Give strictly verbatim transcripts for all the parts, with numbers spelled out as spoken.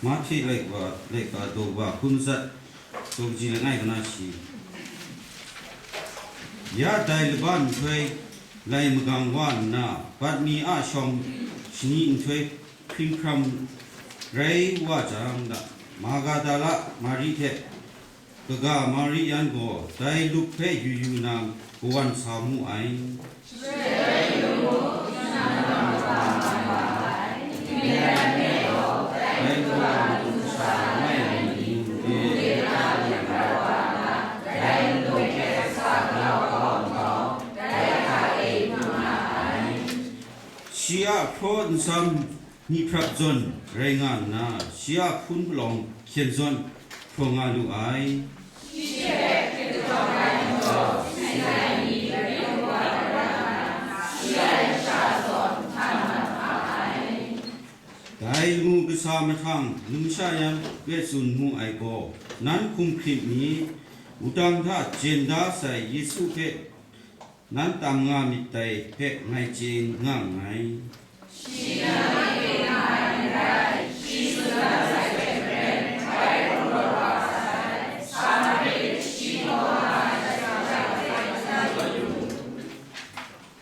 Mahte laika, laika daw wa hkun matsat, daw kaji langai kana shi. Ya dai laban nhtoi lai magang wa nna, bat mi a shawng shani nhtoi hkring hkram rai wa jang, Magadala Mari hte kaga Mari yan gaw dai lup hpe yu yu na kawan sa mu ai. Shi a hpraw nsam myi hprap zawn rai nga nna, shi a hpun palawng hkyen zawn hpraw nga lu ai. Dai lamu kasa mahtang numsha yan hpe tsun mu ai gaw, nan hkum hkrit mi, wudang hta jen da sai Yesu hpe nan tam nga myit dai hpe ngai chye nga nngai.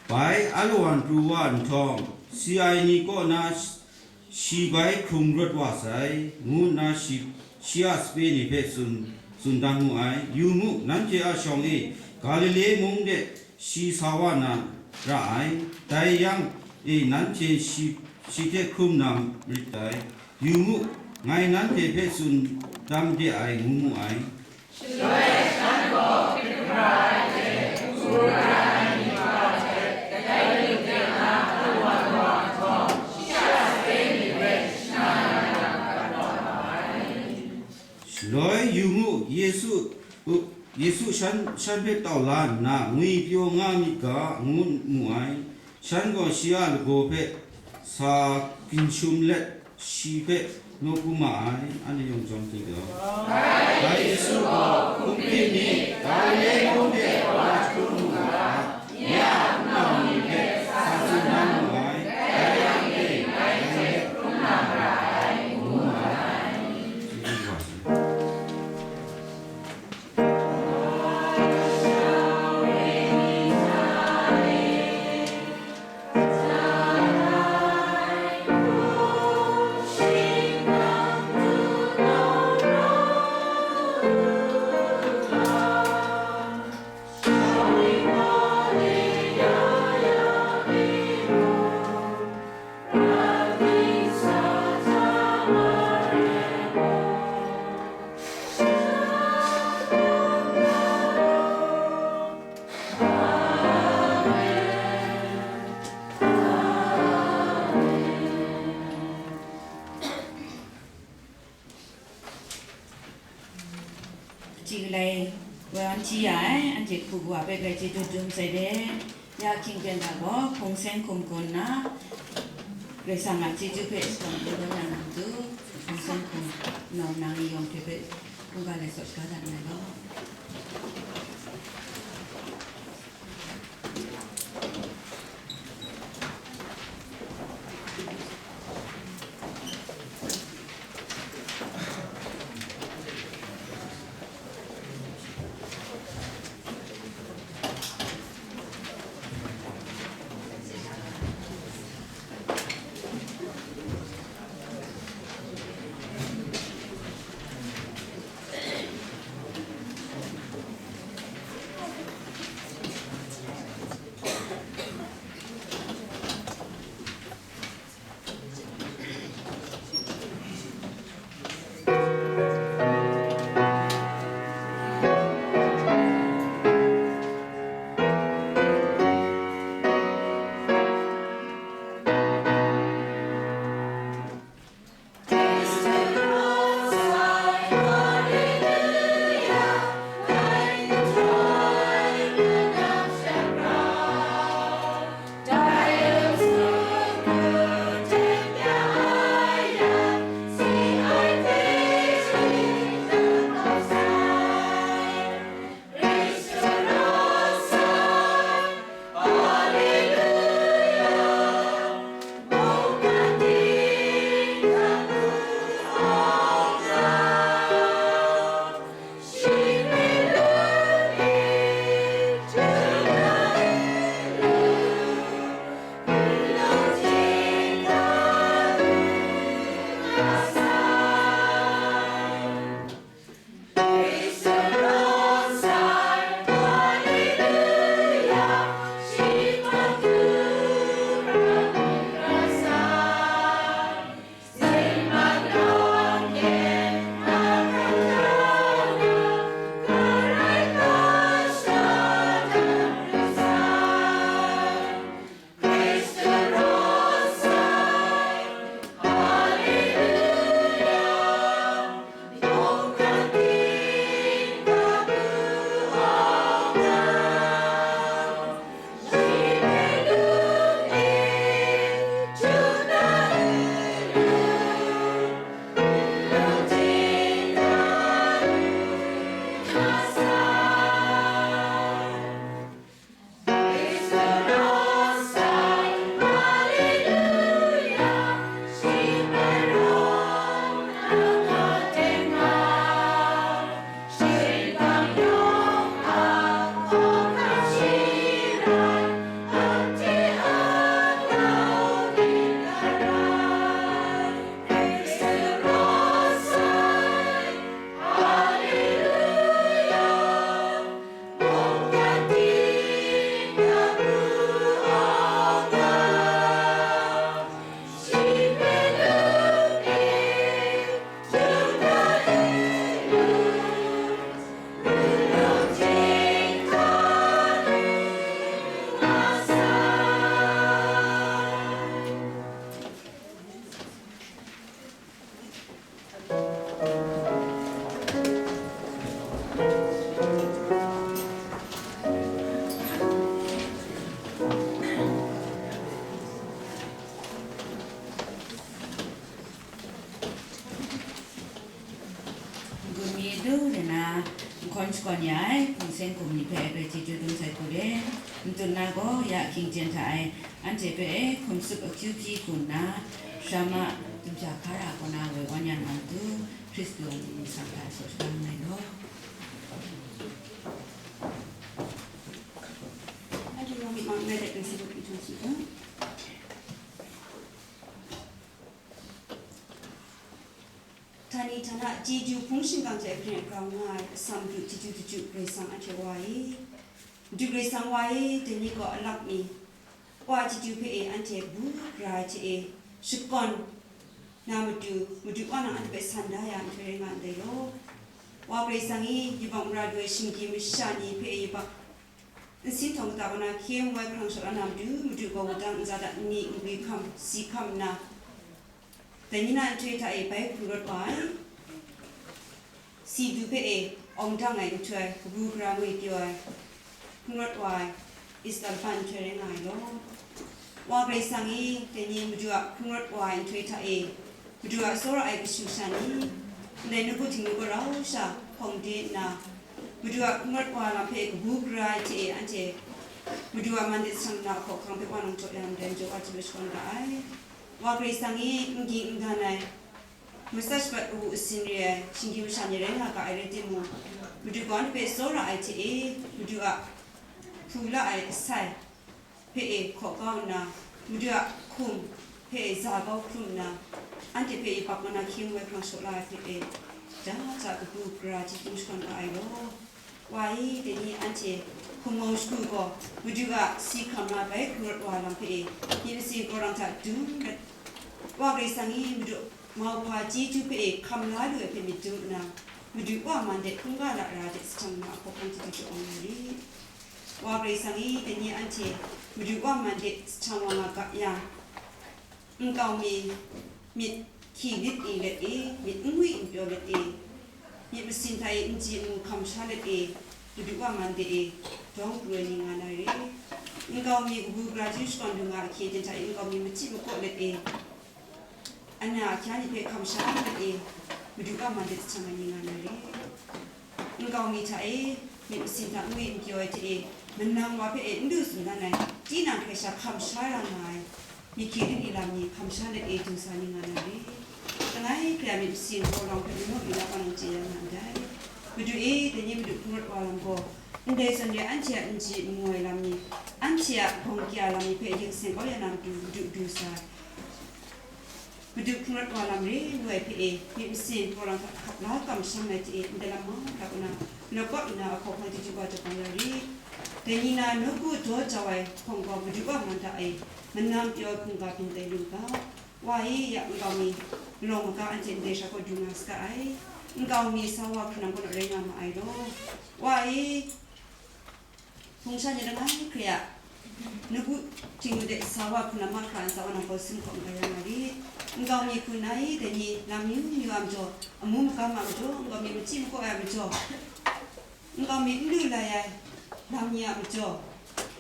Bai alawan pru wa nhtawm, si ai ni kaw na shi bai hkrung rawt wa sai, ngu nna shi, shi a sape ni hpe tsun, tsun dan mu ai. Yu mu, nanhte a shawng e Galile mung de shi sa wa na ra ai. Dai yang e nanhte shi, shi hte hkrum na marit dai. Yu mu, ngai nanhte hpe tsun dan de ai, ngu mu ai. Shaloi shan gaw hkrit hkra ai hte, hku ra ai ni hta hte, kadai lu de na, a lawang wa ai hkawm, shi a sape ni hpe shana na mat wa ai. Shaloi yu mu, Yesu, Yesu shan, shan hpe tau la nna, ngwi pyaw nga myit ga, ngu mu ai. Shan gaw shi a lagaw hpe sa ginshum let, shi hpe nawku ma ai. Anhte yawng jawm hte gaw, Bai Yesu gaw hkum hkrit mi, Galile mung de wa hkrum mu ga, nye a hpunau ni hpe sa tsun dan mu ai. Dai yang e, ngai hte hkrum na ra ai, ngu mu ai. Kaji galai wa n hti ya ai, anhte hku wa hpe grai chyeju dum sai de. Ya hkying ten hta gaw, hpung seng hkum gun nna, Karai Kasang a chyeju hpe shakawn kungdawn ya na matu, hpung seng hkum nau nang ni yawng hte hpe hkungga lai tsawt shaga dat nngai gaw. Ni du de na, n hkawn shakawn ya ai hpung seng hkum ni hpe grai chyeju dum sai hku re. N tsun na gaw, ya hkying jen hta e, anhte hpe e hkum tsup akyu hpyi hku nna, shara ma, dumsha hkara kaw na woi wan yang a matu, Hkristu a mying ningsang hta shaw shada nngai law. Anhte yawng myit mang ngai let ai sa hpung hkrum hkrum hkrum. Htani htana chyeju hpung shingkang hte hpring grau nga ai atsam du chyeju daju Karai Kasang anhte Wa e. Madu Karai Kasang Wa e, dai ni gaw alak mi, Wa chyeju hpe e anhte kabu gara ai hte e shakawn na matu, Madu Wa nang anhte hpe san da ya nhtoi rai nga ndai law. Wa Karai Kasang e, yubak mara du ai shinggyim masha ni hpe e yubak nsin htawng kata kaw na hkye ngu ai hkrang shaw la na matu, Madu gaw wudang ntsa hta nni ngwi hkam, si hkam nna, dai ni na nhtoi hta e bai hkrung rawt wa ai, si du hpe e awng dang ai nhtoi, kabu gara ngwi pyaw ai, hkrung rawt wa ai, Easter ban nhtoi rai nga ai law. Wa Karai Kasang e, dai ni Madu a hkrung rawt wa ai nhtoi hta e, Madu a tsawra ai kashu sha ni, ndai nawku Htingnu gaw rau sha hpawng de nna, Madu a hkrung rawt wa lam hpe kabu gara ai hte e anhte Madu a man de jahten na a hkawhkang hpe Wa nang jaw ya ndai majaw, Wa chyeju shakawn ga ai. Wa Karai Kasang e, n ging n dan ai, matsat shabat awu asin re ai shinggyim masha ni rai nga ga ai rai timung, Madu gaw anhte hpe tsawra ai hte e, Madu a hpu la ai asai hpe e hkaw kau nna, Madu a hkum hpe e za kau hkrum nna, anhte hpe yubak kaw na hkye ngu ai hkrang shaw la ai hpe e, ja ja kabu gara chyeju shakawn ga ai law. Wa e, dai ni anhte hkum ngau shagu gaw, Madu a si hkam na bai hkrung rawt wa lam hpe e, myit masin kawrang hta dum rat. Wa Karai Kasang e, Madu mauhpa chyeju hpe e hkam la lu ai hpe myit dum nna, Madu Wa man de hkungga lara de jahten na a hkawhkang chyeju jaw ai rit. Wa Karai Kasang e, dai ni anhte Madu Wa man de jahten wa nga ga yang, nkau mi myit hkyi lit i let e, myit n ngwi n pyaw let e, myit masin hta e n ji n mu hkam sha let e, Madu Wa man de e dawng pru ai ni nga na re. Nkau mi kabu gara chyeju shakawn lu nga ahkye hten hta e nkau mi machyi makaw let e, ana ahkya ni hpe hkam sha let e, Madu Wa man de jahten ai ni nga na re. Nkau mi hta e, myit masin hta n ngwi n pyaw ai hte e, manang wa hpe e n lu tsun dan ai, tinang hkrai sha hkam sha ra nga ai, myit hkyi lit i lam ni hkam sha let e du sa ni nga na re. Langai hkrai a myit masin galaw hpe majaw yu na Wa nang chye ya nga ndai. Madu e, dai ni Madu hkungrawt wa lam gaw, ndai zawn re anhte a n ji n mu ai lam ni, anhte a gawng kya lam ni hpe ring seng kau ya na matu, Madu du sa ai. Madu hkungrawt wa lam re ngu ai hpe e, myit masin galaw hta hkap la kamsham ai hte e, ndai lam mahkra kaw na, nau kap nna a hkawhkang chyeju wa jaw kau ya rit. Dai ni na nawku daw jau ai hpawng gaw Madu Wa man hta e, manang pyaw ai hkungga byin tai lu ga. Wa e, ya nkau mi, malawng maga anhte ndai hkra gaw du nga saga ai. Nkau mi sa wa hkranam kaw naw rai nga ma ai law. Wa e, hpung sha ni langai hkrai a, nawku Htingnu de sa wa hkranam mahkra ntsa wa nang gaw sin hkawm kau ya nga rit. Nkau mi hku nna e, dai ni lam amyu myu a majaw, amu magam a majaw, nkau mi machyi makaw ai a majaw, nkau mi n lu lai ai lam ni a majaw,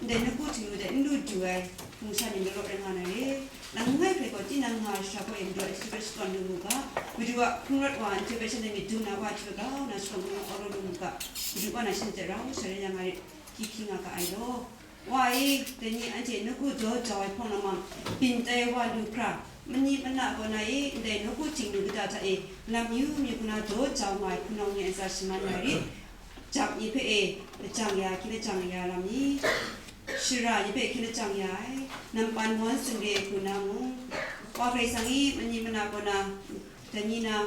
ndai nawku Htingnu de n lu du ai hpung sha ni law law rai nga na re. Langai hkrai gaw tinang nga ai sha gaw e Madu a chyeju hpe shakawn lu mu ga, Madu a hkungrawt wa nhtoi hpe shanhte myit dum na wa hte grau nna shakawn kungdawn awraw lu mu ga, Madu Wa na shanhte rau sha rai ya nga rit, hkyi hpyi nga ga ai law. Wa e, dai ni anhte nawku daw jau ai hpawng lamang, byin tai wa lu hkra, mani mana kaw na e, ndai nawku Htingnu kata hta e, lam amyu myu hku na daw jau nga ai hpunau ni a ntsa shaman ya rit. Jap ni hpe e lajang ya, hkyen lajang ya lam ni, shara ni hpe hkyen lajang ya ai, nampan mawn sumre ai hku na mung, Wa Karai Kasang e mani mana kaw na, dai ni na,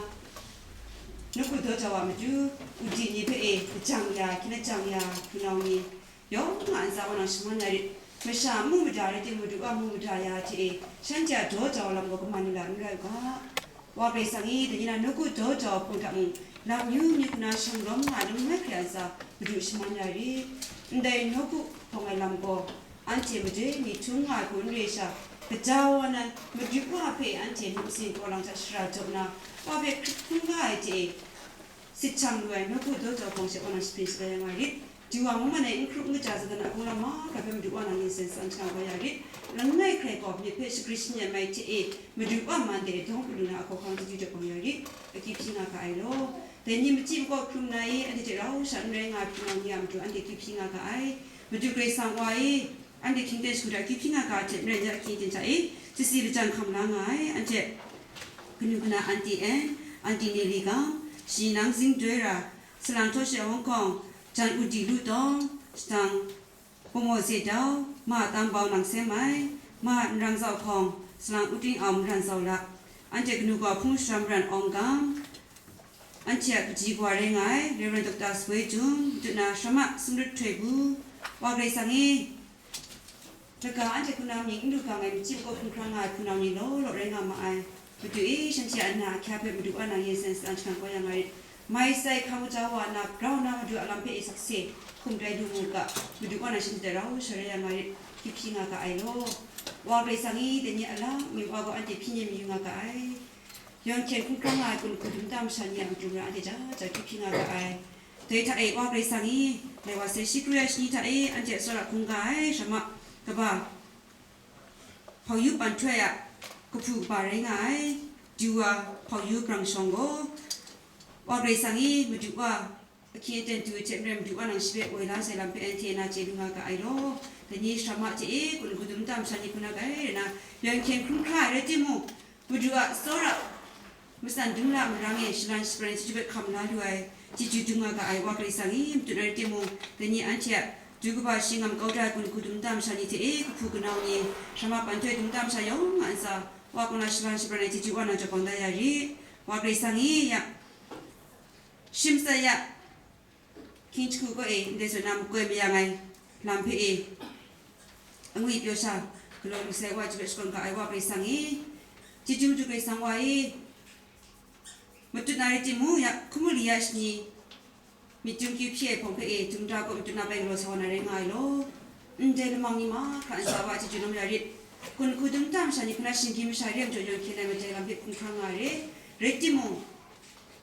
nawku daw jau a matu, udi ni hpe e lajang ya, hkyen lajang ya hpunau ni, yawng a ntsa wa nang shaman ya rit. Masha n mu mada rai timung, Madu Wa mu mada ya hte e, shanhte a daw jau ai lam gaw kaman lu la n rai u ga. Wa Karai Kasang e, dai ni na nawku daw jau ai hpung hta mung, lam amyu myu hku na shang rawm nga ai langai hkrai a ntsa, Madu shaman ya rit. Ndai nawku hpawng ai lam gaw, anhte madoi mi htum nga ai hku n re sha, kaja wa nan, Madu Wa hpe anhte myit masin galaw hta shara jaw nna, Wa hpe hkrit hkungga ai hte e, sit hkyang lu ai nawku daw jau hpawng she Wa nang sharin shaga ya nga rit. Duwa mung man e n hkrup n kaja Satan a hpung lam mahkra hpe Madu Wa nang yin sen san hkam kau ya rit. Langai hkrai gaw myit hpe shagrit shanyen mai hte e, Madu Wa man de e dawng pru lu na a hkawhkang chyeju jaw kau ya rit. Akyu hpyi nga ga ai law. Dai ni machyi makaw hkrum na e, anhte hte rau sha n rai nga ai hpunau ni a matu anhte gyip hpyi nga ga ai. Madu Karai Kasang wa e, anhte hkying ten shagu hta gyip hpyi nga ga hte maren ya ahkying ten hta e, chasi lajang hkam la nga ai. Anhte kanu kana Aunty Ann, Aunty Nelly Gang, Shi Nang Zing Doi Ra, Salang Htaw She Hong Kong, Jan U Di Lu Tawng, Shtang Bungwaw Ze Dau, Ma Tam Bau Nang Sem Ai, Ma Nrang Zau Hkawng, Salang U Ting Aum Ran Zau La, anhte kanu kaw hpung shara maran Awng Gang, anhte a kaji kawa rai nga ai Reverend Doctor Swoi Jun, matu na Sharma Sumrut Htoi Bu, Wa Karai Kasang e, daga anhte hpunau mying n lu ga ai machyi makaw hkrum hkra nga ai hpunau ni law law rai nga ma ai. Madu e, shanhte a na ahkya hpe Madu Wa nang yen sen sa shang kau ya nga rit. Mai sai hkang kaja wa na grau na Madu a lam hpe e sakse hkum tai lu mu ga, Madu Wa nang shanhte hta rau sha rai ya nga rit, gyip hpyi nga ga ai law. Wa Karai Kasang e, dai ni a lang mi wa gaw anhte hpyi nyem mayu nga ga ai. Yawn hkyen hkungga nga ai kun hku dum ta masha ni a matu mara anhte ja ja gyip hpyi nga ga ai. Dai hta e, Wa Karai Kasang e, lai wa sai shi kru ya shani hta e, anhte a tsawra hkungga ai sharma kaba hpau yu pan htoi a kahpu kaba rai nga ai, du wa hpau yu grang shawng gaw, Wa Karai Kasang e, Madu Wa ahkying aten du ai hte maren Madu Wa nang shi hpe woi la sai lam hpe anhte na chye lu nga ga ai law. Dai ni sharma hte e, kun hku dum ta masha ni hku na ga ai rai na, yawn hkyen hkrum hkra ai rai timung, Madu a tsawra matsan dum la marang e shalan shabran ai chyeju hpe hkam la lu ai, chyeju dum nga ga ai Wa Karai Kasang e, madu na rai timung, dai ni anhte a du kaba shi ngam kau da ai kun hku dum ta masha ni hte e, kahpu kanau ni, sharma pan htoi dum ta masha yawng a ntsa, Wa kaw na shalan shabran ai chyeju Wa nang jaw bang da ya rit. Wa Karai Kasang e, ya, shim tsat ya, hkying hku kaw e ndai zawn na makoi mayang ai lam hpe e, angwi pyaw sha galaw lu sai Wa chyeju hpe shakawn ga ai Wa Karai Kasang e, chyeju madu Karai Kasang Wa e, matut na rai timung, ya, hkumu li ya shani myit dum kyu hpyi ai hpawng hpe e, dum da kaw matut na bai galaw sa wa na rai nga ai law. Ndai lamang ni mahkra ntsa Wa chyeju lawm ya rit. Kun hku dum ta masha ni hku na shinggyim masha re ai majaw yawn hkyen ai madai lam hpe hkungga nga ai re. Rai timung,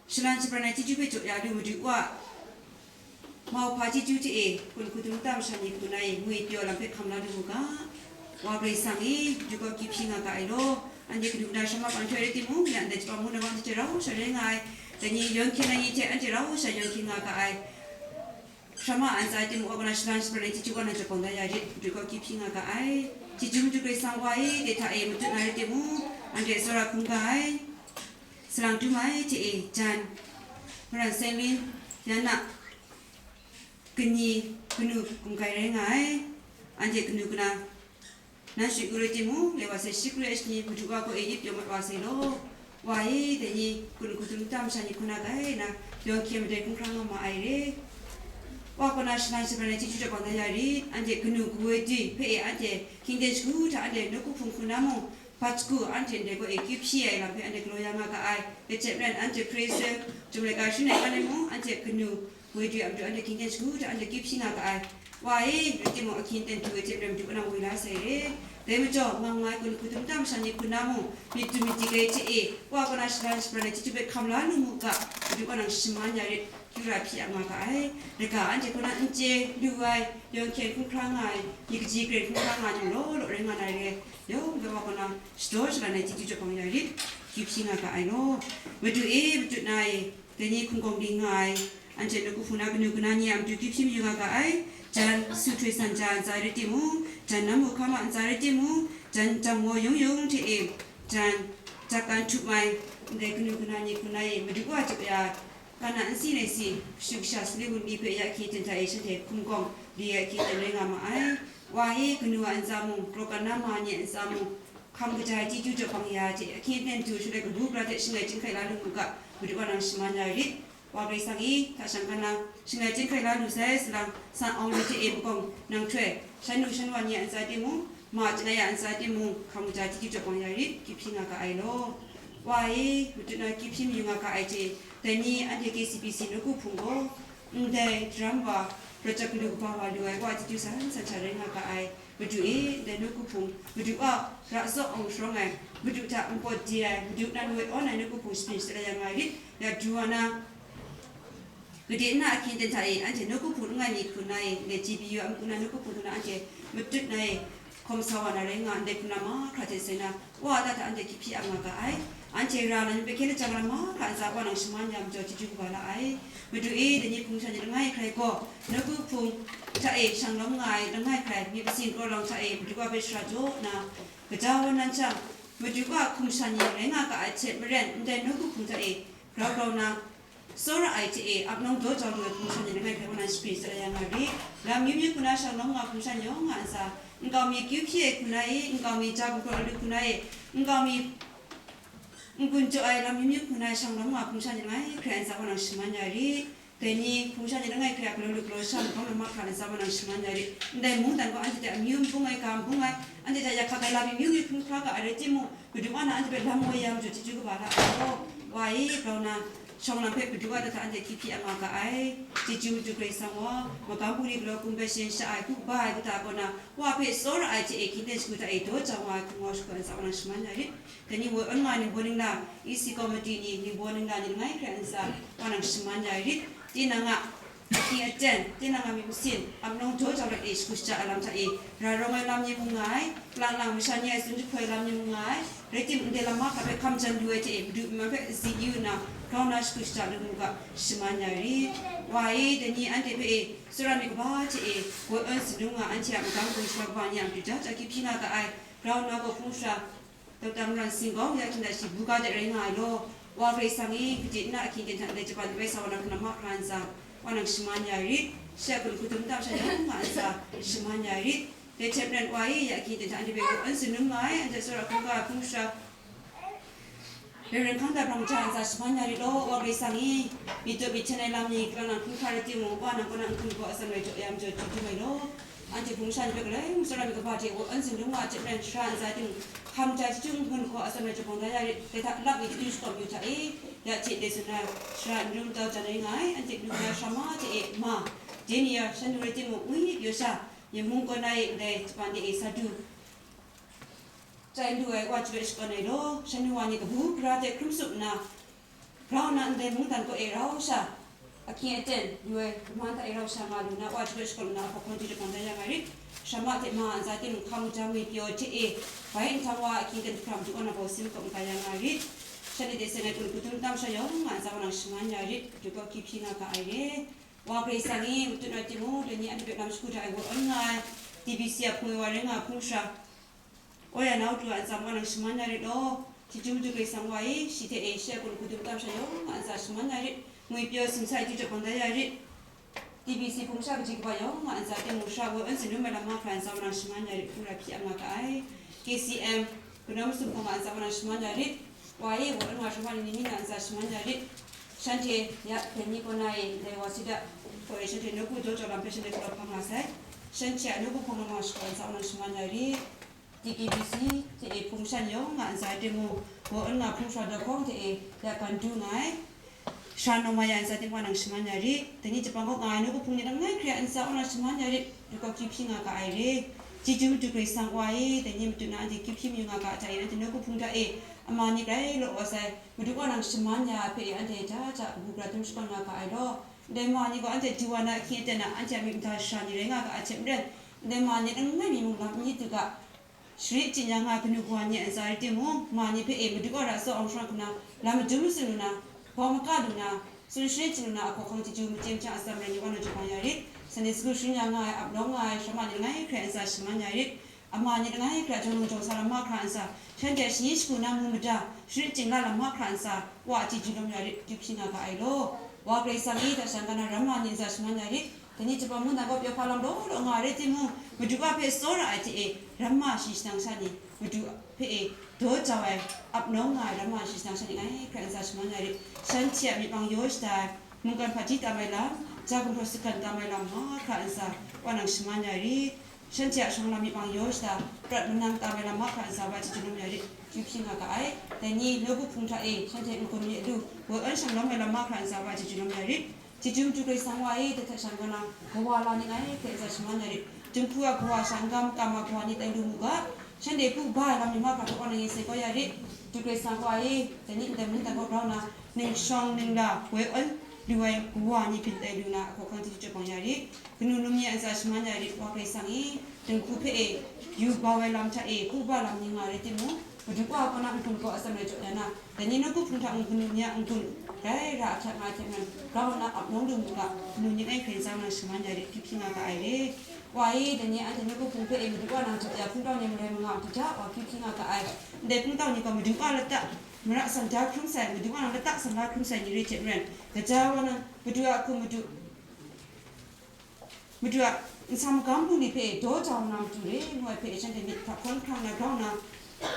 shalan shabran ai chyeju hpe jaw ya lu Madu Wa, mauhpa chyeju hte e, kun hku dum ta masha ni hku na e, ngwi pyaw lam hpe hkam la lu mu ga. Wa Karai Kasang e, du gaw gyip hpyi nga ga ai law. Anhte kanu kana sharma pan htoi rai timung, ya ndai chyawm mu na wa hte rau sha rai nga ai, dai ni yawn hkyen ai ni hte anhte rau sha yawn hkyen nga ga ai. Sharma a ntsa rai timung, Wa kaw na shalan shabran ai chyeju Wa nang jaw bang da ya rit, du gaw gyip hpyi nga ga ai. Chyeju madu Karai Kasang Wa e, dai hta e matut na rai timung, anhte tsawra hkungga ai, salang dum ai hte e, jan, maran Saint Louis, yan na, kani, kanu, gumkai rai nga ai, anhte kanu kana, nan shing u rai timung, lai wa sai shi kru ya shani Madu Wa kaw e yip pyaw mat wa sai law. Wa e, dai ni kun hku dum ta masha ni hku na ga ai na, yawn hkyen madai hkungga nga ma ai re. Wa kaw na shalan shabran ai chyeju jaw bang da ya rit, anhte kanu kaw ai du hpe e, anhte hkying ten shagu hta anhte nawku hpung hku na mung, bat shagu anhte ndai gaw e gyip hpyi ai lam hpe anhte galaw ya nga ga ai. Dai hte maren anhte praise, Chyum laika sharin ai kan ai mung, anhte kanu kaw ai du a matu anhte hkying ten shagu hta anhte gyip hpyi nga ga ai. Wa e, rai timung, ahkying ten du ai hte maren Madu Wa nang woi la sai re. Dai majaw, nga nga ai kun hku dum ta masha ni hku na mung, myit dum myit dik ai hte e, Wa kaw na shalan shabran ai chyeju hpe hkam la lu mu ga, Madu Wa nang shaman ya rit, kyu ra hpyi ap nga ga ai. Laga anhte kaw na n chye lu ai, yawn hkyen hkungga nga ai, myit kaji karen hkungga nga ai ni law law rai nga na re, yawng gaw Wa kaw na shadaw shala na chyeju jaw bang ya rit, gyip hpyi nga ga ai law. Madu e, matut na e, dai ni hkungga ling nga ai, anhte nawku hpung na kanu kana ni a matu gyip hpyi mayu nga ga ai, jan, su htoi san ja a ntsa rai timung, jan, nam hkam a ntsa rai timung, jan, jang maw yung yung hte e, jan, jak kan htup mai, ndai kanu kana ni hku na e, Madu Wa jaw ya, Kana nsi nai si, kashu kasha, sali wunli hpe ya ahkying ten hta e shanhte hkum kawng li ai ahkying ten rai nga ma ai. Wa e, kanu a ntsa mung, kraw kan na ma ni a ntsa mung, hkam kaja ai chyeju jaw bang ya hte, ahkying ten du shaloi kabu gara hte shangai chyinghkai la lu mu ga, Madu Wa nang shaman ya rit. Wa Karai Kasang e, hta shang hkan na, shangai chyinghkai la lu sai, salang, san awng ni hte e makawng, nang htoi, shan nu shan wa ni a ntsa timung, ma chyanai a ntsa timung, hkam kaja chyeju jaw bang ya rit, gyip hpyi nga ga ai law. Wa e, matut na gyip hpyi mayu nga ga ai hte, dai ni anhte K C B C nawku hpung gaw, ndai daram wa, rawt jap galu kaba wa lu ai wa chyeju san san sha rai nga ga ai. Madu e, ndai nawku hpung, Madu a ra zaw awng sharawng ai, Madu hta npawt de ai, Madu nan woi awn ai nawku hpung shabyin shadat ya nga ai rit, ya du wa na, Gade na ahkying ten hta e, anhte nawku hpung langai mi hku na e, ndai G B U a matu na nawku hpung hku na anhte matut na e, hkawm sa wa na rai nga, ndai hku na mahkra hte sai na, Wa a ta hta anhte gyip hpyi ap nga ga ai. Anhte ra na ni hpe hkyen lajang lam mahkra ntsa wa nang shaman ya majaw chyeju kaba la ai. Madu e, dai ni hpung sha ni langai hkrai gaw, nawku hpung hta e shang lawm nga ai langai hkrai, myit masin kraw lang hta e Madu a hpe shara jaw nna, kaja wa nan jang, Madu a hkum sha ni rai nga ga ai hte maren, ndai nawku hpung hta e grau grau na, tsawra ai hte e, ap nawng daw jau lu ai hpung sha ni langai hkrai wa nang shapri tsat ya nga rit. Lam myu myu hku na shang lawm nga hpung sha ni yawng nga ntsa, nkau mi kyu hpyi ai hku na e, nkau mi ja gumhpraw lu hku na e, nkau mi n-gun jaw ai lam myu myu hku na e shang lawm nga hpung sha ni langai hkrai ntsa wa nang shaman ya rit. Dai ni hpung sha ni langai hkrai a galaw lu galaw sha magam lam mahkra ntsa wa nang shaman ya rit. Ndai mungdan gaw anhte hta amyu n bung ai, ga n bung ai, anhte hta ya hkak ai lam myu myu hkrum hkra ga ai rai timung, Madu a na anhte hpe lam woi ya majaw chyeju kaba la ai gaw, wa e grau na, shawng lam hpe Madu a hta hta anhte hpyi hpyi a nga ga ai. Chyeju Madu Karai Kasang wa, magam bungli galaw hkum hpe shayen sha ai, hku ba ai kata kaw na, wa hpe tsawra ai hte e hkying ten shagu hta e daw jau nga ai hku ngau shagu ai ntsa wa nang shaman ya rit. Dai ni woi awn nga ai ningbaw ningla, E C committee ni, ningbaw ningla ni langai hkrai ntsa wa nang shaman ya rit. Tinang a ahkying aten, tinang a myit masin, ap nawng daw jau lat e shagu shaja ai lam hta e, ra rawng ai lam ni mung nga ai, lang lang masha ni a tsun jahpoi lam ni mung nga ai, rai timung, ndai lam mahkra hpe hkam jan lu ai hte e, Madu myi man hpe zi yu nna, grau na shagu shaja lu mu ga, shaman ya rit. Wa e, dai ni anhte hpe e, tsawra myit kaba hte e, woi awn zunlung nga anhte a magam bungli sara kaba ni a matu ja ja hkyi hpyi nga ga ai, grau na gaw hpung sara, Doctor Maran Singkawng ya hkying hta shi buga de rai nga ai law, Wa Karai Kasang e, kade nna ahkying ten hta ndai Japan de bai sa wa na hkrum lam mahkra ntsa, wa nang shaman ya rit. Shi a gun hku dum tam sha yawng nga ntsa, shaman ya rit. Dai hte maren wa e, ya ahkying ten hta anhte hpe woi awn zunlung nga ai, anhte tsawra hkungga ai hpung sara, Reverend Hkang Dabrang ja ntsa shaman ya rit law, Wa Karai Kasang e, myit dawp myit hten ai lam ni, kalang nang hkrum hkra rai timung, wa nang kaw na n-gun hkaw atsam rai jaw ya majaw chyeju mai law. Anhte hpung sha ni hpe galoi tsawra myit kaba hte woi awn zunlung nga ai hte maren, shara ntsa timung, hkam jai jahtum n-gun hkaw atsam rai jaw bang da ya rit, dai hta lap mi chyeju shakawn yu hta e, ya hte dai tsun na, shara n ru n tau jan ai nga ai, anhte lu na shara ma hte e ma, dai ni ya shan nu rai timung, ngwi pyaw sha, Myen mung kaw na e ndai Japan de e sa du, chye lu ai wa chyoi shakawn ai law, shan nu wa ni kabu gara hte hkrum tsup nna, grau nna ndai mungdan kaw e rau sha, ahkying aten lu ai man hta e rau sha nga lu na, wa chyoi shakawn nna, ahkawhkawng chyeju bang da ya nga rit. Shara ma hte ma ntsa timung, hkam jang ngwi pyaw hte e, bai nhtang wa ahkying ten hkra Madu kaw na bawsin kau n-ga ya nga rit. Shanhte de seng ai gun hku dum tam sha yawng nga ntsa wa nang shaman ya rit, Madu kaw hkyi hpyi nga ga ai re. Wa Karai Kasang e, matut na timung, dai ni anhte hpe lam shagu hta e woi awn nga ai, T B C a hpung e wa rai nga ai hpung sara, Oya Nau Tru a ntsa wa nang shaman ya rit law, chyeju Madu Karai Kasang wa e, shi hte e, shi a gun hku dum tam sha yawng a ntsa shaman ya rit, ngwi pyaw simsa ai chyeju bang da ya rit, T B C hpung sha kaji kaba yawng a ntsa timung, shara woi awn zunlung ai lam mahkra ntsa wa nang shaman ya rit, hpung ra hpyi a nga ga ai, K C M, kanawn masum hpawng a ntsa wa nang shaman ya rit, wa e, woi awn nga shara ma ni ni myit na ntsa shaman ya rit, shanhte ya, dai ni kaw na e, ndai wa Sida kaw e, shanhte nawku daw jau lam hpe shanhte galaw hkam nga sai, shanhte a nawku hpawng lam nga shakawn a ntsa wa nang shaman ya rit. T K B C hte e hpung sha ni yawng nga ntsa timung, woi awn nga hpung sara Dahkawng hte e ya gan du nga ai, shara Nawmaya ntsa timung wa nang shaman ya rit. Dai ni Japan kaw nga ai nawku hpung ni langai hkrai a ntsa wa nang shaman ya rit, Madu kaw hkyi hpyi nga ga ai re. Chyeju Madu Karai Kasang wa e, dai ni matut na anhte hkyi hpyi mayu nga ga hta e, anhte nawku hpung hta e ama ni grai law wa sai, Madu wa nang shaman ya ai hpe e, anhte ja ja kabu gara dum shakawn nga ga ai law. Ndai ma ni gaw anhte du wa na ahkying aten a, anhte a myit mada shara ni rai nga ga ai hte maren, ndai ma ni langai mi mung lam n yit u ga, shari chyin ya nga ai kanu kawa ni a ntsa rai timung, ma ni hpe e Madu a ra tsawng awng sharawng hku na, lam madum matsun lu na, bau maka lu na, tsun sharin chyin lu na, ahkawhkawng chyeju machye machang atsam rai ni wa nang jaw bang ya rit. Sunday school sharin ya nga ai, ap nawng nga ai, shara ma ni langai hkrai a ntsa shaman ya rit. Ama ni langai hkra jawng lung jawng sa lam mahkra ntsa, shanhte a shayin shagu na mu mada, sharin chyin la lam mahkra ntsa, wa a chyeju lawm ya rit, chyeju hpyi nga ga ai law. Wa Karai Kasang e, hta shan ga na ramma ni ntsa shaman ya rit, dai ni Japan mungdan gaw pyaw hpa lam law law nga ai rai timung, Madu a hpe tsawra ai hte e, ramma shi shanang sha ni, Madu hpe e daw jau ai, ap nawng nga ai ramma shi shanang sha ni langai hkrai ntsa shaman ya rit, shanhte a myit mang yaw shada ai, mungkan hpaji tam ai lam, ja gumhpraw sagan tam ai lam mahkra ntsa, wa nang shaman ya rit. Shanhte a shawng lam myit mang yaw shada, prat manang tam ai lam mahkra ntsa wa chyeju lawm ya rit, chyeju hpyi nga ga ai. Dai ni nawku hpung hta e, shanhte n-gun myit lu, woi awn shang lawm ai lam mahkra ntsa wa chyeju lawm ya rit. Chyeju Madu Karai Kasang wa e, dai hta shan ga na, kawa la ni langai hkrai ntsa shaman ya rit. Jinghku a kawa sha, n-ga makam a kawa ni tai lu mu ga, shanhte hku ba ai lam ni mahkra hpe wa nang yen seng kau ya rit. Madu Karai Kasang wa e, dai ni ndai mungdan kaw grau nna, ningshawng ningla woi awn lu ai kawa ni byin tai lu na, ahkawhkawng chyeju jaw bang ya rit. Kanu num ni a ntsa shaman ya rit, wa Karai Kasang e, dinghku hpe e, yu bau ai lam hta e, hku ba lam ni nga rai timung, Madu Wa kaw na n-gun kaw atsam rai jaw ya na, dai ni nawku hpung hta n-gun ni a n-gun, dai ra ahkyak nga hte maren, grau nna ap nawng lu mu ga, manu ning ai hkren tsang nang shaman ya rit, hpyi hpyi nga ga ai re. Wa e, dai ni anhte nawku hpung hpe e Madu Wa nang jaw ya hpungtau ni marai manga matu hta wa hpyi hpyi nga ga ai. Ndai hpungtau ni gaw Madu Wa lata mara sangja hkrum sai, Madu Wa nang lata sangja hkrum sai ni re hte maren, gaja wa nang Madu a hkum madu, Madu a nsam magam bungli hpe daw jau na matu re ngu ai hpe shanhte myit hkap hkawn hkrang na grau nna,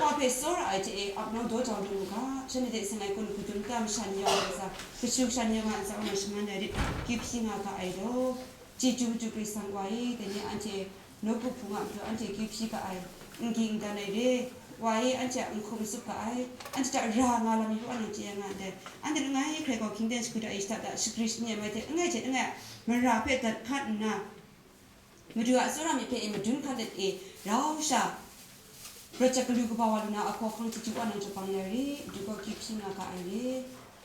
Wa hpe tsawra ai hte e ap nau daw jau lu mu ga, shanhte hte seng ai kun hkudun ta masha ni yawng a ntsa, kashu kasha ni yawng a ntsa wa nang shaman ya rit, hpyi hpyi nga ga ai law. Chyeju madu Karai Kasang Wa e, dai ni anhte nawku hpung a matu anhte hpyi hpyi ga ai, n ging n dan ai re, Wa e anhte a n hkum n tsup ga ai, anhte hta ra nga lam mi hpe wa nang chye ya nga ndai, anhte langai hkrai gaw hkying ten shagu hta e shada da shagri shani ai mai hte langai hte langai a mara hpe dat hkat nna, Madu a tsawra myit hpe e madun hkan let e rau sha, rawt jat galu kaba wa lu na ahkaw ahkang chyeju wa nang jaw bang ya rit, Madu gaw hpyi hpyi nga ga ai re.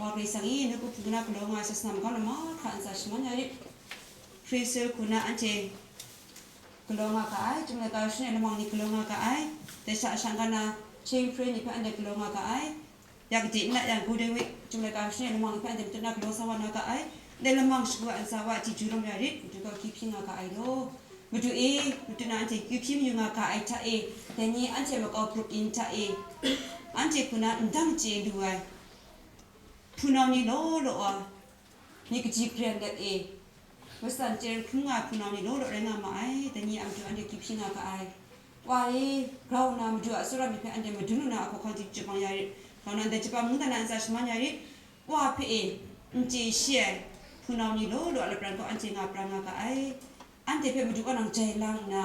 Wa Karai Kasang e, nawku hpung na galaw nga ai sasana magam lama hkra ntsa shaman ya rit. Hkristu hku na anhte galaw nga ga ai, Chyum laika shani lamang ni galaw nga ga ai, dai sha shang ga na Cheng hpre ni hpe anhte galaw nga ga ai, ya kade n na yang, Golden Week, Chyum laika shani lamang ni hpe anhte matut na galaw sa wa na ga ai, ndai lamang shagu a ntsa wa chyeju lam ya rit, Madu gaw hpyi hpyi nga ga ai law. Madu e, matut na anhte hpyi hpyi mayu nga ga ai hta e, dai ni anhte makau grup yin hta e, anhte hku na n dang chye lu ai hpunau ni law law wa, myit kaji karen let e, matsan chyen hkrum nga ai hpunau ni law law rai nga ma ai, dai ni a matu anhte hpyi hpyi nga ga ai. Wa e, grau nna Madu a tsawra myit hpe anhte madun lu na ahkaw ahkang chyeju bang ya rit, grau nna ndai Japan mungdan na ntsa shaman ya rit, Wa hpe e, n chye shi ai hpunau ni law law a lapran gaw anhte nga pra nga ga ai. Anhte hpe Madu Wa nang jai lang nna,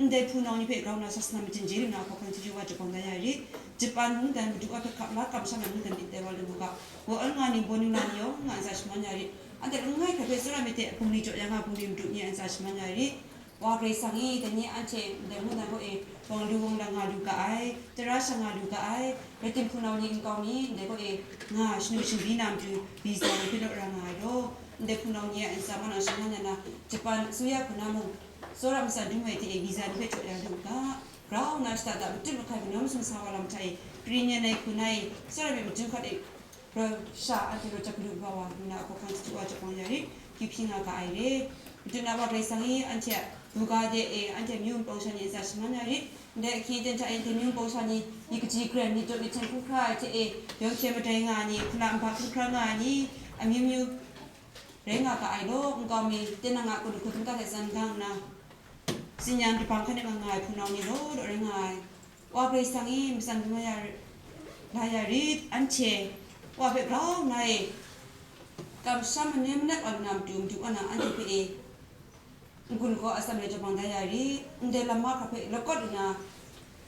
ndai hpunau ni hpe grau nna sasana majin je lu na ahkaw ahkang chyeju wa jaw bang da ya rit. Japan mungdan Madu Wa hpe hkap la kamsham ai mungdan myit dai wa lu mu ga, wa awn nga ni, bawnu la ni yawng nga ntsa shaman ya rit. Anhte langai hkra hpe tsawra myit hte bungli jaw ya nga bungli madu ni a ntsa shaman ya rit. Wa Karai Kasang e, dai ni anhte ndai mungdan kaw e wang lu wang lang nga lu ga ai, tara sha nga lu ga ai, rai timung hpunau ni nkau mi ndai kaw e nga shanu shingri na matu visa ni hpe law ra nga ai law. Ndai hpunau ni a ntsa wa nang shaman ya na, Japan asuya hku na mung, tsawra matsan dum ai hte e visa ni hpe jaw ya lu u ga, grau nna shada da matut mahkai kanawn masum sa wa lam hta e, Greenland ai hku na e, tsawra myit madun hkat e, Rawt sha anhte rawt jat galu kaba wa lu na ahkaw ahkang chyeju wa jaw bang ya rit, hpyi hpyi nga ga ai re. Madu na Wa Karai Kasang e, anhte a buga de e anhte amyu npawng sha ni a ntsa shaman ya rit. Ndai ahkyen ten hta e anhte amyu npawng sha ni, myit kaji karen, myit dawt myit hten hkrum hkra ai hte e, yawng hkyen madai nga ai ni, hpula nba hkrum hkra nga ai ni, amyu myu rai nga ga ai law, nkau mi, tinang a kun hku hkungga hte tsan gang nna, tsin-yan dabang hkan e nga nga ai hpunau ni law law rai nga ai. Wa Karai Kasang e, matsan dum la ya, la ya rit, anhte Wa hpe grau nna e, kamsham manep manep wa lu na matu, Madu Wa nang anhte hpe e, n-gun lagaw atsam rai jaw bang da ya rit, ndai lam mahkra hpe lakawt lu na,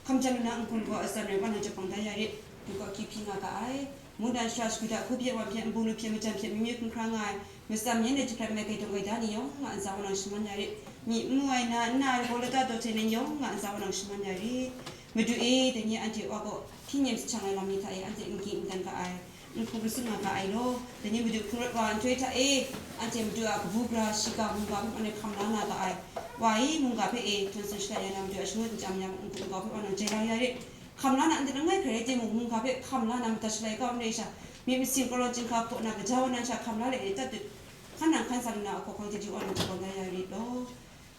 hkam jan lu na n-gun lagaw atsam rai wa nang jaw bang da ya rit, Madu gaw hpyi hpyi nga ga ai. Mungdan shara shagu hta, hku hpye wa hpye, nbung lu hpye, majan hpye, myu myu hkrum hkra nga ai, matsam yan ai jahprat mai gaidawng gaida ni yawng a ntsa wa nang shaman ya rit. Myi n mu ai na, nna ai lagaw lata daw hte ning yawng a ntsa wa nang shaman ya rit. Madu e, dai ni anhte Wa gaw hkying nem jahprat ai lam ni hta e anhte n ging n dan ga ai, n hku n tsun nga ga ai law. Dai ni Madu hpung rawt wa ai nhtoi hta e, anhte Madu a kabu gara, shiga, mungga hpe anhte hkam la na ga ai. Wa e, mungga hpe e, htawn tsun shalai ya na Madu a shangut nchyam ya, n hku nkau hpe wa nang jai lang ya rit. Hkam la na, anhte langai hkrai rai timung, mungga hpe hkam la na, madat shalai kau n re sha, myit masin, karaw chyinghka hpaw na, gaja wa nan sha hkam la let e, tat dut hkan nang hkan sa lu na ahkaw ahkang chyeju wa nang jaw bang da ya rit law.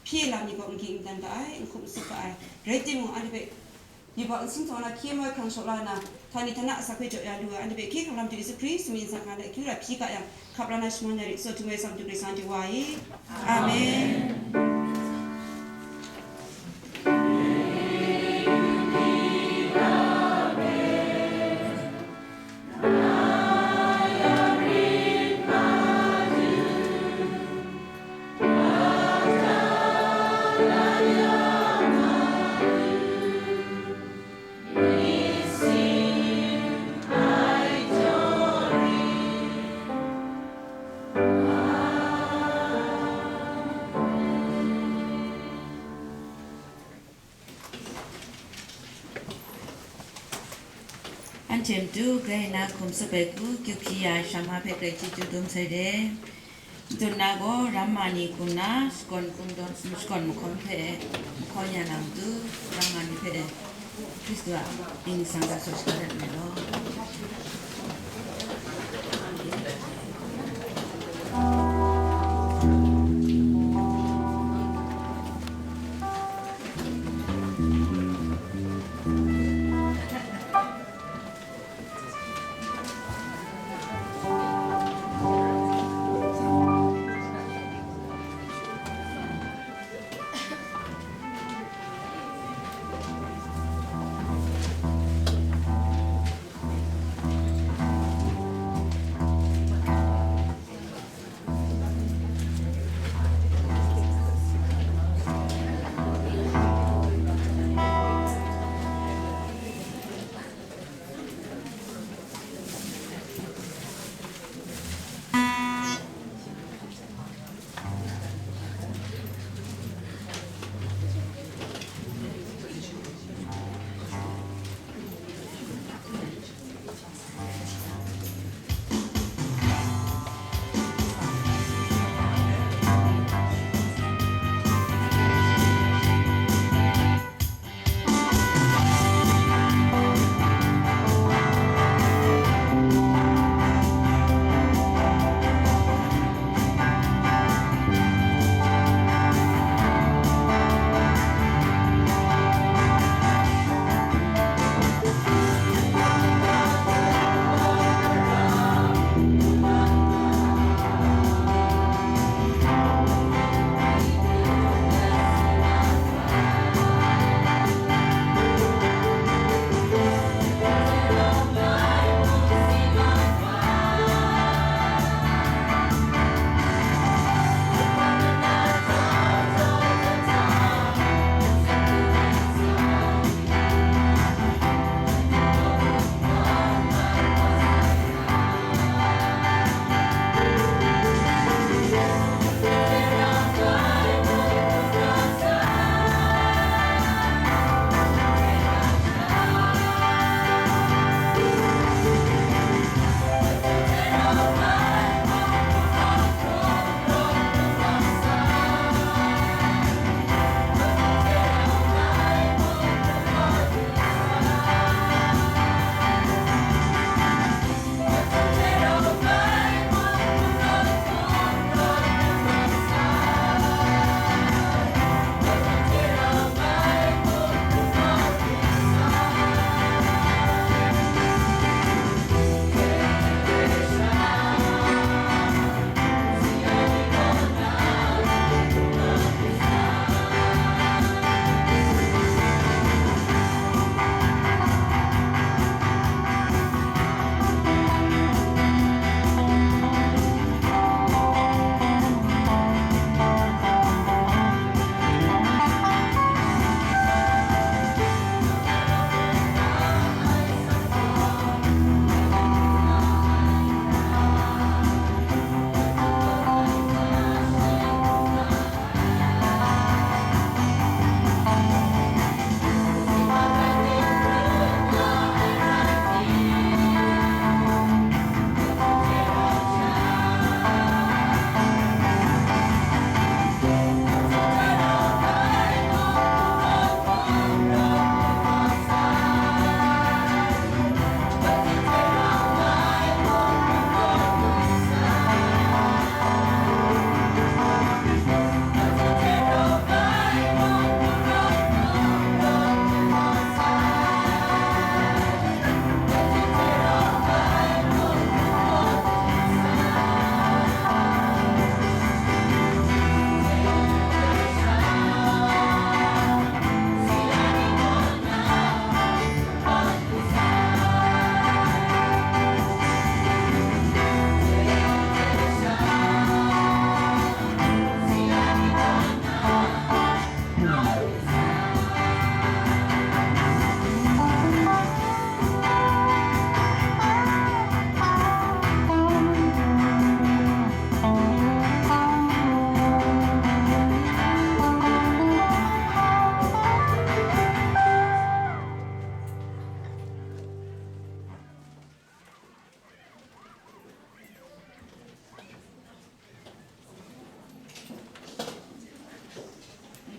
Hpye lam ni gaw n ging n dan ga ai, n hkum n tsup ga ai, rai timung, anhte hpe yubak nsing htawng na hkye moi hkrang shaw la na, htani htana asak hpe jaw ya lu ai, anhte hpe hkye hkrang lam hte Yesu Hkristu myit nsang hkra let akyu ra hpyi ga yang, hkap la na shaman ya rit, tsaw htum ai Asak Madu Karai Kasang hte wa e. Amen. Anhte matu grai na hkum tsup ai hku, kyu hpyi ya ai sha ma hpe grai chyeju dum sai de. Ntun na gaw, ram ma ni hku nna, shakawn kungdawn, shakawn mahkawn hpe mahkawn ya na matu, ram ma ni hpe Hkristu a mying nsang hta sawshaka dat mu law.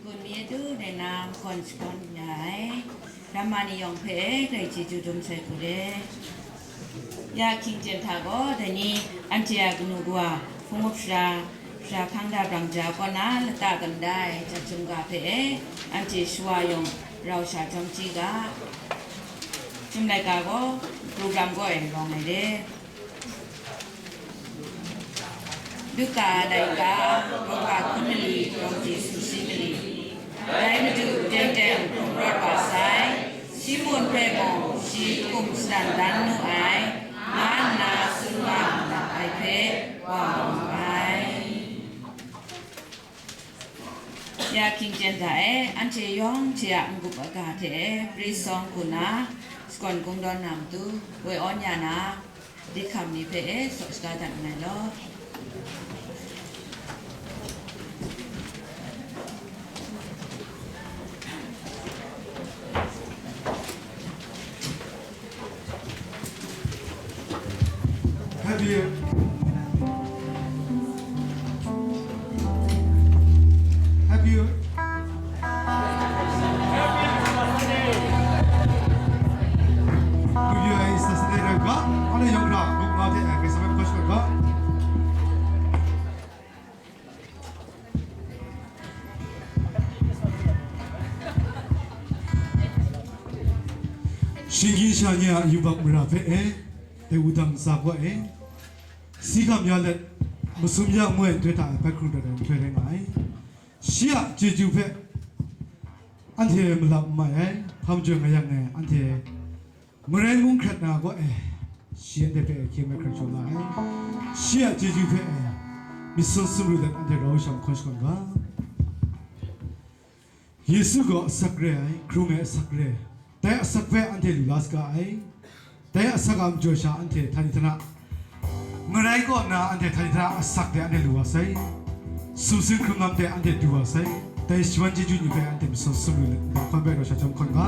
N-gun mi adu rai na, n-gun shakawn ya ai. Ramma ni yawng hpe grai chyeju dum sai hku re. Ya hkying ten hta gaw, dai ni anhte a kanu kawa, hpung up sara, sara hkang da brang ja kaw na lata kandai jat chyum ga hpe e, anhte shawa yawng rau sha jawm chyi ga. Chyum laika gaw, program gaw e rawng ai re. Luka laika, Luka hkun mali, rawng hte sumshi mali. Dai Madu teng teng hkrum rawt wa sai, Simun hpe mung shi hkum shadan dan nu ai, nga nna tsun nga ndap ai hpe wa mu ai. Ya hkying ten hta e, anhte yawng hte a n-gup aga hte e, praise song hku na, shakawn kungdawn na matu, woi awn ya na, Dihkam ni hpe e, saw shaga dat nngai law. Happy Year. Happy Year. Happy Year. Happy Year. Happy Year. Shinggyim sha ni a yubak mara hpe e, dai wudang ntsa gaw e, si gam ya let, masum ya ngu ai nhtoi hta hpai hkrung dat ai nhtoi rai nga ai. Shi a chyeju hpe anhte malap n mai ai, hpa majaw nga yang e, anhte Marai mung hkrat na gaw e, shi anhte hpe hkye mai hkrat jaw la ai. Shi a chyeju hpe e, myit sun sumru dat anhte rau shang hkawn shakawn ga. Yesu gaw asak re ai, hkrung ai asak re. Dai asak hpe anhte lu la saga ai. Dai asak a majaw sha anhte htani htana, ngarai kaw nna anhte htani htana asak de anhte lu wa sai. Sumsing hkrung lam de anhte du wa sai. Dai shawan chyeju ni hpe anhte masum sumru let, ndai hkawn hpe rau sha jawm hkawn ga.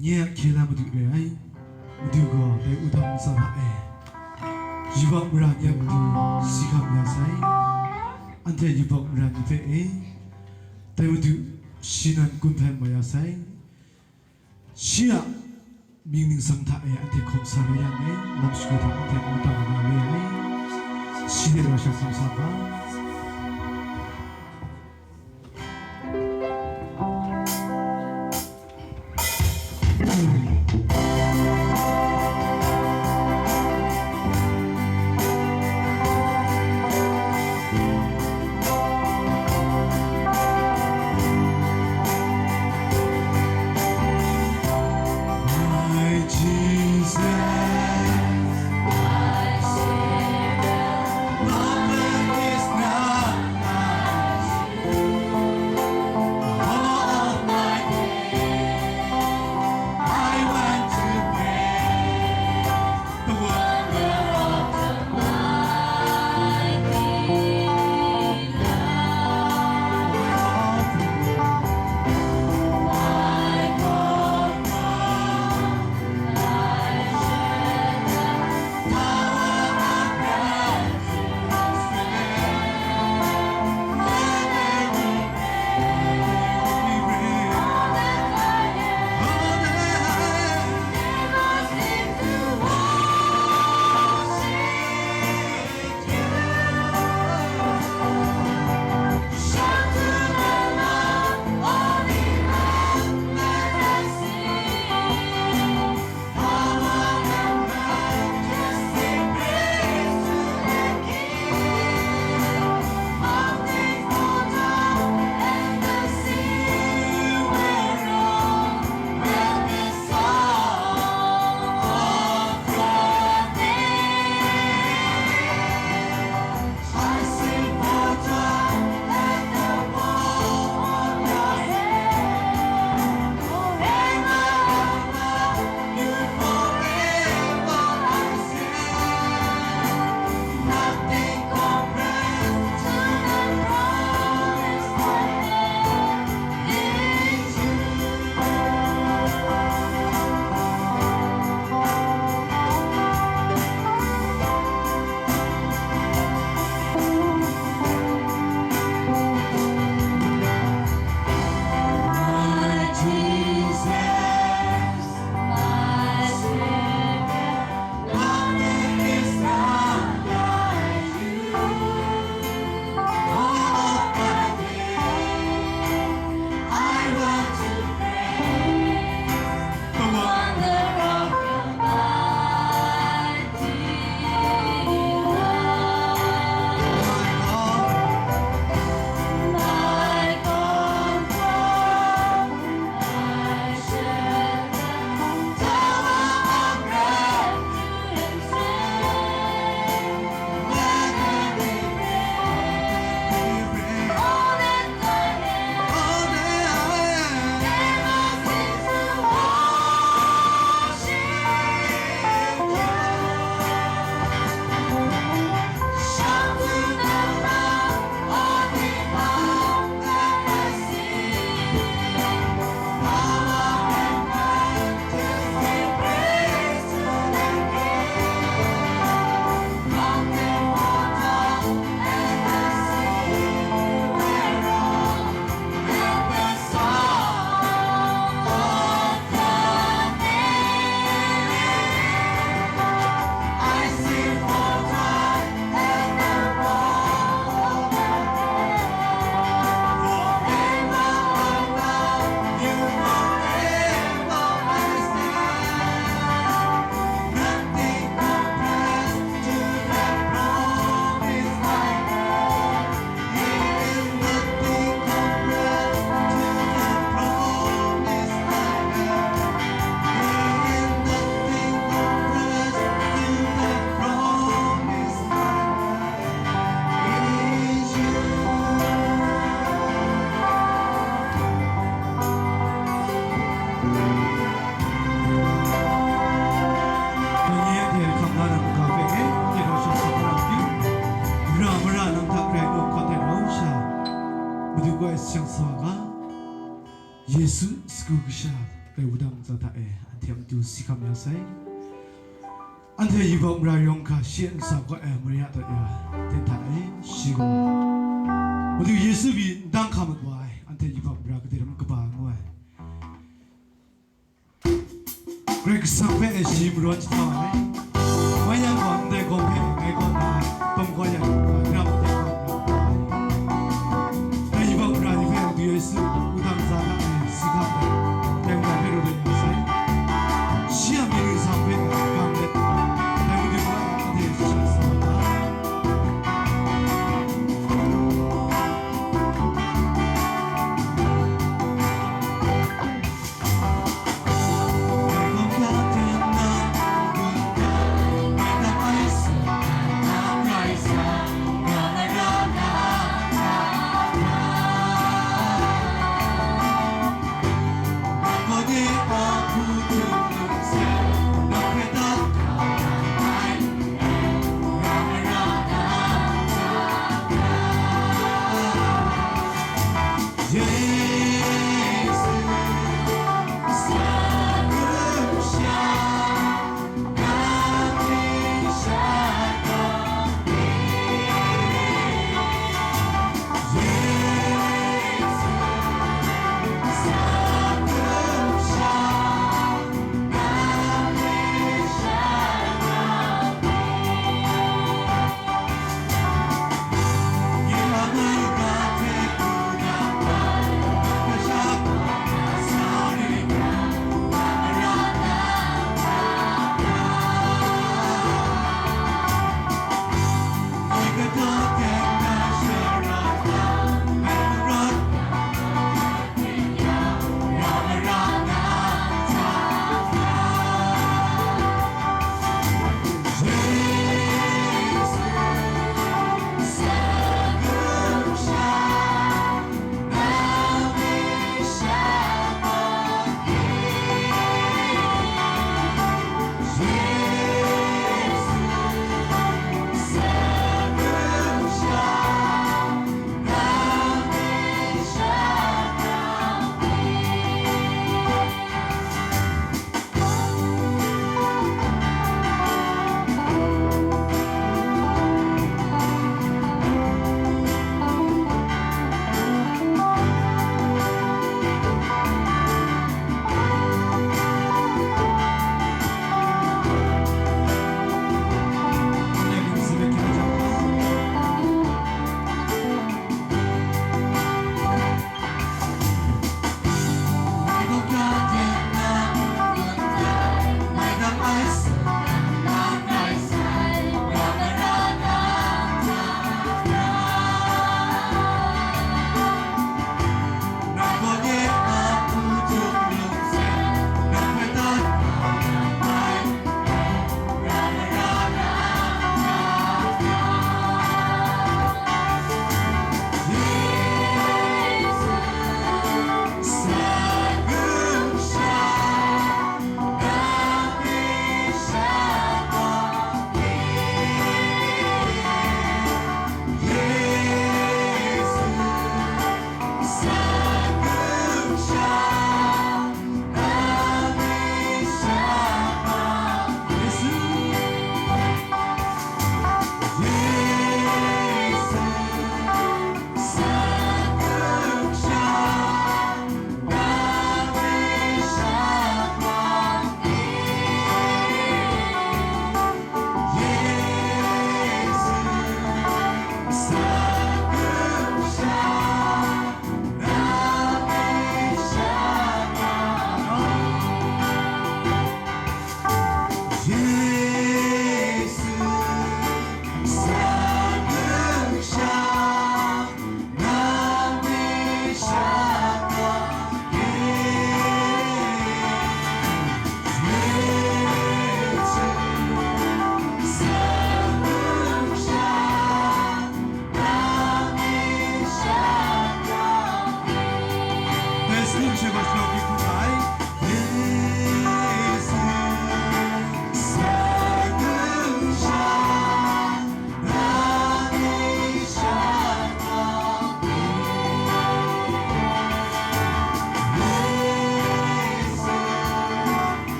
Nye a hkye la Madu re ai, Madu gaw dai wudang ntsa hta e yubak mara ni a matu si hkam ya sai. Anhte yubak mara ni hpe e, dai Madu shi nan kun hpe mai ya sai. Shi a mying ningsang hta e anhte hkawm sa la yang e, lam shagu hta anhte wudang na re ai. Shi de wa sha hkawm sa ga. My Jesus, my Savior, nothing is not like you. All of my days, I want to praise the wonder of the mighty love. My comfort, my comfort, my shelter, tower of refuge, strength, whether we pray, we pray, all that I am, all that I am, never cease to worship. Madu gaw e seng sa ga, Yesu sagu kasha. E, wudang ntsa hta e, anhte a matu si hkam ya sai. Anhte yubak mara yawng hkra shi a ntsa kaw ai Maria taw ya, hte hta e, shi gaw Madu Yesu pyi ndang hkam mat wa ai, anhte yubak mara kadai ram kaba ngu ai. Karai Kasang hpe e shi marawn jahtau ai. Mai yang gaw ndai gaw hpe ngai kaw na, tawn kau ya, gram de kau na, dai yubak mara ni hpe Madu Yesu wudang ntsa hta e si hkam ai, dai mara hpe rawt ai ya sai. Shi a myit nsang hpe gang let, dai Madu hpe anhte shang sa ai.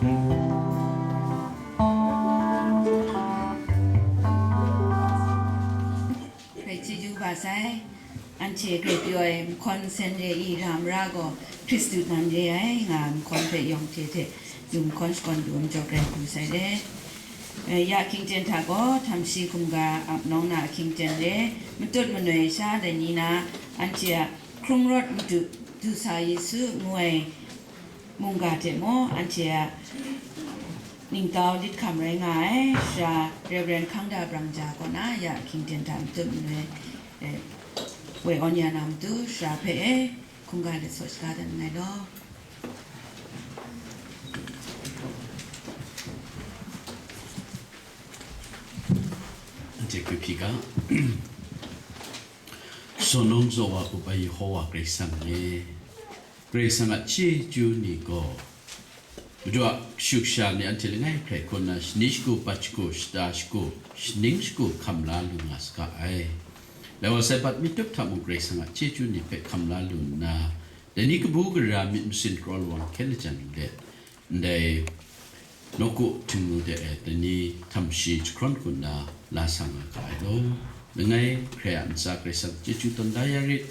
Grai chyeju ba sai, anhte grai pyaw ai mahkawn sen re i ra mara gaw, Hkristu nan re ai nga ai mahkawn hpe yawng hte hte yu mahkawn shakawn du ai majaw grai pru sai let. Eh, ya hkying ten hta gaw, htam shi hkungga ap nawng na ahkying ten re, matut manoi sha dai ni na, anhte a hkrung rawt madu du sa Yesu ngu ai mungga hte mung, anhte a ningtau lit hkam rai nga ai, sara Reverend Hkangda Brangja kaw na ya hkying ten hta matut manoi, eh, woi awn ya na matu, sara hpe e hkungga let saw shaga dat nngai law. Anhte hkui hpyi ga. Saw nawng zaw wa up ai Yehowa Karai Kasang e, Karai Kasang a chyeju ni gaw, Madu a kashu kasha ni anhte langai hkrai hku nna shani shagu, bat shagu, shata shagu, shaning shagu hkam la lu nga saga ai. Lai wa sai, bat mi tup hta mung Karai Kasang a chyeju ni hpe hkam la lu nna, dai ni kabu gara myit masin kraw lawang hkyen lajang let, ndai nawku Htingnu de e dai ni htam shi jahkrawn hku nna la sa nga ga ai law. Langai hkrai a ntsa Karai Kasang chyeju tawn da ya rit.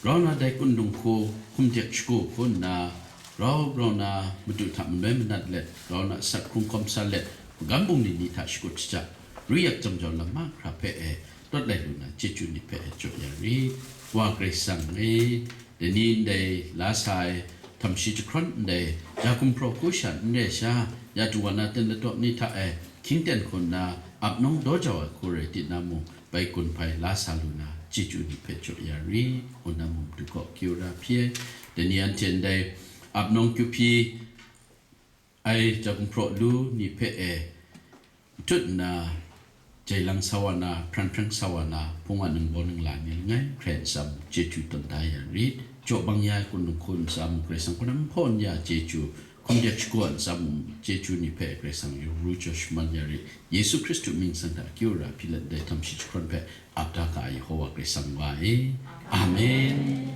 Grau na dai kunlung hku hkum dek shagu hku nna, grau grau na Madu hta manoi manat let, grau na sat hkrung hkawm sa let, magam bungli ni hta shakut shaja, rui yak jam jau lam mahkra hpe e, tawt lai lu na chyeju ni hpe e jaw ya rit. Wa Karai Kasang e, dai ni ndai la sa ai, htam shi jahkrawn ndai, ya gumhpraw hku sha n re sha, ya du wa na ten ladaw ni hta e, hkying ten hku nna, ap nawng daw jau ai hku rai ti na mung, bai gun hpai la sa lu na, chyeju ni hpe jaw ya rit, ngu na mung Madu kaw kyu ra hpyi ai. Dai ni anhte ndai, ap nawng kyu hpyi, ai ja gumhpraw lu ni hpe e, ntut nna, jai lang sa wa na, hpran hpran sa wa na, hpung a ningbaw ningla ni langai hkrai ntsa mung chyeju tawn da ya rit. Jaw bang ya ai kunlung hku ntsa mung Karai Kasang hku na nhpaw n ya chyeju, hkum dek shagu a ntsa mung chyeju ni hpe Karai Kasang yu ru jaw shaman ya rit. Yesu Hkristu mying san hta akyu ara hpyi let ndai htam shi jahprawn hpe ap da ga ai Yehova Karai Kasang wa e. Amen.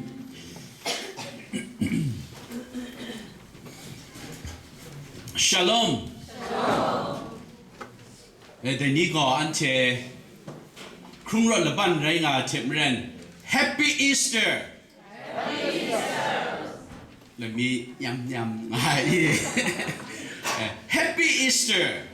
Shalom. E, dai ni gaw anhte hkrung rawt laban rai nga ai hte maren, Happy Easter! Lami nyam nyam nga ai. Eh, Happy Easter!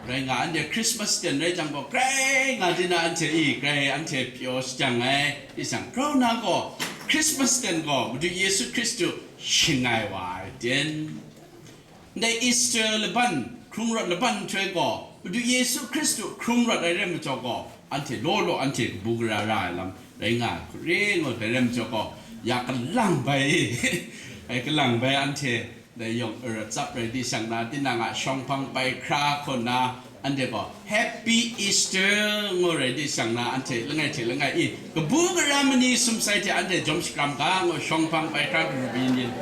Rai nga, anhte Christmas ten rai jang gaw, grai nga di na anhte i, grai anhte pyaw shajang ai. Di jang, grau na gaw, Christmas ten gaw, Madu Yesu Hkristu shangai wa ai ten. Ndai Easter laban, hkrung rawt laban nhtoi gaw, Madu Yesu Hkristu hkrung rawt ai rai majaw gaw, anhte law law anhte kabu gara ra ai lam rai nga ai hku re ngu, dai rai majaw gaw, ya kalang bai, ai kalang bai anhte dai yawng ara tsap rai di shang na, tinang a shawng hpang bai hkra hkaw na, anhte gaw, Happy Easter ngu rai di shang na, anhte langai hte langai i, kabu gara mani sumsai hte anhte jawm shakram ga ngu, shawng hpang bai hkra karu byin yin.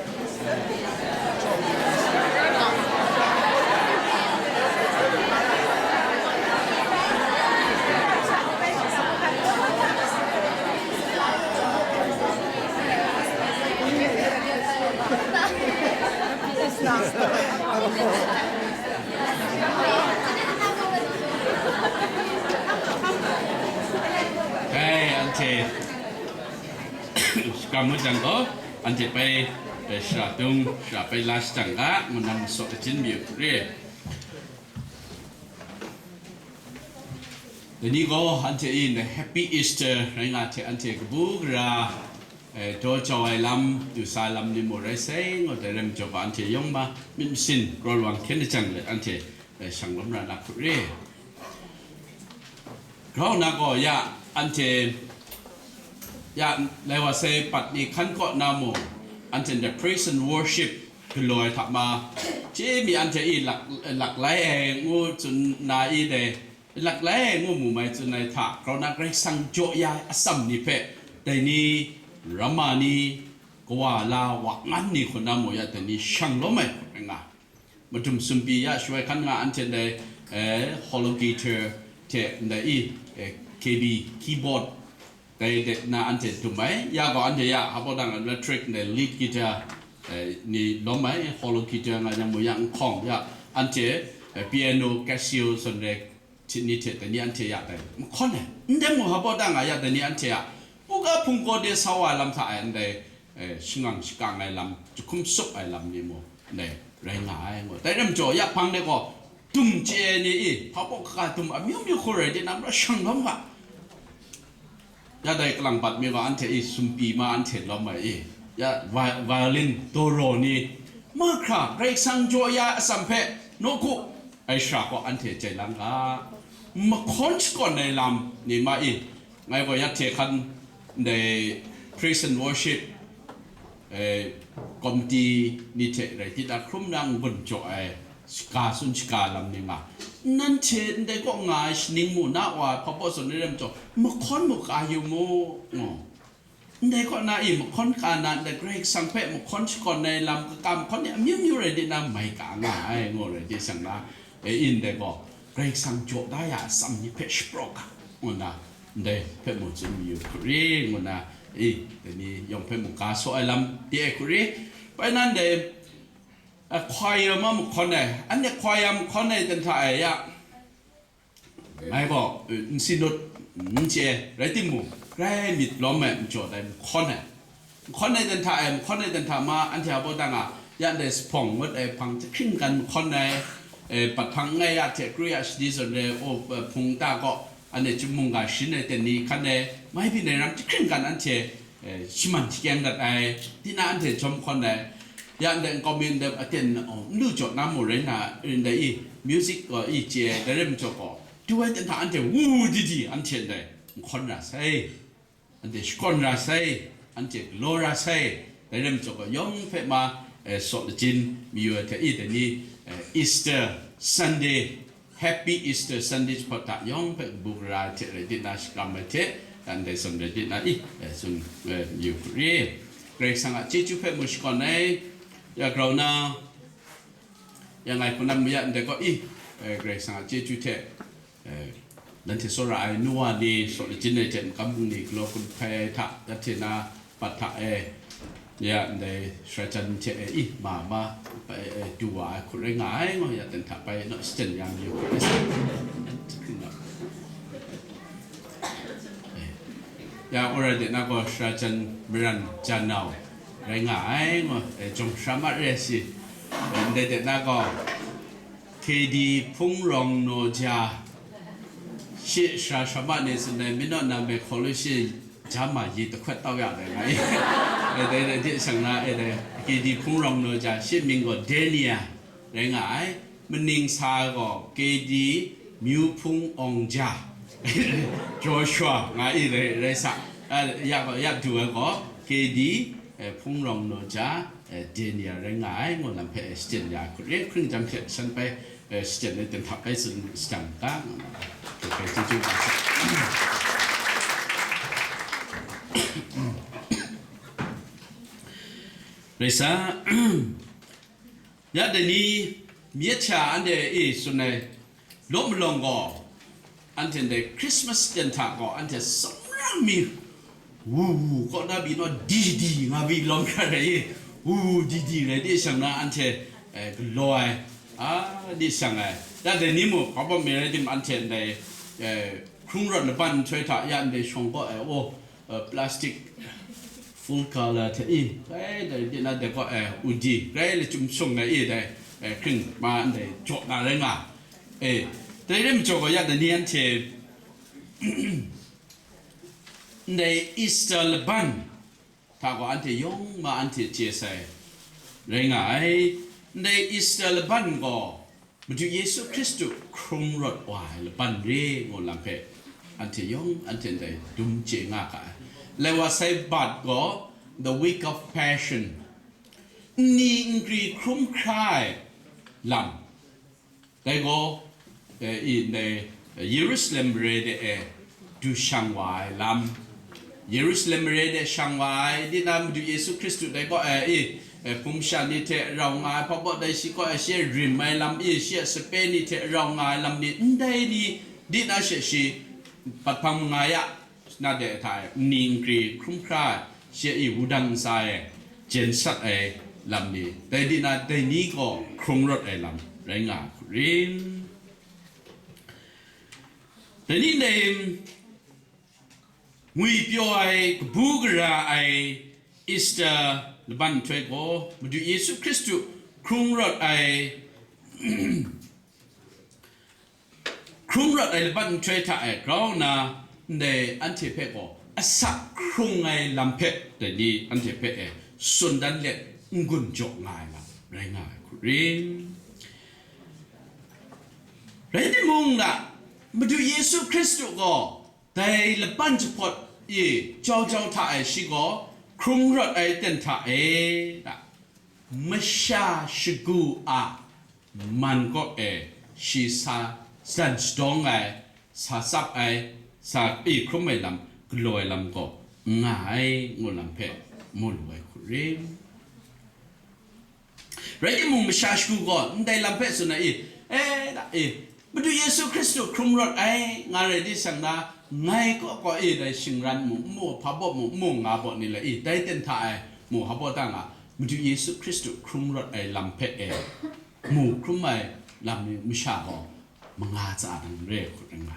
Dai, anhte shakram ngut jang gaw, anhte bai, eh, shara dung, shara bai la shajang ga, ngu nang masaw lachin mi u hku re. Dai ni gaw anhte in Happy Easter rai nga hte anhte kabu gara, eh, daw jau ai lam, du sa ai lam ni mung rai sai ngut ai rai majaw gaw, anhte yawng ma myit masin kraw lawang hkyen lajang let anhte, eh, shang lawm ra na hku re. Grau na gaw, ya, anhte, ya, lai wa sai pat ni hkan kaw na mung, anhte ndai praise and worship galaw ai hta ma, chye mi anhte i lak, lak lai ai ngu tsun na i dai, lak lai ai ngu mu mai tsun ai hta, grau na Karai Kasang jaw ya ai atsam ni hpe, dai ni, ramma ni, kawa la, wa ngan ni hku na mung ya, dai ni shang lawm ai hku rai nga. Madum sumpi ya shawai hkan nga anhte ndai, eh, hollow guitar hte ndai i, eh, K B keyboard, dai de na anhte dum ai, ya gaw anhte ya hpa dang electric ndai lead guitar, eh, ni lawm ai, holo ki teng nga yang mu yang nhkawng ya, anhte, eh, piano, Casio zawn re, hte ni hte dai ni anhte ya dai mahkawn ai, ndai mu hpa baw da nga ya dai ni anhte a, puga hpungkaw de sa wa ai lam hta e ndai, eh, shangang shakang ai lam, jahkum sup ai lam ni mu, ndai rai nga ai ngu. Dai ram jaw, ya hpang de gaw, dum chye ai ni i, hpa baw kaga dum amyu myu hku rai de na, mara shang lawm ga. Ya dai kalang bat mi gaw, anhte i sumpi ma anhte lawm ai i, ya vi-, violin, doro ni, mahkra, Karai Kasang jaw ya atsam hpe, nawku, ai shara kaw anhte jai lang ga, mahkawn shakawn ai lam ni ma i, ngai gaw ya hte hkan ndai praise and worship, eh, committee ni hte rai tinang hkrum na n-gun jaw ai, shaka tsun shaka lam ni nga. Nanhte ndai kaw nga ai shaning mu na wa ai hpa baw zawn ni rai majaw, mahkawn mu ka yu mu, ngu. Ndai kaw na i mahkawn ka na, ndai Karai Kasang hpe mahkawn shakawn ai lam, kaka mahkawn ni amyu myu rai di na mai ka nga ai, ngu rai di shang na, e, ndai gaw, Karai Kasang jaw da ya atsam ni hpe shapraw ga, ngu na, ndai hpe mu tsun mayu hku ri, ngu na, e, dai ni yawng hpe mu ka saw ai lam di ai hku ri, bai nan dai, a, choir ma mahkawn ai, anhte choir mahkawn ai dan hta e ya, ngai gaw, e, n si nut, n chye, rai timung, grai myit lawm ai majaw dai mahkawn ai. Mahkawn ai dan hta e, mahkawn ai dan hta ma, anhte a baw dang a, ya ndai Sahpawng ngut ai hpang jahkring kan mahkawn ai, e, pat hpang n-gai ya hte kru ya shadi zawn re, o, e, hpung ta gaw, anhte chyum mungga shin ai ten ni hkan ai, mai byin ai ram jahkring kan anhte, e, shaman shakyang dat ai, tinang anhte jawm hkawn ai, ya ndai nkau mi ndai aten, o, n lu jaw na mu rai na, ndai i, music gaw i chye ai, dai rai majaw gaw, du ai ten hta anhte wu di di, anhte ndai, nhkawn ra sai. Anhte shakawn ra sai, anhte galaw ra sai, dai rai majaw gaw, yawng hpe ma, eh, saw lachin mayu ai hte i dai ni, eh, Easter Sunday, Happy Easter Sunday jahpawt hta yawng hpe kabu gara ai hte rai di na, shakram ai hte, ndai zawn rai di na i, eh, tsun, eh, mayu hku ri. Karai Kasang a chyeju hpe mu shakawn ai, ya grau na, ya ngai hpunam mayak ndai gaw i, eh, Karai Kasang a chyeju hte, eh, nanhte tsawra ai nu wa ni, saw lachin ai hte makam bungli galaw hkun hpai ai hta, ya hte na, pat hta e, ya ndai Shara Jan hte e i, ma ma, bai, eh, du wa ai hku rai nga ai, ngu ya ten hta bai naw, shachyen ya mayu hku rai sa. Eh, ya, ora de na gaw Shara Jan Maran Janau rai nga ai, ngu, eh, jawng shara ma re si, eh, ndai de na gaw, K D Hpung Rawng Naw Ja, shi shara shara ma ni tsun ai, mi naw na me hkaw lu shi ja ma yi dahkawt tau ya dai nga i. E dai, dai de shang na, e dai, K D Hpung Rawng Naw Ja, shi mying gaw Dania rai nga ai, maning sa gaw K D Myu Hpung Awng Ja, Joshua nga i rai, rai sa, a, ya gaw, ya du ai gaw K D, eh, Hpung Rawng Naw Ja, eh, Dania rai nga ai, ngu lam hpe, eh, shachyen ya hku ri, hkring jang hte shan bai, eh, shachyen ai ten hta bai tsun shajang ga, ngu na, hpe bai chyeju ga sa. Rai sa, ya dai ni, myit sha anhte e tsun ai, law malawng gaw, anhte ndai Christmas ten hta gaw, anhte tsawmrang mi, wu wu kaw na pyi naw, di di nga pyi lawm hkra rai i, wu wu di di rai di shang na anhte, eh, galaw ai, a, di shang ai. Ya dai ni mung, hpa bawm mi rai tim, anhte ndai, eh, hkrung rawt laban nhtoi hta ya ndai shawng kaw ai, o, eh, plastic full color hte i, grai dai di na de kaw, eh, u di, grai lachyum shung ai i dai, eh, hkring ma ndai jaw na rai nga. Eh, dai rai majaw gaw ya dai ni anhte, ndai Easter laban hta gaw anhte yawng ma anhte chye sai rai nga ai. Ndai Easter laban gaw Madu Yesu Hkristu hkrung rawt wa ai laban re ngu lam hpe anhte yawng anhte ndai dum chye nga ga ai. Lai wa sai bat gaw The Week of Passion, nni nkri hkrum hkra ai lam, dai gaw, eh, i ndai, eh, Yerusalem mare de e du shang wa ai lam, Yerusalem mare de shang wa ai, di na Madu Yesu Hkristu dai kaw e i, eh, hpung sha ni hte rau nga ai hpa baw, dai shi kaw e shi a rim ai lam i, shi a sape ni hte rau nga ai lam ni, ndai ni, di na she shi, pat hpang manga ya, na de hta e, nni nkri hkrum hkra ai, shi a i wudang ntsa e, jen sat ai, lam ni, dai di na dai ni gaw hkrung rawt ai lam rai nga ai hku rin. Dai ni ndai ngwi pyaw ai, kabu gara ai Easter laban nhtoi gaw, Madu Yesu Hkristu hkrung rawt ai, hkrung rawt ai laban nhtoi hta e grau nna, ndai anhte hpe gaw asak hkrung ai lam hpe dai ni anhte hpe e tsun dan let n-gun jaw nga ai lam rai nga ai hku rin. Rai timung, na Madu Yesu Hkristu gaw dai laban jahpawt e jau jau hta e shi gaw hkrung rawt ai ten hta e, na masha shagu a man kaw e shi sa zan shadawng ai, sa tsap ai, sa e hkrum ai lam, galaw ai lam gaw n nga ai, ngu lam hpe mu lu ai hku rin. Rai timung, masha shagu gaw ndai lam hpe tsun ai, e, e, da, e, Madu Yesu Hkristu hkrung rawt ai, nga rai di shang na, ngai kaw kaw e dai shingran mu, n mu hpa baw mu, n mu nga baw ni le, e, dai ten hta ai, mu hpa baw ta nga, Madu Yesu Hkristu hkrung rawt ai lam hpe e, mu hkrum ai lam ni masha gaw manga tsa nang re hkut ring nga.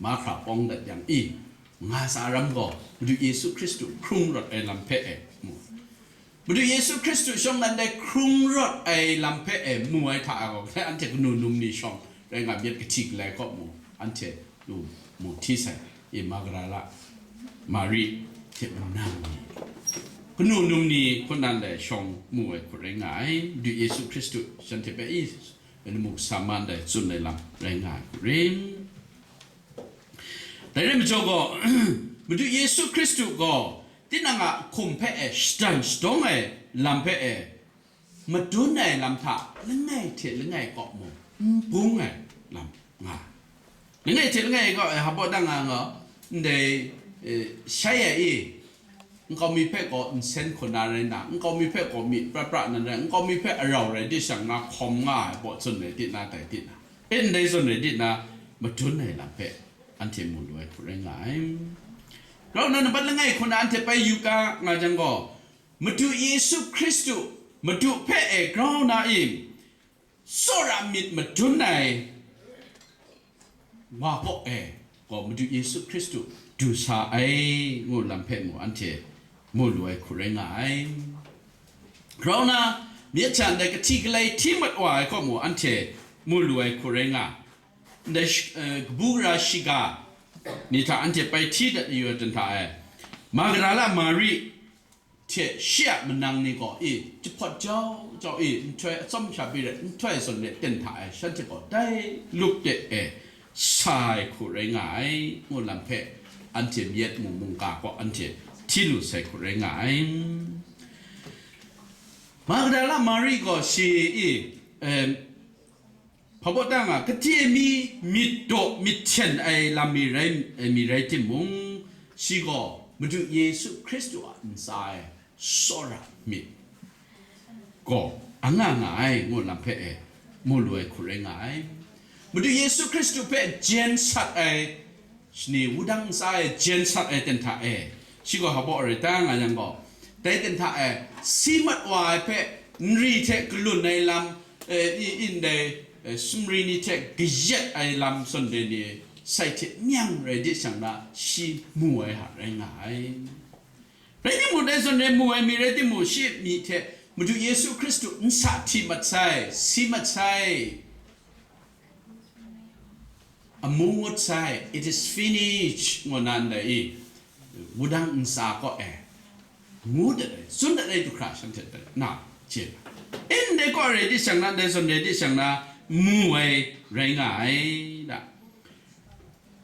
Mahkra pawng dat yang, i, manga tsa ram gaw Madu Yesu Hkristu hkrung rawt ai lam hpe e mu. Madu Yesu Hkristu shawng nan dai hkrung rawt ai lam hpe e mu ai hta e gaw, anhte kanu num ni shawng rai nga, myit kahti galai kaw mu, anhte lu mu hti sai, i, Magdala Mari hte manang ni, kanu num ni hkun nan dai shawng mu ai hku rai nga ai. Madu Yesu Hkristu shanhte hpe, i, lamu sa man dai tsun ai lam rai nga ai hku rin. Dai rai majaw gaw, Madu Yesu Hkristu gaw tinang a hkum hpe e shadan shadawng ai lam hpe e madun ai lam hta langai hte langai kaw mung n bung ai lam nga ai. Langai hte langai kaw e hpa baw ta nga nga, ndai, e, shai ai i, nkau mi hpe gaw nsen hkun na rai nna, nkau mi hpe gaw myi pra pra na rai, nkau mi hpe arau rai di shang na hkawm nga ai baw tsun rai di na, dai di na, e, ndai zawn rai di na, madun ai lam hpe anhte mu lu ai hku rai nga ai. Grau nna, nambat langai hku na anhte bai yu ga nga jang gaw, Madu Yesu Hkristu, Madu hpe e grau na i, tsawra myit madun ai wa kaw e gaw Madu Yesu Hkristu du sa ai, ngu lam hpe mu anhte mu lu ai hku rai nga ai. Grau na, myit hta ndai kahti galai hti mat wa ai kaw mu anhte mu lu ai hku rai nga. Ndai sh-, eh, kabu gara shiga ni hta anhte bai hti dat yu ai ten hta e, Magdala Mari hte shi a manang ni gaw, i, jahpawt jau jau, i, nhtoi atsawm sha byi rai, nhtoi zawn let ten hta e, shanhte gaw dai lup de e sa ai hku rai nga ai, ngu lam hpe anhte myit mu mungga gaw anhte hti lu sai hku rai nga ai. Magdala Mari gaw shi, i, em, hpa baw ta nga, kade mi myit daw myit hten ai lam mi rai, mi rai timung, shi gaw Madu Yesu Hkristu a ntsa e tsawra myit gaw a nga nga ai, ngu lam hpe e mu lu ai hku rai nga ai. Madu Yesu Hkristu hpe jen sat ai, shani wudang ntsa e jen sat ai ten hta e, shi gaw hpa baw rai ta nga yang gaw, dai ten hta e si mat wa ai hpe nri hte kalun ai lam, e, i, ndai, e, sumri ni hte kayat ai lam zawn re ni sai hte myang rai di shang na, shi mu ai hta rai nga ai. Rai timung, dai zawn re mu ai mi rai timung, shi myi hte Madu Yesu Hkristu n sa hti mat sai, si mat sai, amu ngut sai, "It is finished," ngu na ndai i, wudang ntsa kaw e ngu dat ai, tsun dat ai du hkra shanhte na chye na, ndai kaw rai di shang na, ndai zawn rai di shang na, mu ai rai nga ai da.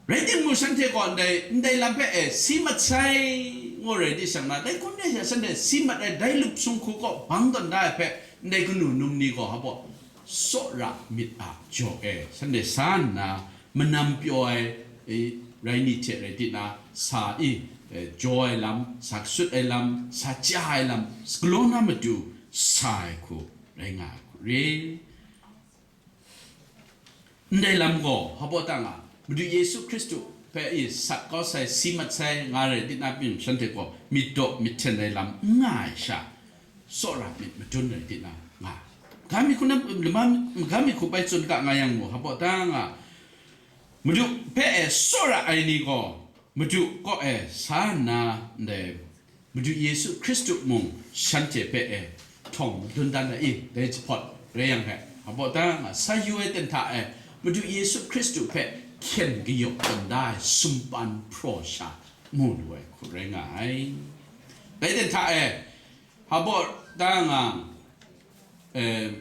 Rai timung, shanhte gaw ndai, ndai lam hpe e si mat sai, ngu rai di shang na, dai hkun de sha shanhte si mat ai, dai lup sung hku kaw bang tawn da ai hpe, ndai kanu num ni gaw hpa baw tsawra myit a jaw e shanhte sa nna, manam pyaw ai, e, rai ni hte rai di na, sa i, e, jaw ai lam, sa kasut ai lam, sa chya ai lam, galaw na matu sa ai hku rai nga ai hku re. Ndai lam gaw hpa baw ta nga, Madu Yesu Hkristu hpe i sat kau sai, si mat sai nga rai di na pyi, shanhte gaw myit daw myit hten ai lam n nga ai sha, tsawra myit madun rai di na nga. Ga mi hku na, lama, ga mi hku bai tsun ga nga yang mu, hpaw da nga, Madu hpe e tsawra ai ni gaw, Madu kaw e sa nna, ndai Madu Yesu Hkristu mung shanhte hpe e htawng madun dan ai, dai jahpawt rai yang hpe, hpaw da nga, sa yu ai ten hta e, Madu Yesu Hkristu hpe hkyen kayawp tawn da ai sumpan hpraw sha mu lu ai hku rai nga ai. Dai ten hta e, hpaw da nga, eh,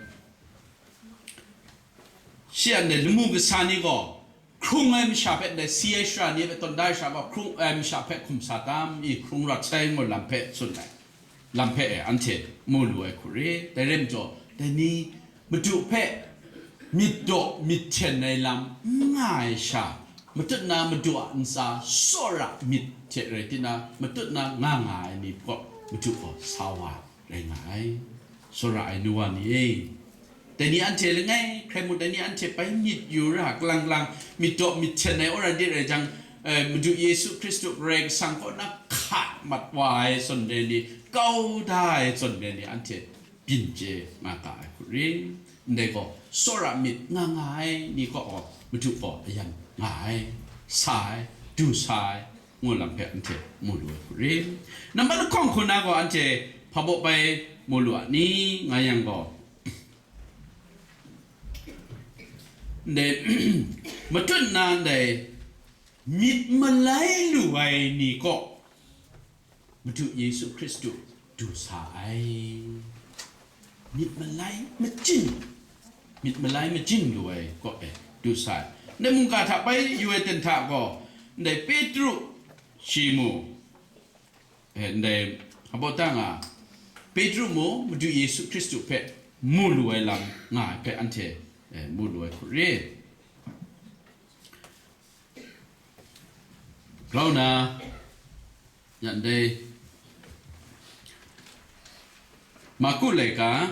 shi a ndai lamu kasa ni gaw, hkrung ai masha hpe, ndai si ai sara ni hpe tawn da ai sara gaw, hkrung ai masha hpe hkum sa tam i, hkrung rawt sai ngu lam hpe tsun ai, lam hpe e anhte mu lu ai hku re. Dai rai majaw, dai ni Madu hpe myit daw myit hten ai lam n nga ai sha, matut na Madu a ntsa tsawra myit hte rai di na, matut na nga nga ai ni kaw Madu gaw sa wa rai nga ai. Tsawra ai nu wa ni e, dai ni anhte langai hkrai mung, dai ni anhte bai myit yu ra, kalang kalang myit daw myit hten ai wora de rai jang, eh, Madu Yesu Hkristu Karai Kasang kaw na hka mat wa ai zawn re ni, kau da ai zawn re ni, anhte byin chye nga ga ai hku ri. Ndai gaw, tsawra myit nga nga ai ni kaw gaw, Madu gaw ayan nga ai, sa ai, du sa ai, ngu lam hpe anhte mu lu ai hku ri. Nambat lahkawng hku na gaw anhte hpabaw bai mu lu a ni, nga yang gaw, ndai, matut na ndai myit malai lu ai ni kaw, Madu Yesu Hkristu du sa ai. Myit malai majing, myit malai majing lu ai kaw e du sa ai. Ndai mungga hta bai yu ai ten hta gaw, ndai Petru shi mu, eh, ndai hpabaw da nga, Petru mu Madu Yesu Hkristu hpe mu lu ai lam nga ai hpe anhte, eh, mu lu ai hku re. Grau na, yan dai, Marku laika,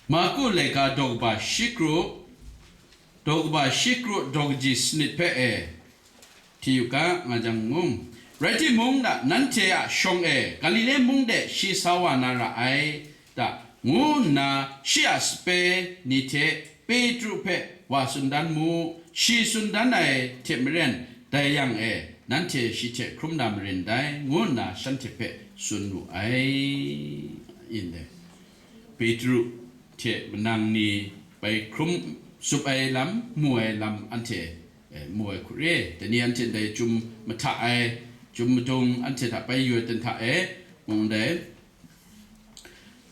Marku laika daw kaba shi kru, daw kaba shi kru daw kaji sanit hpe e, hti yu ga, nga jang mung. Rai timung, da, nanhte a shawng e, Galile mung de shi sa wa na ra ai, da, ngu nna shi a sape ni hte Petru hpe wa tsun dan mu, shi tsun dan ai hte maren, dai yang e, nanhte shi hte hkrum na marin dai, ngu nna shanhte hpe tsun wu ai. Yin dai. Petru hte manang ni bai hkrum tsup ai lam, mu ai lam anhte, eh, mu ai hku re. Dai ni anhte ndai chyum mahta ai, chyum madung anhte hta bai yu ai ten hta e, mung dai,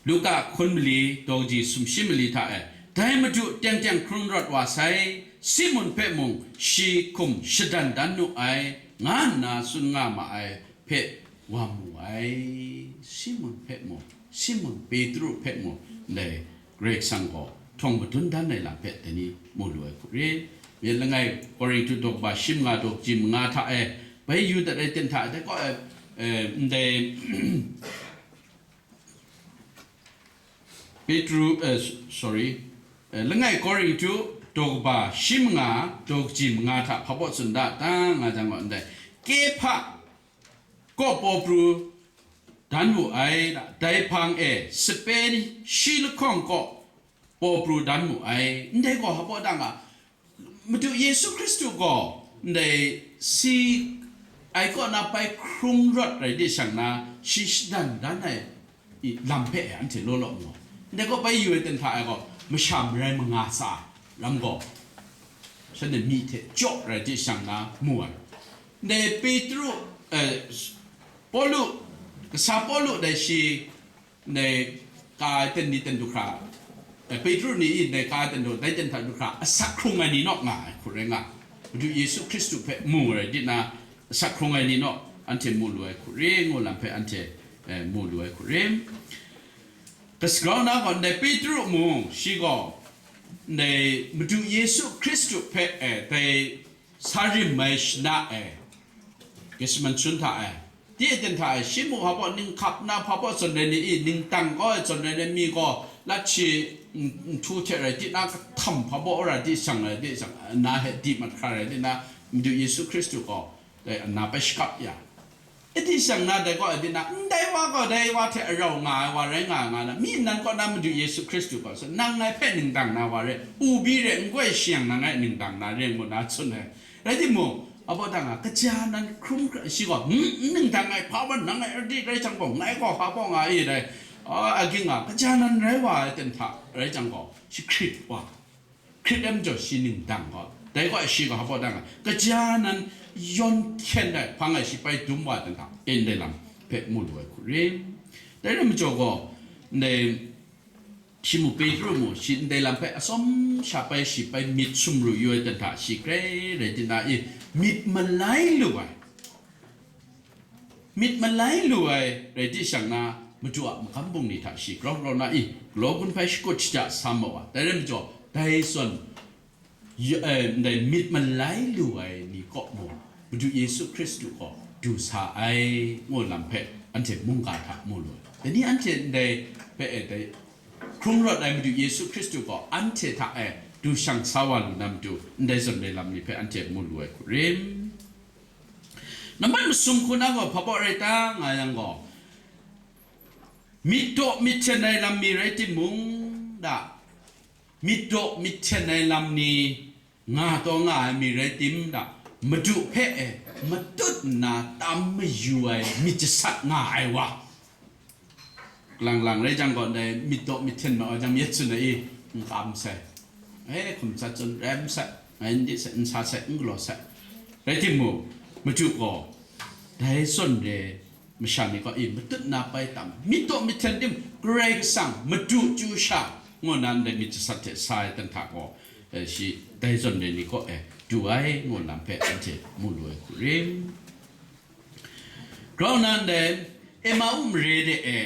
Luka hkun mali, daw kaji sumshi mali hta e, dai Madu teng teng hkrung rawt wa sai, Simun hpe mung shi hkum shadan dan nu ai, nga nna tsun nga ma ai, hpe wa mu ai. Simun hpe mung, Simun Petru hpe mung, ndai Karai Kasang gaw htawng madun dan ai lam hpe dai ni mu lu ai hku re. Myit langai Korinhtu daw kaba shi manga daw kaji manga hta e, bai yu dat ai ten hta e, dai kaw e, eh, ndai Petru, eh, s-, sorry, eh, langai Korinhtu daw kaba shi manga daw kaji manga hta hpabaw tsun da, da nga jang gaw ndai, Kehpa kaw paw pru dan wu ai, dai hpang e sape ni shi lahkawng kaw paw pru dan mu ai. Ndai gaw hpabaw da nga, Madu Yesu Hkristu gaw ndai si ai kaw na bai hkrung rawt rai di shang na, shi shadan dan ai i lam hpe anhte law law mu ai. Ndai gaw bai yu ai ten hta e gaw, masha marai manga tsa lam gaw, shanhte myi hte jaw rai di shang na mu ai. Ndai Petru, eh, Pawlu, kasa Pawlu dai shi, ndai ka ai ten ni ten du hkra, eh, Petru ni i ndai ka ai ten du, dai ten hta du hkra asak hkrung ai ni naw nga ai hku rai nga, Madu Yesu Hkristu hpe mu rai di na, asak hkrung ai ni naw anhte mu lu ai hku re, ngu lam hpe anhte, eh, mu lu ai hku re. Kasi grau na gaw, ndai Petru mung, shi gaw ndai Madu Yesu Hkristu hpe, eh, dai sa rim ai shana e, Gethsemane sun hta e, di e ten hta e, shi mung hpabaw ning hkap na hpabaw zawn rai ni i, ning tang kau ai zawn rai ni mi gaw, lat shi n-, nhtu hte rai di na, kahtam hpa baw rai di shang rai di shang, na he di mat hkra rai di na, Madu Yesu Hkristu gaw dai na pai shakap ya. E di shang na dai gaw, e di na, ndai wa gaw dai wa hte arau nga ai wa rai nga ai nga na, mi nnan kaw na Madu Yesu Hkristu gaw, so, nang ngai hpe ningdang na wa re, ubi re, n goi shayang nang ngai ningdang na re ngu na tsun ai. Rai timung, a baw dang a, kaja nan hkrum hkra, shi gaw, "Hmm, n ningdang ai, hpa wan nang ngai ardi rai jang gaw, ngai gaw hpa baw nga e dai, a, aging a, kaja nan rai wa ai ten hta rai jang gaw, shi hkrit wa, hkrit ai majaw shi ningdang gaw, dai gaw shi gaw hpa baw dang a, kaja nan yawn hkyen ai, hpang ai shi pai dum wa ai ten hta, ndai lam hpe mu lu ai hku rim. Dai rai majaw gaw, ndai, shi mu Petru mu, shi ndai lam hpe atsawm sha pai, shi pai myit sumru yu ai ten hta, shi grai rai di na i, myit malai lu ai, myit malai lu ai rai di shang na, Madu a magam bungli hta shi grau grau na i, galaw gun hpai shakut shaja sa ma wa. Dai rai majaw, dai zawn, y-, eh, ndai myit malai lu ai ni kaw mung, Madu Yesu Hkristu gaw du sa ai, ngu lam hpe anhte mungga hta mu lu ai. Dai ni anhte ndai hpe, eh, dai hkrung rawt ai Madu Yesu Hkristu gaw anhte hta e du shang sa wa lu na matu, ndai zawn re lam ni hpe anhte mu lu ai hku rim. Nambat masum hku na gaw hpa baw rai ta nga yang gaw, myit daw myit hten ai lam mi rai timung, da, myit daw myit hten ai lam ni nga taw nga ai mi rai tim, da, Madu hpe e matut nna tam mayu ai myit jasat nga ai wa. Lang lang rai jang gaw, ndai myit daw myit hten ma wa jang, yet tsun ai i, n kam sai, e, hkum sat tsun rem sai, ngai n di sai, n sa sai, n galaw sai. Rai timung, Madu gaw dai zawn re masha ni kaw i matut na pai tam, myit daw myit hten tim, Karai Kasang Madu chyu sha ngu na ndai myit jasat hte sa ai ten hta gaw, eh, shi dai zawn re ni kaw e du ai ngu lam hpe anhte mu lu ai hku rim. Grau na ndai Emau mare de e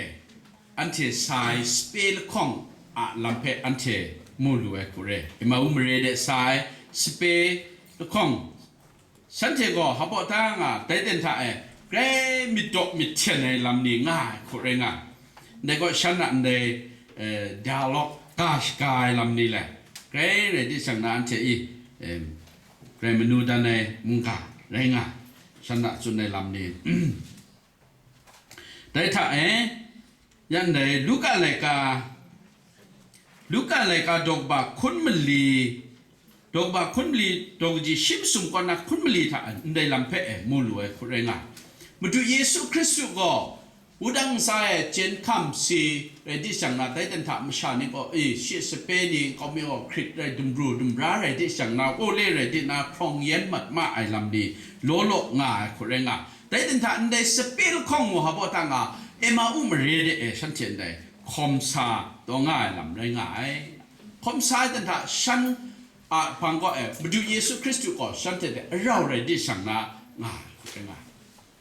anhte sa ai sape lahkawng a lam hpe anhte mu lu ai hku re. Emau mare de sa ai sape lahkawng, shanhte gaw hpa baw ta nga, dai ten hta e grai myit daw myit hten ai lam ni nga ai hku rai nga. Ndai gaw shan a ndai, eh, dialogue ga shaga ai lam ni le, grai rai di shang na anhte i, em, grai manu dan ai mungga rai nga, shan a tsun ai lam ni. Dai hta e, yan dai Luka laika, Luka laika daw kaba hkun mali, daw kaba hkun mali, daw kaji shi masum kaw na hkun mali hta ndai lam hpe e mu lu ai hku rai nga. Madu Yesu Hkristu gaw wudang ntsa e chyen hkam si rai di shang na, dai ten hta masha ni gaw, e, shi sape ni kawmi gaw hkrit rai, dumru dumra rai di shang na, ole rai di na, hprawng yen mat ma ai lam ni law law nga ai hku rai nga. Dai ten hta ndai sape lahkawng mu hpa baw ta nga, Emau mare de e shanhte ndai hkawm sa taw nga ai lam rai nga ai. Hkawm sa ai ten hta shan a hpang kaw e Madu Yesu Hkristu gaw shanhte hte arau rai di shang na nga ai hku rai nga ai.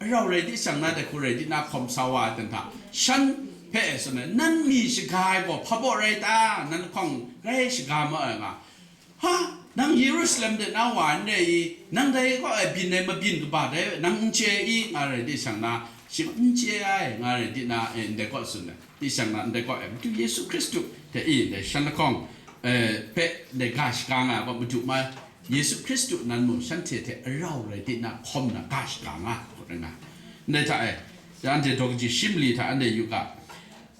Arau rai di shang na dai hku rai di na hkawm sa wa ai ten hta, shan hpe e tsun ai, "Nan mi shaga ai gaw hpa baw rai ta? Nan lahkawng grai shaga ma ai nga. Ha, nang Yerusalem de na wa n re i? Nang dai kaw e byin ai mabyin kaba dai nang n chye i?" nga rai di shang na, shi gaw, "N chye ai," nga rai di na, e, ndai kaw tsun ai. Di shang na ndai kaw e Madu Yesu Hkristu hte i ndai shan lahkawng, eh, hpe ndai ga shaga nga ai gaw, Madu ma Yesu Hkristu nan mung shanhte hte arau rai di na hkawm na ga shaga nga ai hku rai nga. Ndai hta e, anhte daw kaji shi mali hta anhte yu ga,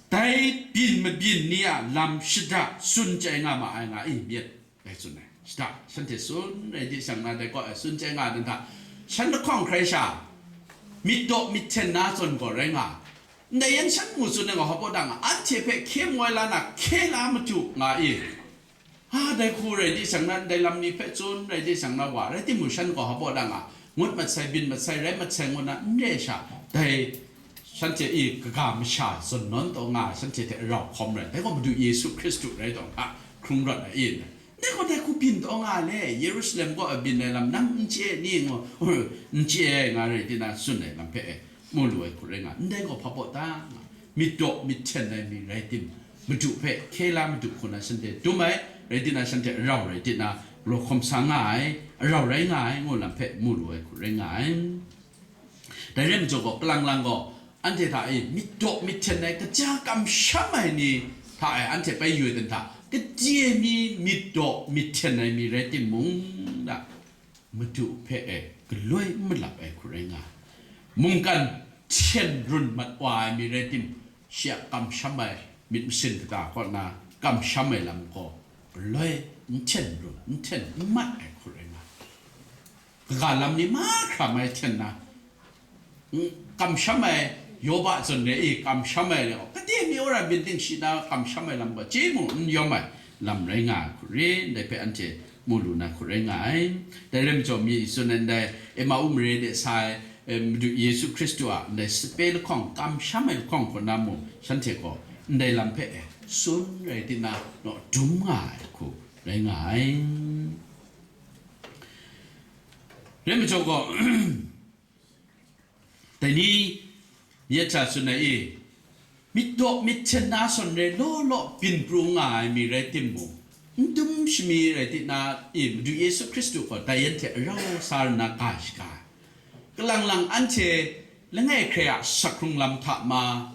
dai byin mabyin ni a lam shada tsun chyai nga ma ai nga i myit, dai tsun ai. Shada shanhte tsun rai di shang na, dai kaw e tsun chyai nga ai dan hta, shan lahkawng hkrai sha, myit daw myit hten na zawn gaw rai nga, ndai yan shan mu tsun ai gaw hpa baw ta nga, anhte hpe hkye mu ai la na hkye la madu nga i? Ha, dai hku rai di shang na, ndai lam ni hpe tsun rai di shang na wa, rai timung, shan gaw hpa baw ta nga, ngut mat sai, byin mat sai, rai mat sai ngu na n re sha, dai shanhte i kaga masha zawn nawn taw nga ai shanhte hte arau hkawm rai, dai gaw Madu Yesu Hkristu rai taw hta hkrung rawt ai i? Ndai gaw dai hku byin taw nga le, Yerusalem kaw e byin ai lam nang n chye ni ngu, n chye ai nga rai di na tsun ai lam hpe e mu lu ai hku rai nga, ndai gaw hpa baw ta nga, myit daw myit hten ai mi rai tim, Madu hpe hkye la madu hku na shanhte dum ai, rai di na shanhte arau rai di na, galaw hkawm sa nga ai, arau rai nga ai, ngu lam hpe mu lu ai hku rai nga ai. Dai rai majaw gaw, kalang lang gaw, anhte hta e myit daw myit hten ai, kaja kamsham ai ni hta e anhte bai yu ai dan hta, kadai mi myit daw myit hten ai mi rai timung, da, Madu hpe e galoi n malap ai hku rai nga ai. Mungkan hten run mat wa ai mi rai tim, shi a kamsham ai myit masin kata kaw na kamsham ai lam gaw galoi n hten run, n hten n mat ai hku rai nga ai. Kaga lam ni mahkra mai hten na, n-, kamsham ai, Yoba zawn re i, kamsham ai le, kade mi wora binding shi na kamsham ai lam gaw, chye mung n yawm ai lam rai nga ai hku ri, ndai hpe anhte mu lu na hku rai nga ai. Dai rai majaw, mi tsun ai ndai, Emau mare de sa ai, e, Madu Yesu Hkristu a ndai sape lahkawng, kamsham ai lahkawng hku na mung, shanhte gaw ndai lam hpe e tsun rai ti na, naw dum nga ai hku rai nga ai. Rai majaw gaw, dai ni, myit hta tsun ai i, myit daw myit hten na zawn re law law byin pru nga ai mi rai timung, n dum shami rai ti na i, Madu Yesu Hkristu gaw dai yan hte arau sa nna ga shaga ai. Kalang lang anhte langai hkrai a sak hkrung lam hta ma,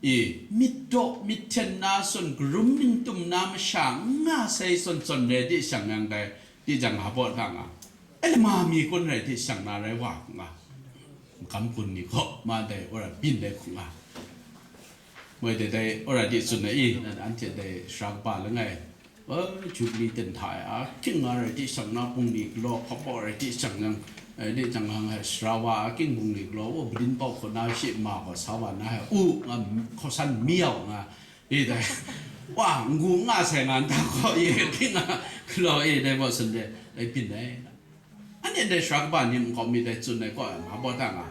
e, myit daw myit hten na zawn, karum ning tum na masha n nga sai zawn zawn re di shang yang dai, di jang, hpa baw hta nga, e, lama mi kun rai di shang na rai wa hku nga, magam kun ni gaw ma dai wora byin dai hku nga. Moi dai dai wora di tsun na i, anhte dai sara kaba langai, Jubili ten hta e, a, king nga rai di shang na, bungli galaw hpa baw rai di shang yang, e, di jang nga, sara wa a king bungli galaw, o, madin bau hku na shi ma gaw sa wa na, e, u, nga, hkawsan mi yau nga, e, dai, wa, n gu n nga sai nga nta gaw, e, king nga, galaw, e, dai baw sun de, dai byin ai. Anhte ndai sara kaba ni nkau mi dai tsun ai kaw, e, ma baw ta nga,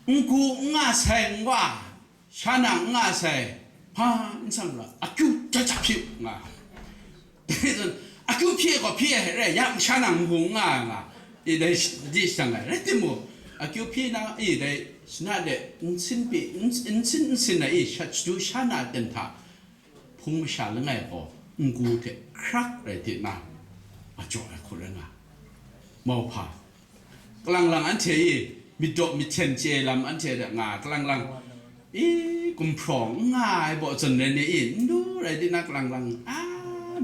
n gu n nga sai n wa, sha na n nga sai, hpa n sang la, akyu ja ja hpyi u nga. Dai zawn, akyu hpyi gaw hpyi ai rai, ya sha na n gu n nga ai nga, i dai di shang ai, rai timung, akyu hpyi na, i dai shana de n sin pyi, n, n sin n sin ai, i sha, shadu sha na ten hta, hpung masha langai gaw n gu hte hkrak rai ti na, a jaw ai hku rai nga. Mauhpa, kalang lang anhte i myit daw myit hten chye ai lam anhte de nga, kalang lang i gumhpraw n nga ai baw zawn rai ni i, n du rai di na, kalang lang a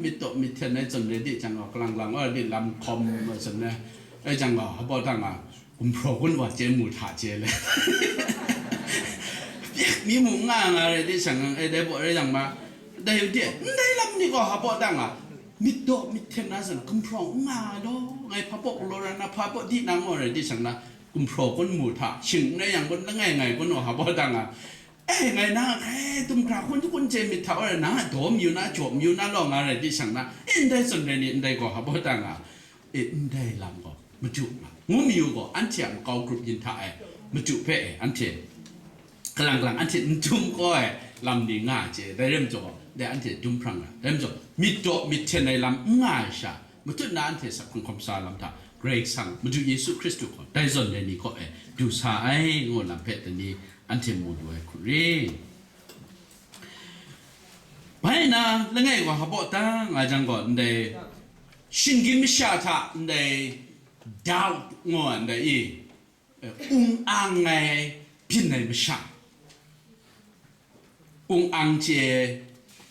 myit daw myit hten ai zawn rai di jang gaw, kalang lang a di lam hkawm ai zawn rai, rai jang gaw, hpa baw ta nga, gumhpraw kun wa chye mu hta chye le. Pyak mi mu n nga nga rai di shang, e, dai baw rai jang ma, dai de, ndai lam ni gaw hpa baw ta nga, myit daw myit hten na zawn gumhpraw n nga ai law, ngai hpa baw galaw ra na, hpa baw di na ngaw rai di shang na, gumhpraw kun mu hta, shing n rai yang kun, langai ngai kun, hpa baw ta nga, e, ngai na, e, dum hkra kun kun chye myit hta, wa rai na, daw mayu na, jaw mayu na law nga rai di shang na, e, ndai zawn rai ni, ndai gaw hpa baw ta nga, e, ndai lam gaw, Madu nga, ngu mayu gaw, anhte a makau grup yin hta e, Madu hpe e, anhte, kalang lang anhte n dum kau ai lam ni nga ai chye, dai rai majaw, dai anhte dum hprang ai, dai majaw, myit daw myit hten ai lam n nga ai sha, matut na anhte sak hkrung hkawm sa lam hta, Karai Kasang, Madu Yesu Hkristu gaw, dai zawn rai ni kaw e, du sa ai, ngu lam hpe dai ni, anhte mu lu ai hku ri. Bai na, langai gaw hpa baw ta nga jang gaw, ndai, shinggyim masha hta, ndai, doubt ngu ai, ndai i, e, ung ang ai, byin ai masha, ung ang chye ai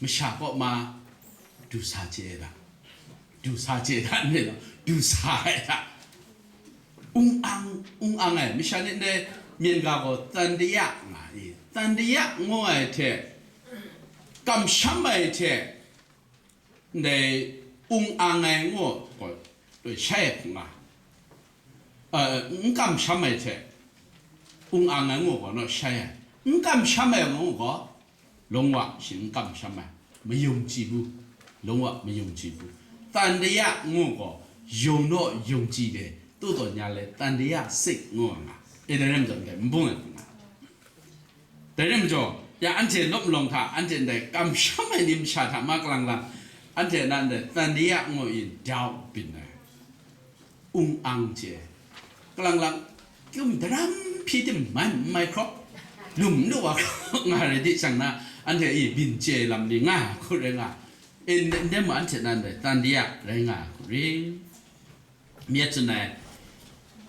masha kaw ma, du sa chye ai da, du sa chye ai da, ndai gaw, du sa ai da. Ung ang, ung ang ai, masha ni ndai myen ga gaw tsan daya nga i, tsan daya ngu ai hte, kamsham ai hte, ndai ung ang ai ngu gaw, shai ai hku nga, e, n kamsham ai hte, ung ang ai ngu gaw naw shai ai, n kamsham ai ngu gaw, လုံးဝ shi n kamsham ai, mayung chyi bu, လုံးဝ mayung chyi bu. Tsan daya ngu gaw, ယုံတော့ယုံကြည်တယ်, သို့သော်ငြားလည်း သံသယစိတ် ngu ai nga, e, dai rai majaw ndai n bung ai hku nga. Dai rai majaw, ya anhte lawp malawng hta, anhte ndai kamsham ai ni masha hta ma kalang lang, anhte na ndai tsan daya ngu in doubt byin ai. Ung ang chye, kalang lang, kyum daram hpyi tim mai, mai hkrawp, lum n lu wa hkrawp nga rai di shang na, anhte e byin chye lam ni nga ai hku rai nga, e, n-, ndai ma anhte nan dai tsan daya rai nga ai hku ri. Myit tsun ai,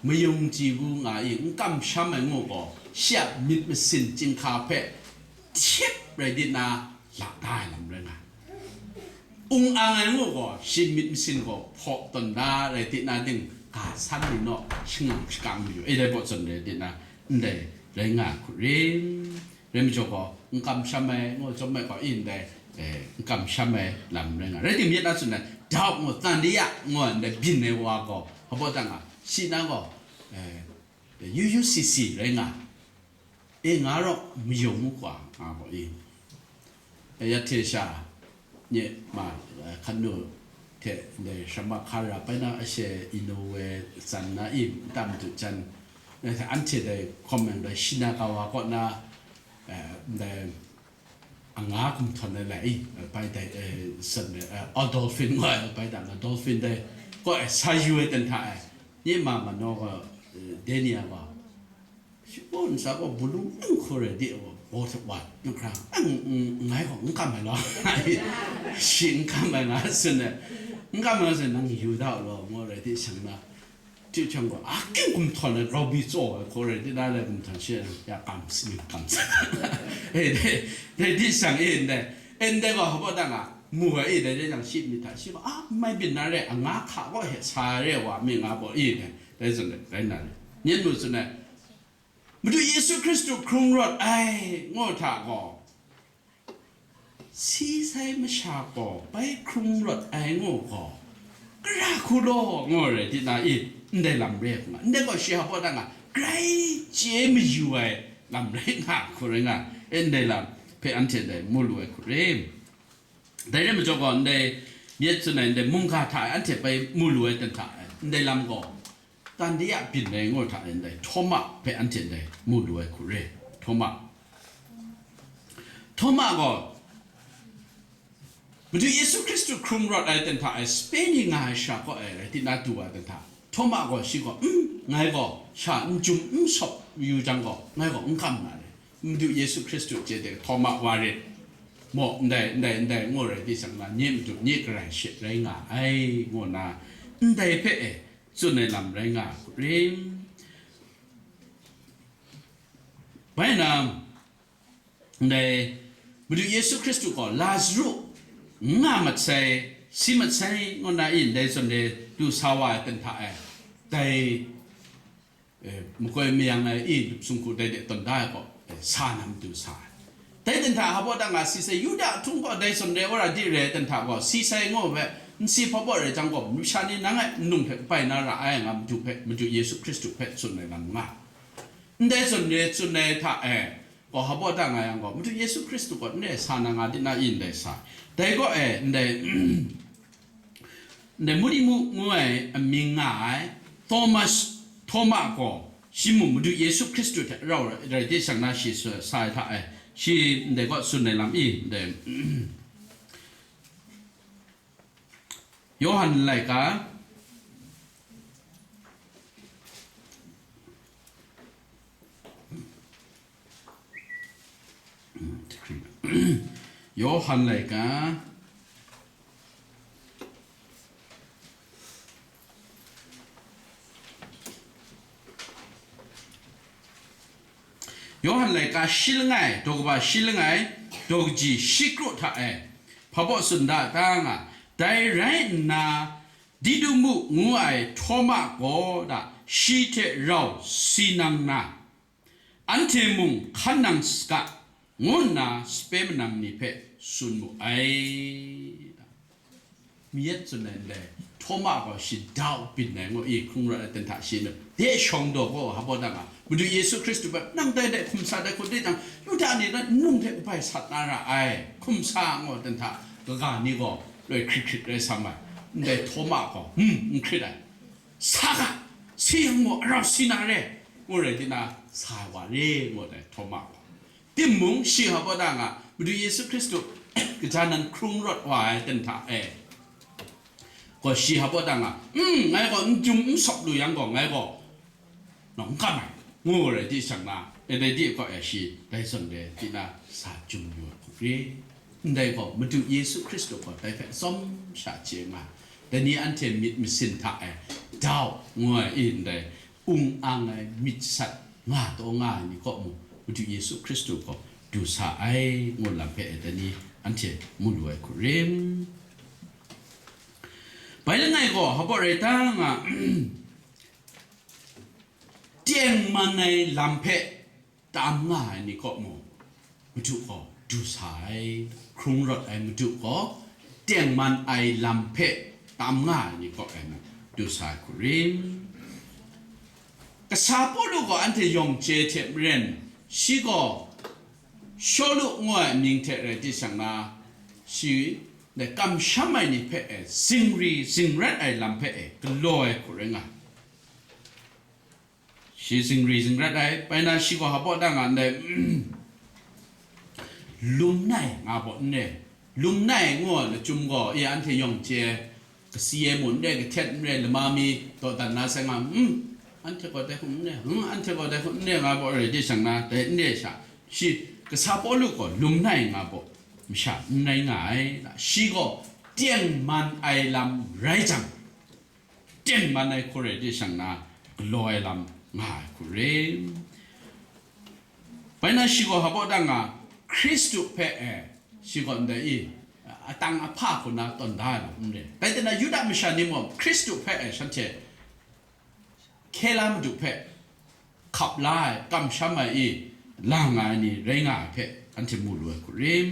mayung chyi bu nga i, n kamsham ai ngu gaw, shi a myit masin chyinghka hpe, htip rai di na, la da ai lam rai nga ai. Ung ang ai ngu gaw, shi myit masin gaw hpaw tawn da rai ti na ting, ga san ni naw shangang shakang mayu, e dai baw zawn rai ti na, ndai rai nga ai hku rim. Rai majaw gaw, n kamsham ai ngu chyawm ai gaw, i ndai, eh, n kamsham ai lam rai nga ai. Rai timung, yet na tsun ai, doubt ngu, tandiya ngu, ndai byin ai wa gaw, hpa baw dang a, shi na gaw, eh, U U C C rai nga ai. E nga rawk mayung mu kwa, nga gaw i. E ya hte sha, nye ma, eh, hkan nu hte ndai Shrama Hkara bai na ashe Inowe tsan na i, nta madu jan, eh, anhte dai hkawm yang dai Shinagawa kaw na, eh, ndai anga gumhtawn ai lai i, bai dai, eh, san, eh, oh, dolphin ngu ai, bai dang na dolphin dai, kaw e sa yu ai ten hta e, nye ma manaw gaw, eh, Denia gaw, shi gaw nsa gaw bulu n hku rai de, gaw hte wa, n hkra, n, n, ngai gaw n kam ai law, shi n kam ai nga tsun ai, n kam ai nga tsun, nang yu da u law, ngu rai de shang na, Chye chyang gaw, a, king gumhtawn ai grau mi tsaw ai hku rai, di na rai gumhtawn she, ya kam sing kam sa. E, dai, dai di shang e ndai, e ndai gaw hpa baw dang a, mu ai e, dai dai jang shi myit hta shi gaw, a, n mai byin na re, anga hka gaw he sa re wa mi nga baw e, dai, dai zawn dai, rai na re. Nyen mu tsun ai, Madu Yesu Hkristu hkrung rawt ai, ngu hta gaw, si sai masha gaw bai hkrung rawt ai ngu gaw, gara hku law, ngu rai di na i, ndai lam re ai hku nga, ndai gaw shi hpa baw dang a, grai chye mayu ai lam rai nga hku rai nga, e ndai lam hpe anhte dai mu lu ai hku re. Dai rai majaw gaw, ndai myit tsun ai, ndai mungga hta e anhte bai mu lu ai ten hta e, ndai lam gaw, Tandiya byin ai ngu hta e ndai Htawma hpe anhte ndai mu lu ai hku re. Htawma. Htawma gaw, Madu Yesu Hkristu hkrung rawt ai ten hta e, sape ni nga ai sha kaw e rai ti na du ai ten hta, Htawma gaw shi gaw, "Mm, ngai gaw sha n jum n sawp yu jang gaw, ngai gaw n kam na re. Madu Yesu Hkristu chye de, Htawma wa rit. Maw, ndai, ndai, ndai, ngu rai di shang na, nye madu, nye garai she rai nga ai," ngu na, ndai hpe e, tsun ai lam rai nga ai hku rim. Bai na, ndai Madu Yesu Hkristu gaw Lazaru n nga mat sai, si mat sai, ngu na i ndai zawn e du sa wa ai ten hta e, dai, eh, makoi mayang ai i lup sung hku dai de tawn da ai gaw, eh, sa na matu sa ai. Dai ten hta hpa baw dang a si sai, Yuda ahtung gaw dai zawn re, wora di re ai ten hta gaw si sai ngu hpe, n si hpa baw rai jang gaw, masha ni nang e nnu hte kabai na ra ai nga Madu hpe, Madu Yesu Hkristu hpe tsun ai lam nga. Ndai zawn re tsun ai hta e, gaw hpa baw dang nga yang gaw, Madu Yesu Hkristu gaw n re sa na nga di na i ndai sa. Dai gaw e, ndai, ndai Nikodemu ngu ai amying nga ai Thomas, Htawma gaw, shi mung Madu Yesu Hkristu hte rau rai, rai de shang na shi sa, sa ai hta e, shi ndai gaw tsun ai lam i, ndai, Yawhan laika, Yawhan laika, Yawhan laika shi langai, daw kaba shi langai, daw kaji shi kru hta e, hpa baw tsun da ta nga, dai rai nna, Didumu ngu ai Htawma gaw da shi hte rau si nang na, anhte mung hkan nang saga, ngu nna sape manang ni hpe tsun mu ai. Mi yet tsun ai ndai, Htawma gaw shi doubt byin ai ngu i hkrung rawt ai ten hta shi nu, de shawng daw gaw hpa baw dang a, Madu Yesu Hkristu hpe nang dai dai hkum sa dai hku di jang, Yuda ni na nnu hte kabai sat na ra ai, hkum sa ngu ten hta, kaga ni gaw loi hkrit hkrit rai sam ai, ndai Htawma gaw, hmm, n hkrit ai. Sa ga, si yang gaw, arau si na re, ngu rai di na, sa ai wa re, ngu dai Htawma gaw. Timung, shi hpa baw dang a, Madu Yesu Hkristu kaja nan hkrung rawt wa ai ten hta e, gaw shi hpa baw dang a, "Mm, ngai gaw n jum n sawp lu yang gaw, ngai gaw nawng n kam ai," ngu rai di shang na, e dai di gaw e shi dai zawn re di na sa jum yu ai hku ri. Ndai gaw, Madu Yesu Hkristu gaw dai hpe atsawm sha chye nga, dai ni anhte myit masin hta e, doubt ngu ai, i ndai, ung ang ai myit sat nga taw nga ai ni kaw mung, Madu Yesu Hkristu gaw du sa ai, ngu lam hpe e dai ni anhte mu lu ai hku rim. Bai langai gaw hpa baw rai ta nga, tengman ai lam hpe tam nga ai ni kaw mung, Madu gaw du sa ai, hkrung rawt ai Madu gaw tengman ai lam hpe tam nga ai ni kaw e mung du sa ai hku rim. Kasa Pawlu gaw anhte yawng chye hte maren, shi gaw Shawlu ngu ai mying hte rai di shang na, shi dai kamsham ai ni hpe e zingri zingrat ai lam hpe e galaw ai hku rai nga. Shi zingri zingrat ai, bai na shi gaw hpa baw da nga ndai, lum nai nga baw n re, lum nai ngu ai lachyum gaw, e, anhte yawng chye, kasi ai mung n re, kahtet n re, lama mi dawdan na sai nga, mm, anhte gaw dai hkum n re, mm, anhte gaw dai hkum n re nga baw rai di shang na, dai n re sha, shi kasa Pawlu gaw lum nai nga baw masha n rai nga ai, shi gaw tengman ai lam rai jang, tengman ai hku rai di shang na, galaw ai lam nga ai hku rim. Bai na shi gaw hpa baw da nga, Hkristu hpe e, shi gaw ndai i, atang ahpa hku na tawn da ai lam n re. Dai hte na Yuda masha ni mung Hkristu hpe e shanhte hkye la Madu hpe hkap la ai, kamsham ai i, la nga ai ni rai nga ai hpe anhte mu lu ai hku rim.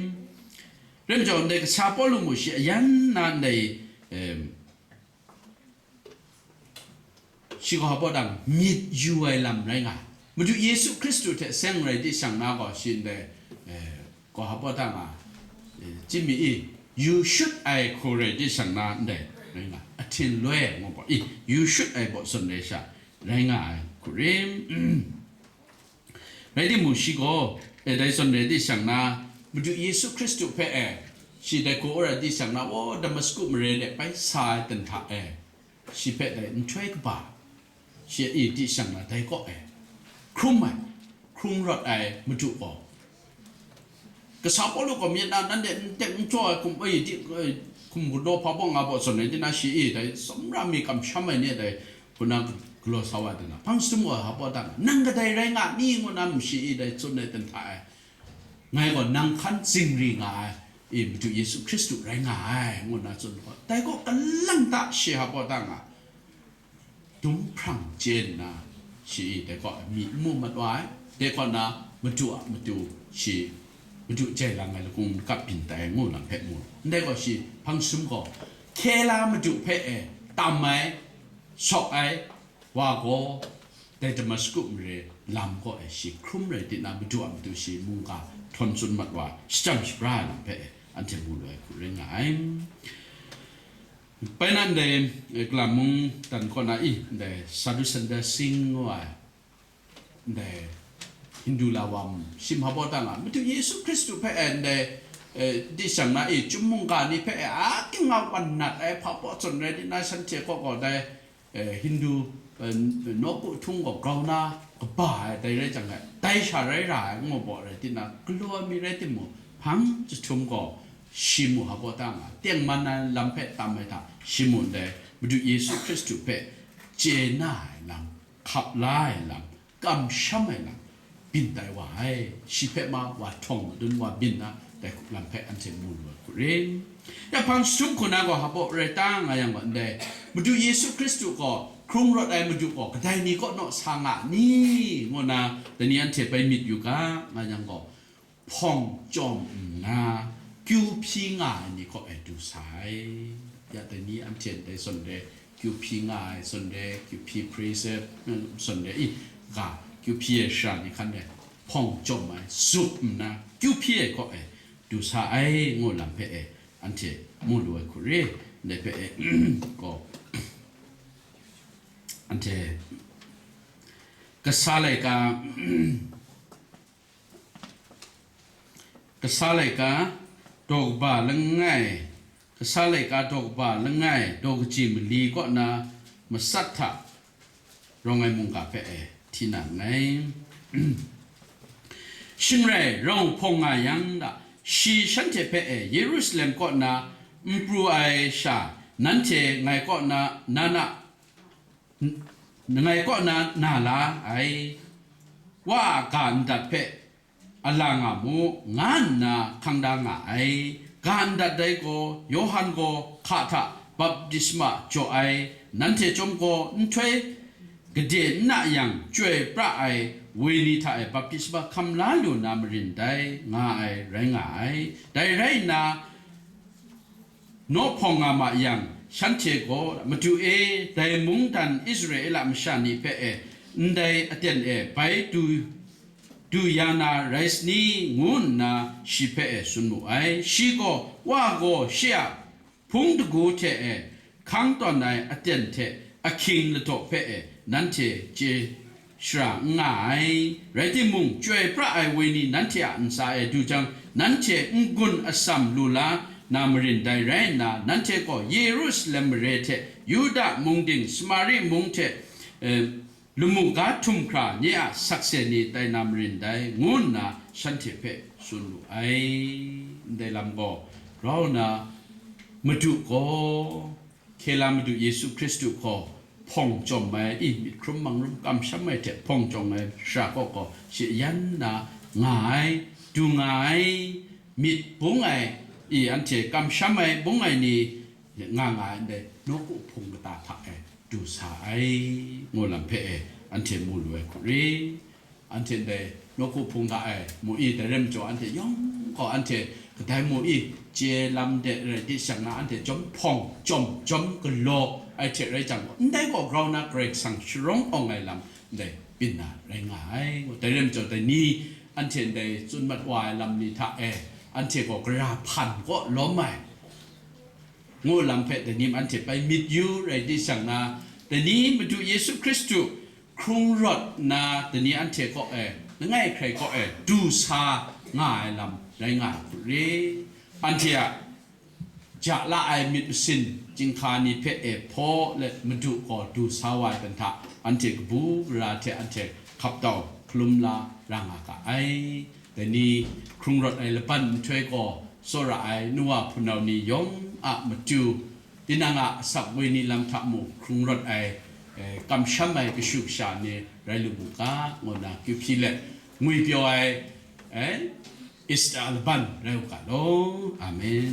Rai majaw, ndai kasa Pawlu mung shi ayan na ndai, em, shi gaw hpa baw dang myit yu ai lam rai nga ai. Madu Yesu Hkristu hte seng rai di shang na gaw shi ndai, eh, gaw hpa baw dang a, eh, chimi i, yu shut ai hku rai di shang na ndai rai nga ai. Ahtin loi ai ngu gaw i, yu shut ai baw zawn rai sha rai nga ai hku rim. Rai timung, shi gaw, e, dai zawn rai di shang na, Madu Yesu Hkristu hpe e, shi dai hku rai di shang na, o, Damasku mare de bai sa ai ten hta e, shi hpe dai nhtoi kaba, shi e di shang na, dai kaw e, hkrum ai, hkrung rawt ai Madu gaw, kasa Pawlu gaw myit na nanhte n tek n jaw ai hkum, e, di, e, hkum galaw hpa baw nga baw zawn rai di na, shi e dai tsawmra mi kamsham ai ni e dai, hku na galaw sa wa ai ten hta, hpang jahtum gaw hpa baw dang, nang kadai rai nga ni ngu na, mshi i dai tsun ai ten hta e, ngai gaw nang hkan zingri nga ai, i Madu Yesu Hkristu rai nga ai, ngu na tsun gaw, dai gaw kalang ta shi hpa baw dang a, dum hprang chye nna, shi i dai gaw mi n mu mat wa ai, dai gaw na Madu a matu shi, Madu jai lang ai lakung makap byin tai ai ngu lam hpe mu, ndai gaw shi hpang jahtum gaw, hkye la Madu hpe e tam ai, sawk ai wa gaw, dai Damasku mare lam kaw e shi hkrum rai di na, Madu a matu shi mungga htawn tsun mat wa, shajang shabra ai lam hpe e anhte mu lu ai hku rai nga ai. Bai na ndai, eh, Kalam mung dan kaw na i, ndai Sadhu Sundar Singh ngu ai, ndai Hindu lawam shi hpa baw dang a, Madu Yesu Hkristu hpe e ndai, eh, di shang na i, chyum mungga ni hpe e a king a wan nat ai hpa baw zawn rai di na, shanhte kaw gaw dai, eh, Hindu, eh, nawku htung gaw grau na kaba ai, dai rai jang e, dai sha rai ra ai, ngu baw rai di na, galaw ai mi rai timung, hpang jahtum gaw, shi mung hpa baw dang a, tengman ai lam hpe tam ai hta, shi mung ndai Madu Yesu Hkristu hpe chye na ai lam, hkap la ai lam, kamsham ai lam, byin tai wa ai, shi hpe ma wa htawng madun wa byin na, dai lam hpe anhte mu lu ai hku rim. Ya hpang jahtum hku na gaw hpa baw rai ta nga yang gaw ndai, Madu Yesu Hkristu gaw, hkrung rawt ai Madu gaw, kadai ni kaw naw sa nga ni, ngu na, dai ni anhte bai myit yu ga, nga yang gaw, hpawng chyawm nna, kyu hpyi nga ai ni kaw e du sa ai. Ya dai ni anhte ndai zawn re, kyu hpyi nga ai zawn re, kyu hpyi praise, zawn re i, ga, kyu hpyi ai shara ni hkan re, hpawng chyawm ai, zup nna, kyu hpyi ai kaw e du sa ai, ngu lam hpe e, anhte mu lu ai hku re, ndai hpe e, gaw, anhte, kasa laika, Kasa laika, daw kaba langai, kasa laika daw kaba langai, daw kaji mali kaw na matsat hta rawng ai mungga hpe e hti na nngai. Shing rai, rau hpawng nga yang da, shi shanhte hpe e Yerusalem kaw na n pru ai sha, nanhte ngai kaw na, na na, n-, ngai kaw na na la ai, wa a ga ndat hpe a la nga mu, nga nna hkang da nga ai, ga ndat dai gaw, Yawhan gaw hka hta baptisma jaw ai, nanhte chyawm gaw nhtoi gade n na yang, chyoi pra ai wenyi hta e baptisma hkam la lu na marin dai, nga ai rai nga ai. Dai rai nna, naw hpawng nga ma yang, shanhte gaw, "Madu e, dai mungdan Israela masha ni hpe e, ndai aten e bai du, du ya na rai sani?" ngu nna shi hpe e tsun mu ai. Shi gaw, "Wa gaw shi a hpung dagu hte e hkang tawn ai aten hte ahkying ladaw hpe e nanhte chye shara n nga ai. Rai timung, chyoi pra ai wenyi nanhte a ntsa e du jang, nanhte n-gun atsam lu la na marin dai rai nna, nanhte gaw Yerusalem mare hte Yuda mung ting, Samari mung hte, eh, lamu ga htum hkra nye a sakse ni tai na marin dai," ngu nna shanhte hpe tsun wu ai. Ndai lam gaw, grau na Madu gaw, Hkela Madu Yesu Hkristu gaw hpawng chyawm ai, i, myit hkrum mangrum kamsham ai hte hpawng chyawm ai shara kaw gaw shi yan na nga ai, du nga ai, myit bung ai, i, anhte kamsham ai, bung ai ni nga nga ai, ndai nawku hpung kata hta e du sa ai, ngu lam hpe e anhte mu lu ai hku ri. Anhte ndai nawku hpung hta e mu i, dai rai majaw, anhte yawng gaw anhte kadai mu i, chye lam de rai di shang na, anhte jawm hpawng, jawm, jawm galaw ai hte rai jang gaw, ndai gaw grau na Karai Kasang sharawng awng ai lam ndai byin na rai nga ai. Dai rai majaw, dai ni anhte ndai tsun mat wa ai lam ni hta e, anhte gaw gara hpan kaw lawm ai, ngu lam hpe dai ni anhte bai myit yu rai di shang na, dai ni Madu Yesu Hkristu hkrung rawt nna, dai ni anhte kaw e, langai hkrai kaw e du sa nga ai lam rai nga ai hku re. Anhte a ja la ai myit masin chyinghka ni hpe e hpaw let Madu gaw du sa wa ai hta, anhte kabu gara hte anhte hkap tau hkalum la ra nga ga ai. Dai ni hkrung rawt ai laban nhtoi gaw, tsawra ai nu wa hpunau ni yawng a matu, tinang a asak wenyi lam hta mung hkrung rawt ai, eh, kamsham ai kashu kasha ni rai lu mu ga, ngu nna kyu hpyi let, ngwi pyaw ai, eh, Easter laban rai u ga law. Amen.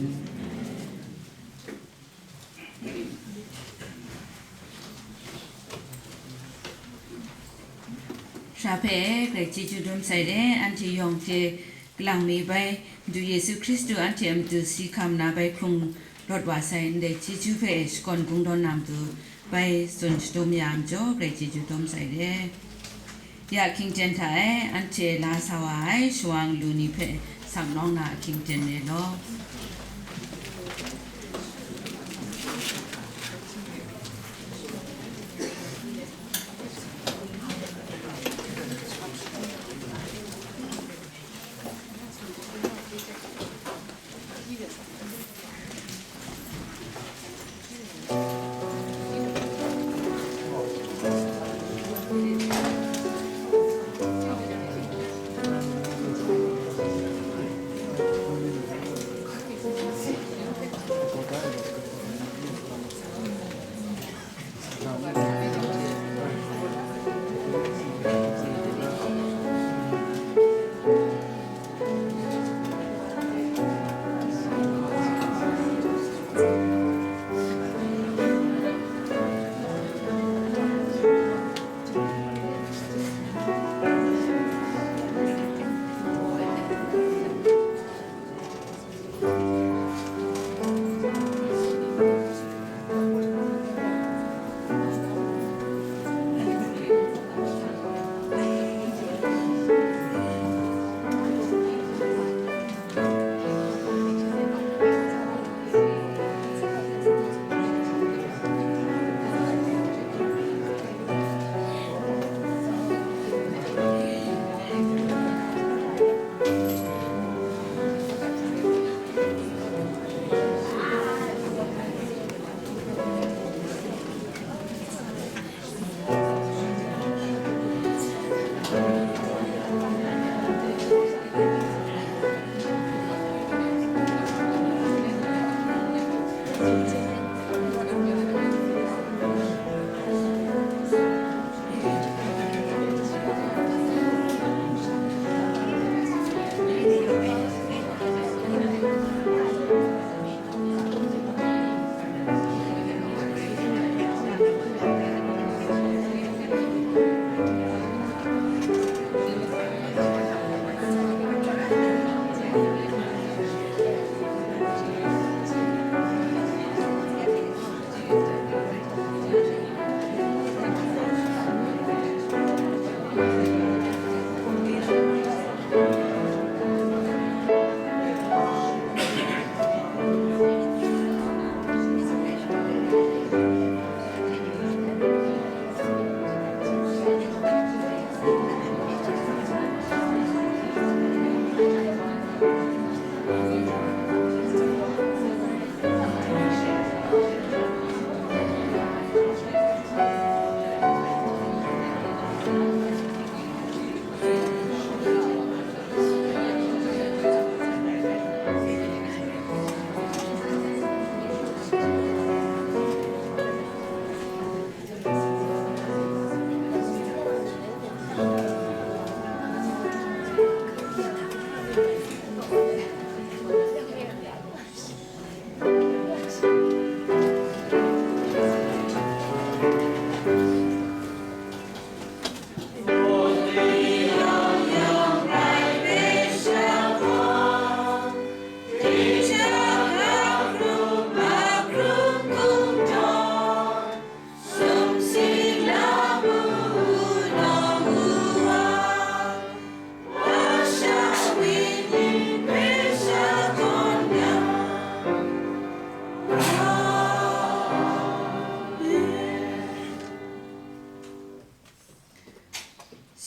Sha hpe Karai chyeju dum sai de, anhte yawng hte kalang mi bai, Madu Yesu Hkristu anhte a matu si hkam na bai hkrung rawt wa sai ndai chyeju hpe shakawn kungdawn na matu bai tsun shadum ya ai majaw, Karai chyeju dum sai de. Ya hkying ten hta e, anhte la sa wa ai shawang lu ni hpe sak nawng na ahkying ten re law.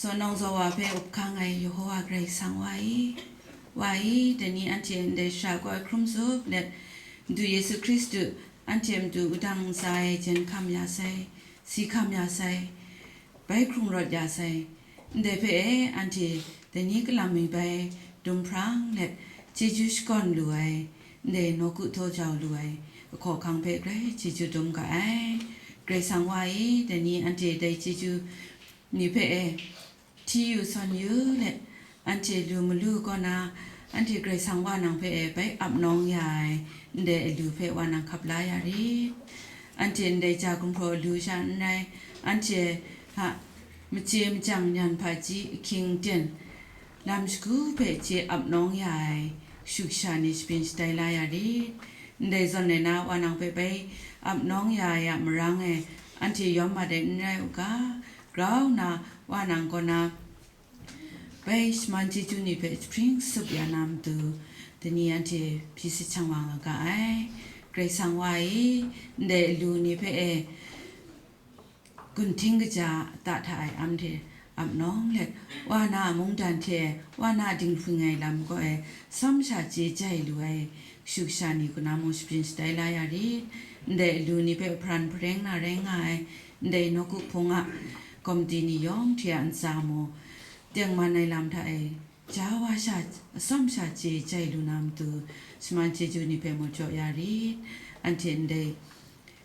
Zawn nawng zaw wa hpe up hkang ai Yehowa Karai Kasang Wa i, Wa i, dai ni anhte ndai shara kaw ai hkrum zup let, Madu Yesu Hkristu anhte matu wudang ntsa e jen hkam ya sai, si hkam ya sai, bai hkrung rawt ya sai. Ndai hpe e, anhte dai ni kalam mi bai dum hprang let, chyeju shakawn lu ai, ndai nawku htaw jau lu ai, ahkaw ahkang hpe grai chyeju dum ga ai. Karai Kasang Wa i, dai ni anhte dai chyeju ni hpe e, hti yu sawn yu let, anhte lu malu kaw na, anhte Karai Kasang Wa nang hpe e bai ap nawng ya ai ndai alu hpe Wa nang hkap la ya rit. Anhte ndai ja gumhpraw alu sha n rai, anhte a machye machyang nyan hpaji ahkying ten lam shagu hpe chye ap nawng ya ai kashu kasha ni shabyin shatai la ya rit. Ndai zawn e na, Wa nang hpe bai ap nawng ya ai a marang e, anhte yawm mat ai n rai u ga, grau nna Wa nang kaw na bai shaman chyeju ni hpe jahpring sup ya na matu, dai ni anhte hpyi sahchang wa nga ga ai. Karai Kasang Wa i, ndai alu ni hpe e, gun hting kaja ta hta e anhte ap nawng let, Wa na a mungdan hte Wa na dinghpring ai lam kaw e, atsawm sha chye jai lu ai kashu kasha ni kaw na mung shabyin shatai la ya rit. Ndai alu ni hpe hparan hpareng na rai nga ai, ndai nawku hpung a komiti ni yawng hte a ntsa mung, tengman ai lam hta e, ja wa sha, atsawm sha chye jai lu na matu, shaman chyeju ni hpe mung jaw ya rit. Anhte ndai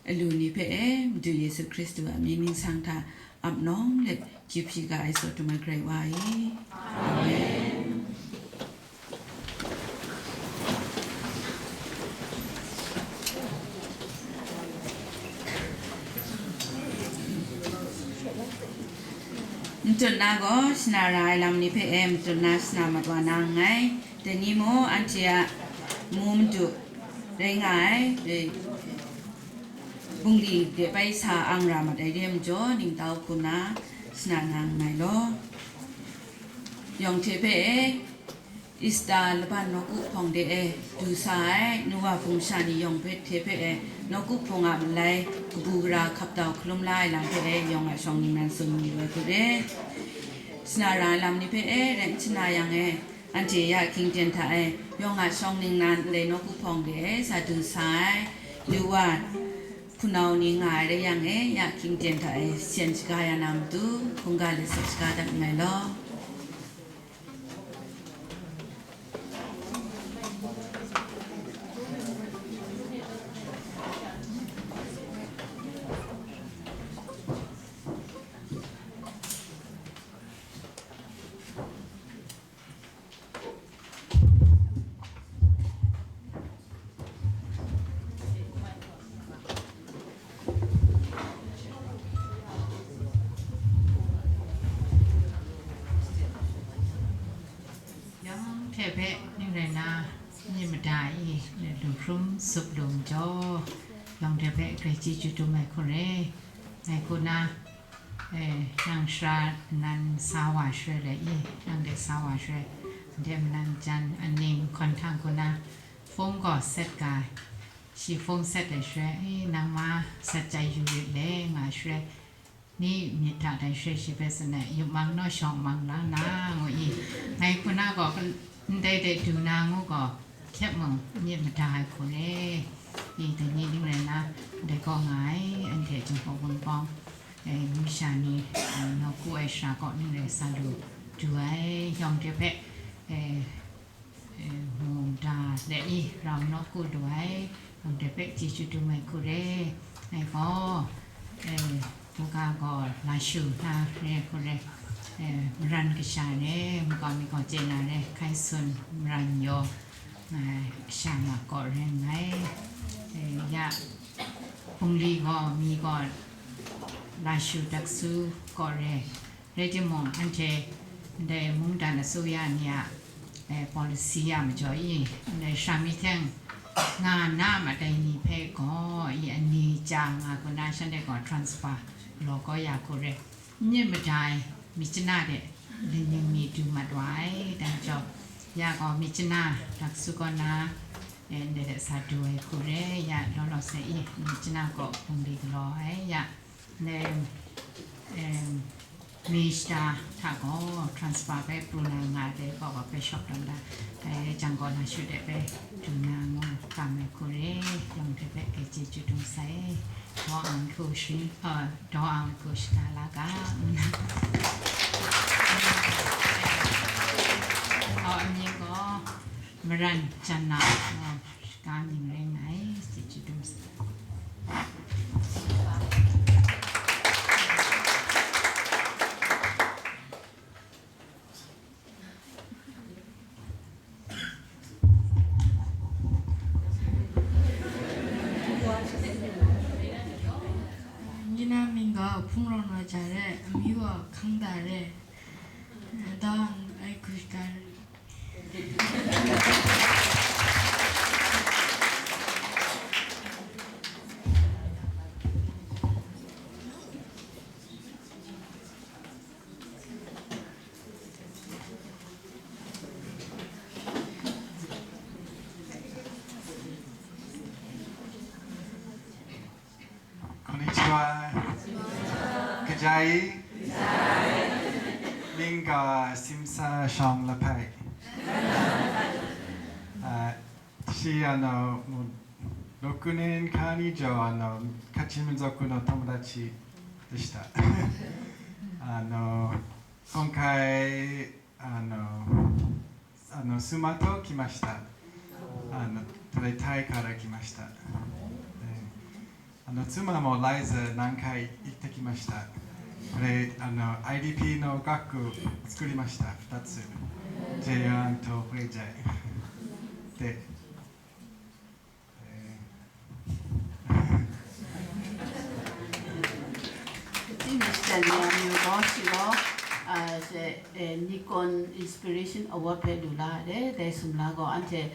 alu ni hpe e, Madu Yesu Hkristu a mying ningsang hta ap nawng let, chye hpyi ga ai, tsaw dum ai Karai Wa i. Amen. Matut na gaw shana ra ai lam ni hpe e matut na shana mat wa na nngai. Dai ni mung anhte a mu madu rai nga ai, e, bungli de bai sa ang ra mat ai re majaw, ningtau hku na shana na nngai law. Yawng hte hpe e, Easter laban nawku hpawng de e du sa ai, nu wa hpung sha ni yawng hpe hte hpe e, nawku hpawng a malai kabu gara hkap dau hkalum la ai lam hpe e, yawng a shawng ningnan tsun yu ai hku re. Shana ra ai lam ni hpe e, rai n shana yang e, anhte ya hkying ten hta e, yawng a shawng ningnan ndai nawku hpawng de e sa du sa ai, nu wa hpunau ni nga ai rai yang e, ya hkying ten hta e, syen shaga ya na matu, hkungga let sat shaga dat nngai law. Yawng hte hpe ning rai na, myit mada i, lu hkrum sup lu majaw, yawng hte hpe grai chyeju dum ai hku re. Ngai hku na, e, nang shara nnan sa wa shaloi le i, nang de sa wa shaloi, nde manan jan aning hkawn htang hku na, fung gaw set ga, shi fung set ai shaloi, e, nang ma sat chyai yu rit le, nga shaloi, ni myit hta dai shaloi shi hpe tsun ai, yup mang naw shawng mang la na, ngu i, ngai hku na gaw, ndai de du na ngu gaw, hkyep mung myit mada ai hku re. I, dai ni ning rai na, dai kaw nga ai, anhte Jinghpaw Wunpawng, e, masha ni, e, nawku ai shara kaw ning rai sa lu du ai, yawng hte hpe, e, e, mu da de i, rau nawku lu ai, yawng hte hpe chyeju dum ai hku re. Ngai gaw, e, hkungga gaw la shu na re hku re, e, maran kasha re, makau mi gaw chye na re, hkai sun maran yaw, e, kasha ma kaw re nngai. E, ya, bungli gaw, mi gaw, la shu daksu kaw re. Rai timung, anhte ndai mungdan asuya ni a, e, policy a majaw i, ndai shara mi hte nga na ma dai ni hpe gaw, i, ani ja nga hku na, shanhte gaw transfer galaw kau ya hku re. Myit mada ai myit chana de, laning mi du mat wa ai, dai majaw, ya gaw myit chana daksu kaw na, e, ndai de sa du ai hku re, ya law law sai i, myit chana gaw bungli galaw ai, ya, ndai, em, Minister hta gaw transfer bai pru na nga ai dai gaw, bai shawk tawn da, bai jang gaw na shut ai bai, dum na ngu kam ai hku re, yawng hte bai gai chyeju dum sai, daw ang hku shing, uh, daw ang hku shada la ga, aw, amying gaw, Maran Jan Na, uh, shaka mying rai nga ai, chyeju dum sai. Nyina mying gaw Hpung Rawn Wa Ja re, amyu gaw Hkang Da re, da ai hku shada re. Konnichiwa. Kaja i? Mying gaw Simsa Shawng Lahpai. Ah, shi, ano, mo-, ろくねんかん以上、あの、カチン民族の友達でした。あの、今回、あの、あの、妻と来ました。あの、タイ、タイから来ました。で、あの、妻もライサ何回行ってきました。これ、あの、アイディーピー の学区作りました、ふたつ。ジェイアンとフレイジャイ。で、 Kachi Minister ni amyu gaw shi gaw, ah, she, eh, Nikon Inspiration Award hpe lu la ai, dai sumla gaw anhte,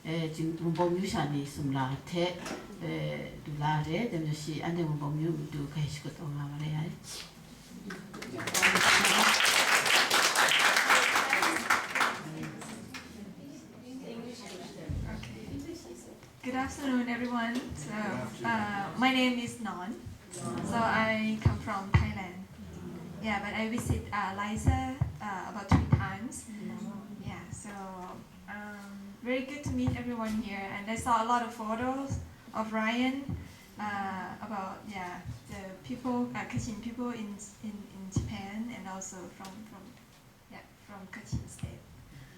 eh, Jing-, Wunpawng myu sha ni sumla hte, eh, lu la ai, dai majaw shi anhte Wunpawng myu matu hkai shakut taw nga ma re ai. Good afternoon, everyone. So, uh, my name is Non. So I come from Thailand. Yeah, but I visit, uh, Laisa, uh, about three times. Yeah, so, um, very good to meet everyone here. And I saw a lot of photos of Ryan, uh, about, yeah, the people, uh, Kachin people in, in, in Japan, and also from, from, yeah, from Kachin State.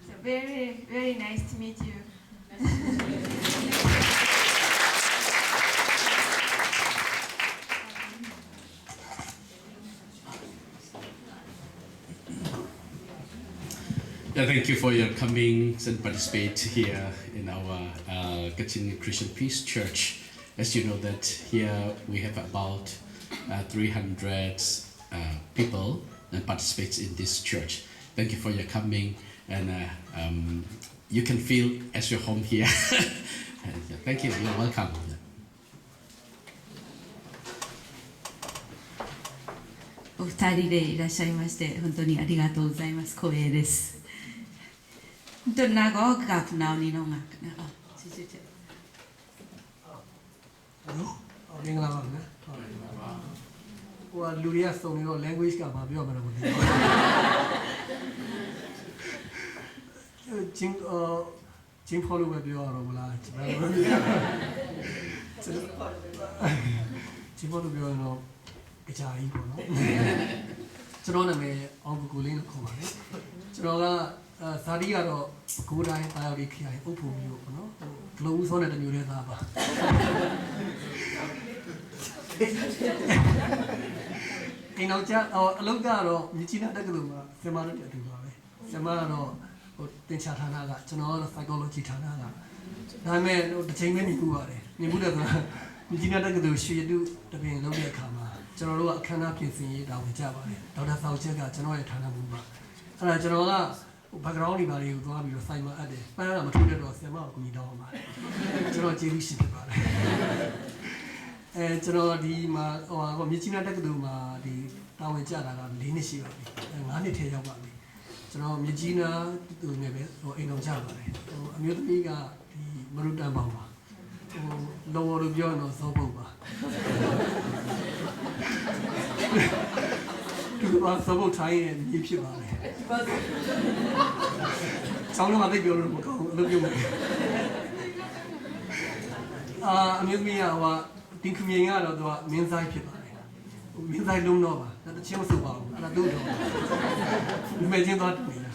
So very, very nice to meet you. Yeah, thank you for your coming and participate here in our, uh, Kachin Christian Peace Church. As you know that here we have about, uh, three hundred, uh, people that participates in this church. Thank you for your coming, and, uh, um, you can feel as your home here. And, uh, thank you. You're welcome. お二人でいらっしゃいまして、本当にありがとうございます。光栄です。Ntu na gaw kaga hpunau ni naw nga hkra, oh, Hello? Oh, မင်္ဂလာပါခင်ဗျာ။ ဟိုကလူတွေကစုံနေတော့ language ကဘာပြောမှန်းတော့မသိဘူး။ ချင်းအော် ချင်းဖော်လို့ပဲပြောရတော့မလား။ ကျွန်တော်တို့ချင်းဖော်လို့ပြောရင်တော့အကြာကြီးပေါ့နော်။ ကျွန်တော်နာမည်အောင်ကိုကိုလင်းလို့ခေါ်ပါတယ်။ ကျွန်တော်ကအဲဇာတိကတော့ပဲခူးတိုင်း၊ သာယာဝတီခရိုင်၊ အုတ်ဖိုမြို့ပေါ့နော်။ ဟိုကလုတ်ဦးစောနဲ့တစ်မျိုးတည်းသားပါ။ အိမ်ထောင်ကျ၊ အော်၊ အလုပ်ကတော့မြစ်ကြီးနားတက္ကသိုလ်မှာဆရာမလုပ်တဲ့အတူတူပါပဲ။ ဆရာမကတော့ဟိုသင်္ချာဌာနက၊ ကျွန်တော်ကတော့ psychology ဌာနက။ ဒါပေမဲ့ဟိုတစ်ချိန်ပဲမြင်ဖူးပါတယ်။ မြင်ဖူးတယ်ဆိုတာ၊ မြစ်ကြီးနားတက္ကသိုလ်ရွှေရတုတပင်လုပ်တဲ့အခါမှာ၊ ကျွန်တော်တို့ကအခမ်းအနားပြင်ဆင်ရေးတာဝန်ကျပါတယ်။ ဒေါက်တာသာဝ်ချဲကကျွန်တော်ရဲ့ဌာနမှူးပါ။ အဲ့ဒါကျွန်တော်ကဟို background တွေဘာတွေကိုသွားပြီးတော့ site မှာအပ်တယ်။ ပန်းကမထိုးတတ်တော့ဆရာမကိုအကူအညီတောင်းရပါတယ်။ ကျွန်တော်ကျေးဇူးရှင်ဖြစ်ပါတယ်။ အဲ၊ ကျွန်တော်ဒီမှာ၊ ဟိုဟာ၊ မြစ်ကြီးနားတက္ကသိုလ်မှာဒီတာဝန်ကျတာကလေးနှစ်ရှိပါပြီ။ အဲ၊ ငါးနှစ်ထဲရောက်ပါပြီ။ ကျွန်တော်မြစ်ကြီးနားသူနဲ့ပဲဟိုအိမ်ထောင်ကျပါတယ်။ ဟိုအမျိုးသမီးကဒီမရူတန်ပေါင်ပါ။ ဟိုလော်ဝေါ်လို့ပြောရင်တော့ဇောပုတ်ပါ။ တူတူ ပါစောဘုတ်ထိုင်းရဲ့မြေဖြစ်ပါတယ်။ဆောင်းတော့သိပ်ပြောလို့မကောင်းဘူးအလုပ်ပြုတ်မယ်။အာအမျိုးသမီးကဟိုတင်းခမင်းကတော့သူကမင်းသားဖြစ်ပါတယ်။မင်းသားလုံးတော့ပါဒါတချင်းမဆိုပါဘူးအဲ့ဒါသူ့တော့နာမည်ချင်းသွားတူနေတာ။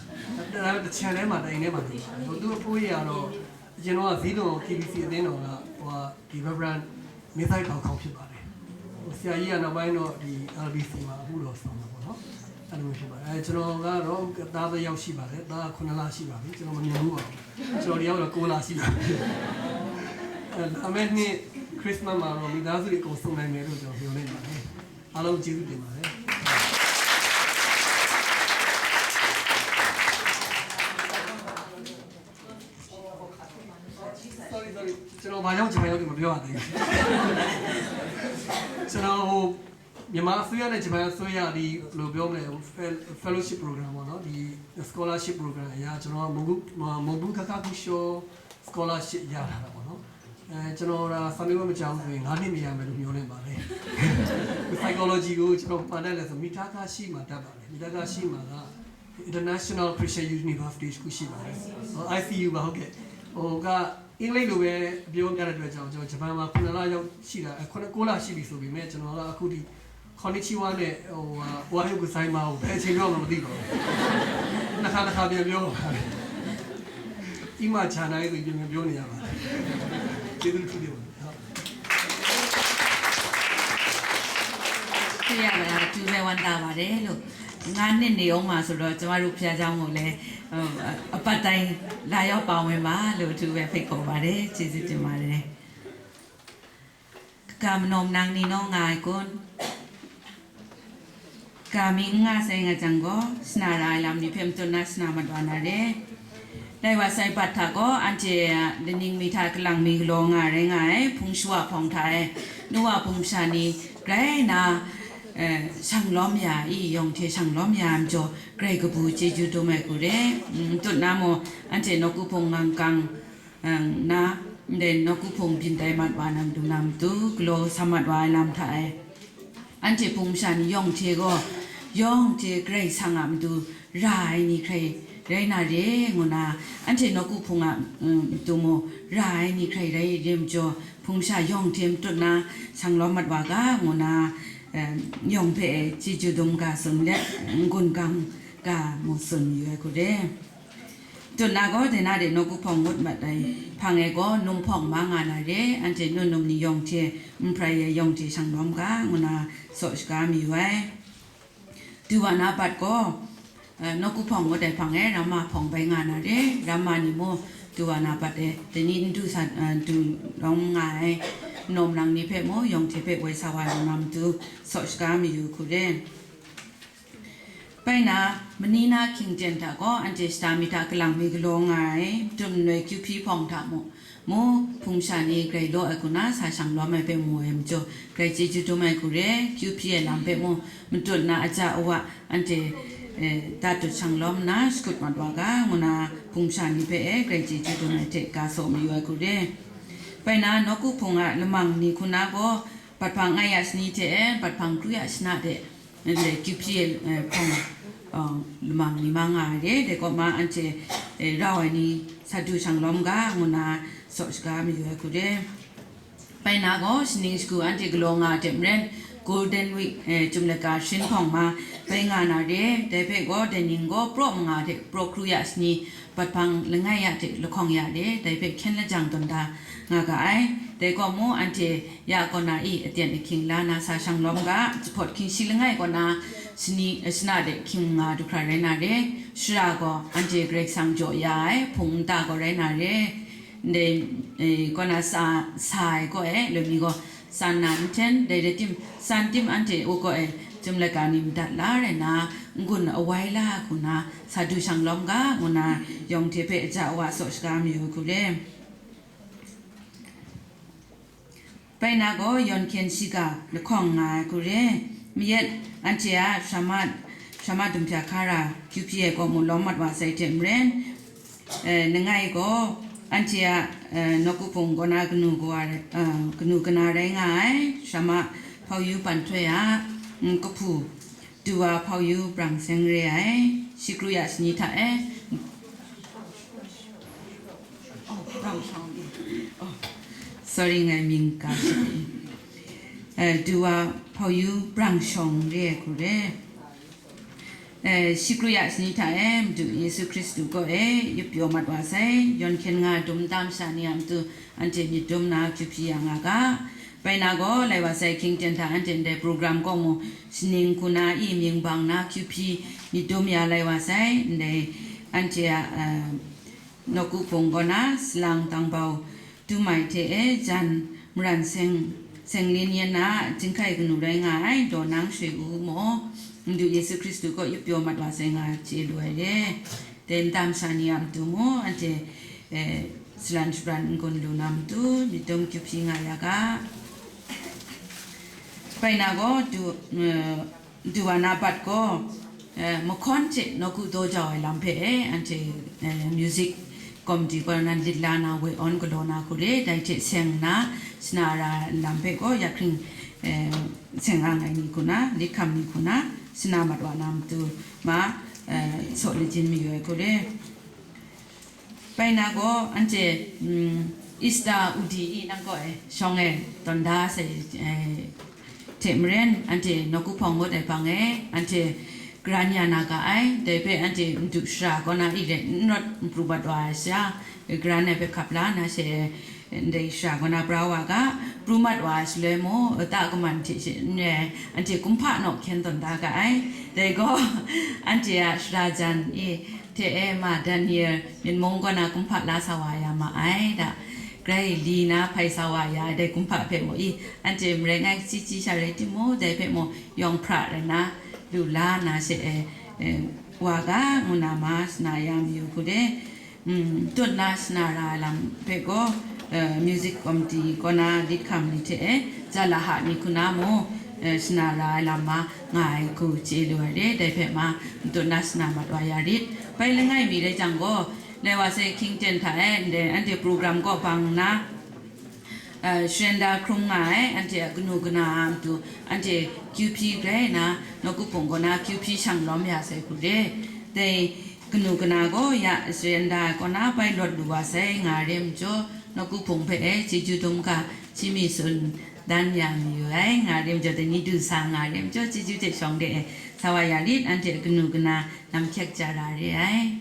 အဲ့ဒါတချင်ထဲမှာတိုင်ထဲမှာတူတာ။ဟိုသူ့အဖိုးကြီးကတော့ကျွန်တော်ကဇီးတော် KBC အသင်းတော်ကဟိုဒီ Reverend မင်းသားပေါင်ခေါင်ဖြစ်ပါတယ်။ဟိုဆရာကြီးကနောက်ပိုင်းတော့ဒီ LBC မှာအမှုတော်ဆောင်တာပေါ့နော်။အဲ့လိုမျိုးဖြစ်ပါတယ်အဲကျွန်တော်ကတော့သားတစ်ယောက်ရှိပါတယ်သား9လရှိပါပြီကျွန်တော်မမြင်ဘူးပါဘူးကျွန်တော်တယောက်တော့9လရှိပါပြီအဲလာမယ့်နှစ် Christmas မှာတော့မိသားစုတွေအကုန်စုံနိုင်မယ်လို့ကျွန်တော်မျှော်လင့်ပါတယ်အားလုံးကျေးဇူးတင်ပါတယ် sorry sorry ကျွန်တော်ဘာကြောင့်ဂျပန်ရောက်တယ်မပြောရသေးဘူးကျွန်တော်ဟိုမြန်မာအစိုးရနဲ့ဂျပန်အစိုးရဒီဘယ်လိုပြောမလဲ fellowship program ပေါ့နော်ဒီ scholarship program အရာကျွန်တော်မုံဘူးမုံဘူးခခခုရှော scholarship ရလာတာပေါ့နော်အဲကျွန်တော်ဒါစာမေးပွဲမကြောက်ဘူးဆိုရင်9နှစ်မရမယ်လို့မျှော်လင့်ပါတယ် psychology ကိုကျွန်တော်ပါတတ်လဲဆိုမိသားကရှိမှတတ်ပါတယ်မိသားကရှိမှက International Christian University တခုရှိပါတယ်။ ICU ပါဟုတ်ကဲ့။ဟိုကအင်္ဂလိပ်လိုပဲပြောပြတဲ့အတွက်ကြောင့်ကျွန်တော်ဂျပန်မှာ9လရောက်ရှိတာ9 9လရှိပြီဆိုပေမဲ့ကျွန်တော်ကအခုဒီ Konnichiwa နဲ့ဟိုဟာ Ohayou gozaimasu ကိုဘယ်အချိန်ပြောမှမသိပါဘူး။နှစ်ခါတစ်ခါပြန်ပြောပါတယ်။အိမ်မှာခြာနိုင်ဆိုရင်ပြန်ပြောနေရပါတယ်။ကျေးဇူးတင်ပါတယ်။ဟုတ်တွေ့ရတာတူပဲဝမ်းသာပါတယ်လို့ငါးနှစ်နေအောင်မှာဆိုတော့ကျမတို့ဘုရားကျောင်းကိုလည်းဟိုအပတ်တိုင်းလာရောက်ပါဝင်ပါလို့အထူးပဲဖိတ်ခေါ်ပါတယ်ကျေးဇူးတင်ပါတယ်။ Kamnom nang ni no ngai kun. Kami nga sai nga jang go sna ra lam ni phem tun na sna mat wa na re. Dai wa sai pat tha go ante dening mi tha kalang mi glo nga re nga ai phung shwa phong tha ai. Nu wa phung sha ni grai na eh, shang lom ya i yong hte shang lom ya am jaw grai kabu chyeju dum ai ku re. Mm, tut na mo ante no ku phung ngang kang na ndai nawku hpung byin tai mat wa na matu na matu galaw sa mat wa ai lam hta e, anhte hpung masha ni yawng hte gaw, yawng hte Karai Kasang a matu ra ai ni hkrai rai na re, ngu na, anhte nawku hpung a matu mung ra ai ni hkrai rai re majaw, hpung masha yawng hte matut na, shang lawm mat wa ga, ngu na, yawng hpe chyeju dum ga tsun let, n-gun gang ga mu tsun mayu ai hku re. Tut na gaw, dai na de nawku hpawng ngut mat ai hpang e gaw, num hpawng ma nga na re, anhte nun num ni yawng hte, n hprai ai yawng hte shang lawm ga, ngu na saw shaga mayu ai. Du wa na bat gaw, nawku hpawng ngut ai hpang e, ramma hpawng bai nga na re, ramma ni mung, du wa na bat e, dai ni n du sa, du lawm nga ai, nawm nang ni hpe mung, yawng hte hpe woi sa wa lu na matu, saw shaga mayu hku re. Bai na, mani na hkying ten hta gaw anhte shata mi hta kalang mi galaw nga ai, matut manoi kyu hpyi hpawng hta mu, mu, hpung sha ni grai law ai hku na sa shang lawm ai hpe mu ai majaw, grai chyeju dum ai hku re, kyu hpyi ai lam hpe mu, matut na aja awa, anhte, eh, da dut shang lawm nna, shakut mat wa ga, ngu na, hpung sha ni hpe e grai chyeju dum ai hte ga saw mayu ai hku re. Bai na, nawku hpung a lamang ni hku na gaw, bat hpang ngai a shani hte e, bat hpang kru a shana de, Ndai kyu hpyi ai hpawng lamang ni ma nga ai re, dai kaw ma anhte rau ai ni sa du shang lawm ga, ngu na saw shaga mayu ai hku re. Bai na gaw, shaning shagu anhte galaw nga ai hte maren, Golden Week, Chyum laika sharin hpawng ma bai nga na re, dai hpe gaw, dai ning gaw, praw manga hte praw hkru ya shani, bat hpang langai ya hte lahkawng ya re, dai hpe hkyen lajang tawn da nga ga ai. Dai kaw mung, anhte ya kaw na i aten ahkying la na sa shang lawm ga, jahpawt hkying shi langai kaw na shani, shana de hkying nga du hkra rai na re, shara gaw anhte Karai Kasang jaw ya ai, hpung nta gaw rai na re, ndai, eh, kaw na sa, sa ai kaw e, loi mi gaw, san na n hten, dai rai tim, san tim anhte u kaw e, Chyum laika ni madat la rai na, n-gun awai la hku na, sa du shang lawm ga, ngu na, yawng hte hpe aja wa saw shaga mayu hku re. Bai na gaw, yawn hkyen shiga lahkawng nga ai hku re. Mayat anhte a shrama, shrama dumhpya hkara, kyu hpyi ai kaw mu lawm mat wa sai hte maren, eh, langai gaw, anhte a, eh, nawku hpung kaw na kanu kawa rai, eh, kanu kana rai nga ai, shrama hpau yu pan htoi a, mm, kahpu, Duwa Hpau Yu Brang Seng re ai, Shikru ya shani hta e, oh, Brang Shawng e. Oh, sorry, ngai mying ka shi. Eh, Duwa Hpau Yu Brang Shawng re ai hku re. Eh, Shikru ya shani hta e, Madu Yesu Hkristu kaw e, yup pyaw mat wa sai, yawn hkyen nga dum nta masha ni a matu, anhte myit dum na kyu hpyi ya nga ga. Bai na gaw, lai wa sai, hkying ten hta anhte ndai program kaw mu, shaning hku na, i mying bang na kyu hpyi myit dum ya lai wa sai, ndai anhte a, eh, Nawku Hpung kaw na, Salang Tangbau Dumai hte e, jan Maran Seng, Seng Lin Yen na, Jinghkai kanu rai nga ai, Daw Nang Shwe U maw, Madu Yesu Hkristu kaw yup pyaw mat wa sai nga chye lu ai re. Dai nta masha ni a matu mung, anhte, eh, salan shabran n-gun lu na matu, myit dum kyu hpyi nga ya ga. Bai na gaw, du, eh, Duwa na bat gaw, eh, mahkawn hte nawku daw jau ai lam hpe, eh, anhte, eh, music committee kaw nan lit la na, woi awn galaw na hku re, dai hte seng nna, shana ra ai lam hpe gaw, ya hkring, eh, seng ang ai ni hku na, lit hkam ni hku na, shana mat wa na matu ma, eh, saw lajin mayu ai hku re. Bai na gaw, anhte, mm, Easter Udi i nang kaw e, shawng e, tawn da sai, eh, hte maren, anhte nawku hpawng ngut ai hpang e, anhte karan ya na ga ai, dai hpe anhte Madu shara kaw na i ret n rawt n pru mat wa ai sha, karan ai hpe hkap la na she, ndai shara kaw na pra wa ga, pru mat wa ai shaloi mung, ta kaman hte she n rai, anhte kumhpa naw hkyen tawn da ga ai. Dai gaw, anhte a shara jan i hte e ma Daniel, Myen mung kaw na kumhpa la sa wa ya ma ai, da, grai li na hpai sa wa ya ai dai kumhpa hpe mung i, anhte marai ngai chyi chyi sha rai timung, dai hpe mung yawng hpra rai na, lu la na she e, e, wa ga, ngu na ma, shana ya mayu hku de, mm, tut na shana ra ai lam hpe gaw, eh, music committee kaw na lit hkam ni hte e, ja la ha ni hku na mung, eh, shana ra ai lam ma nga ai hku chye lu ai re, dai hpe ma, tut na shana mat wa ya rit. Bai langai mi rai jang gaw, lai wa sai hkying ten hta e, ndai anhte program kaw bang nna, eh, sharen da hkrum nga ai, anhte a kanu kana a matu, anhte kyu hpyi grai nna, nawku hpung kaw na kyu hpyi shang lawm ya sai hku re. Dai kanu kana gaw ya sharen da ai kaw na bai lawt lu wa sai nga re majaw, nawku hpung hpe e chyeju dum ga hpyi mi tsun dan ya mayu ai, nga re majaw, dai ni du sa nga re majaw, chyeju hte shawng de e sa wa ya rit, anhte a kanu kana lam hkyek ja ra re ai.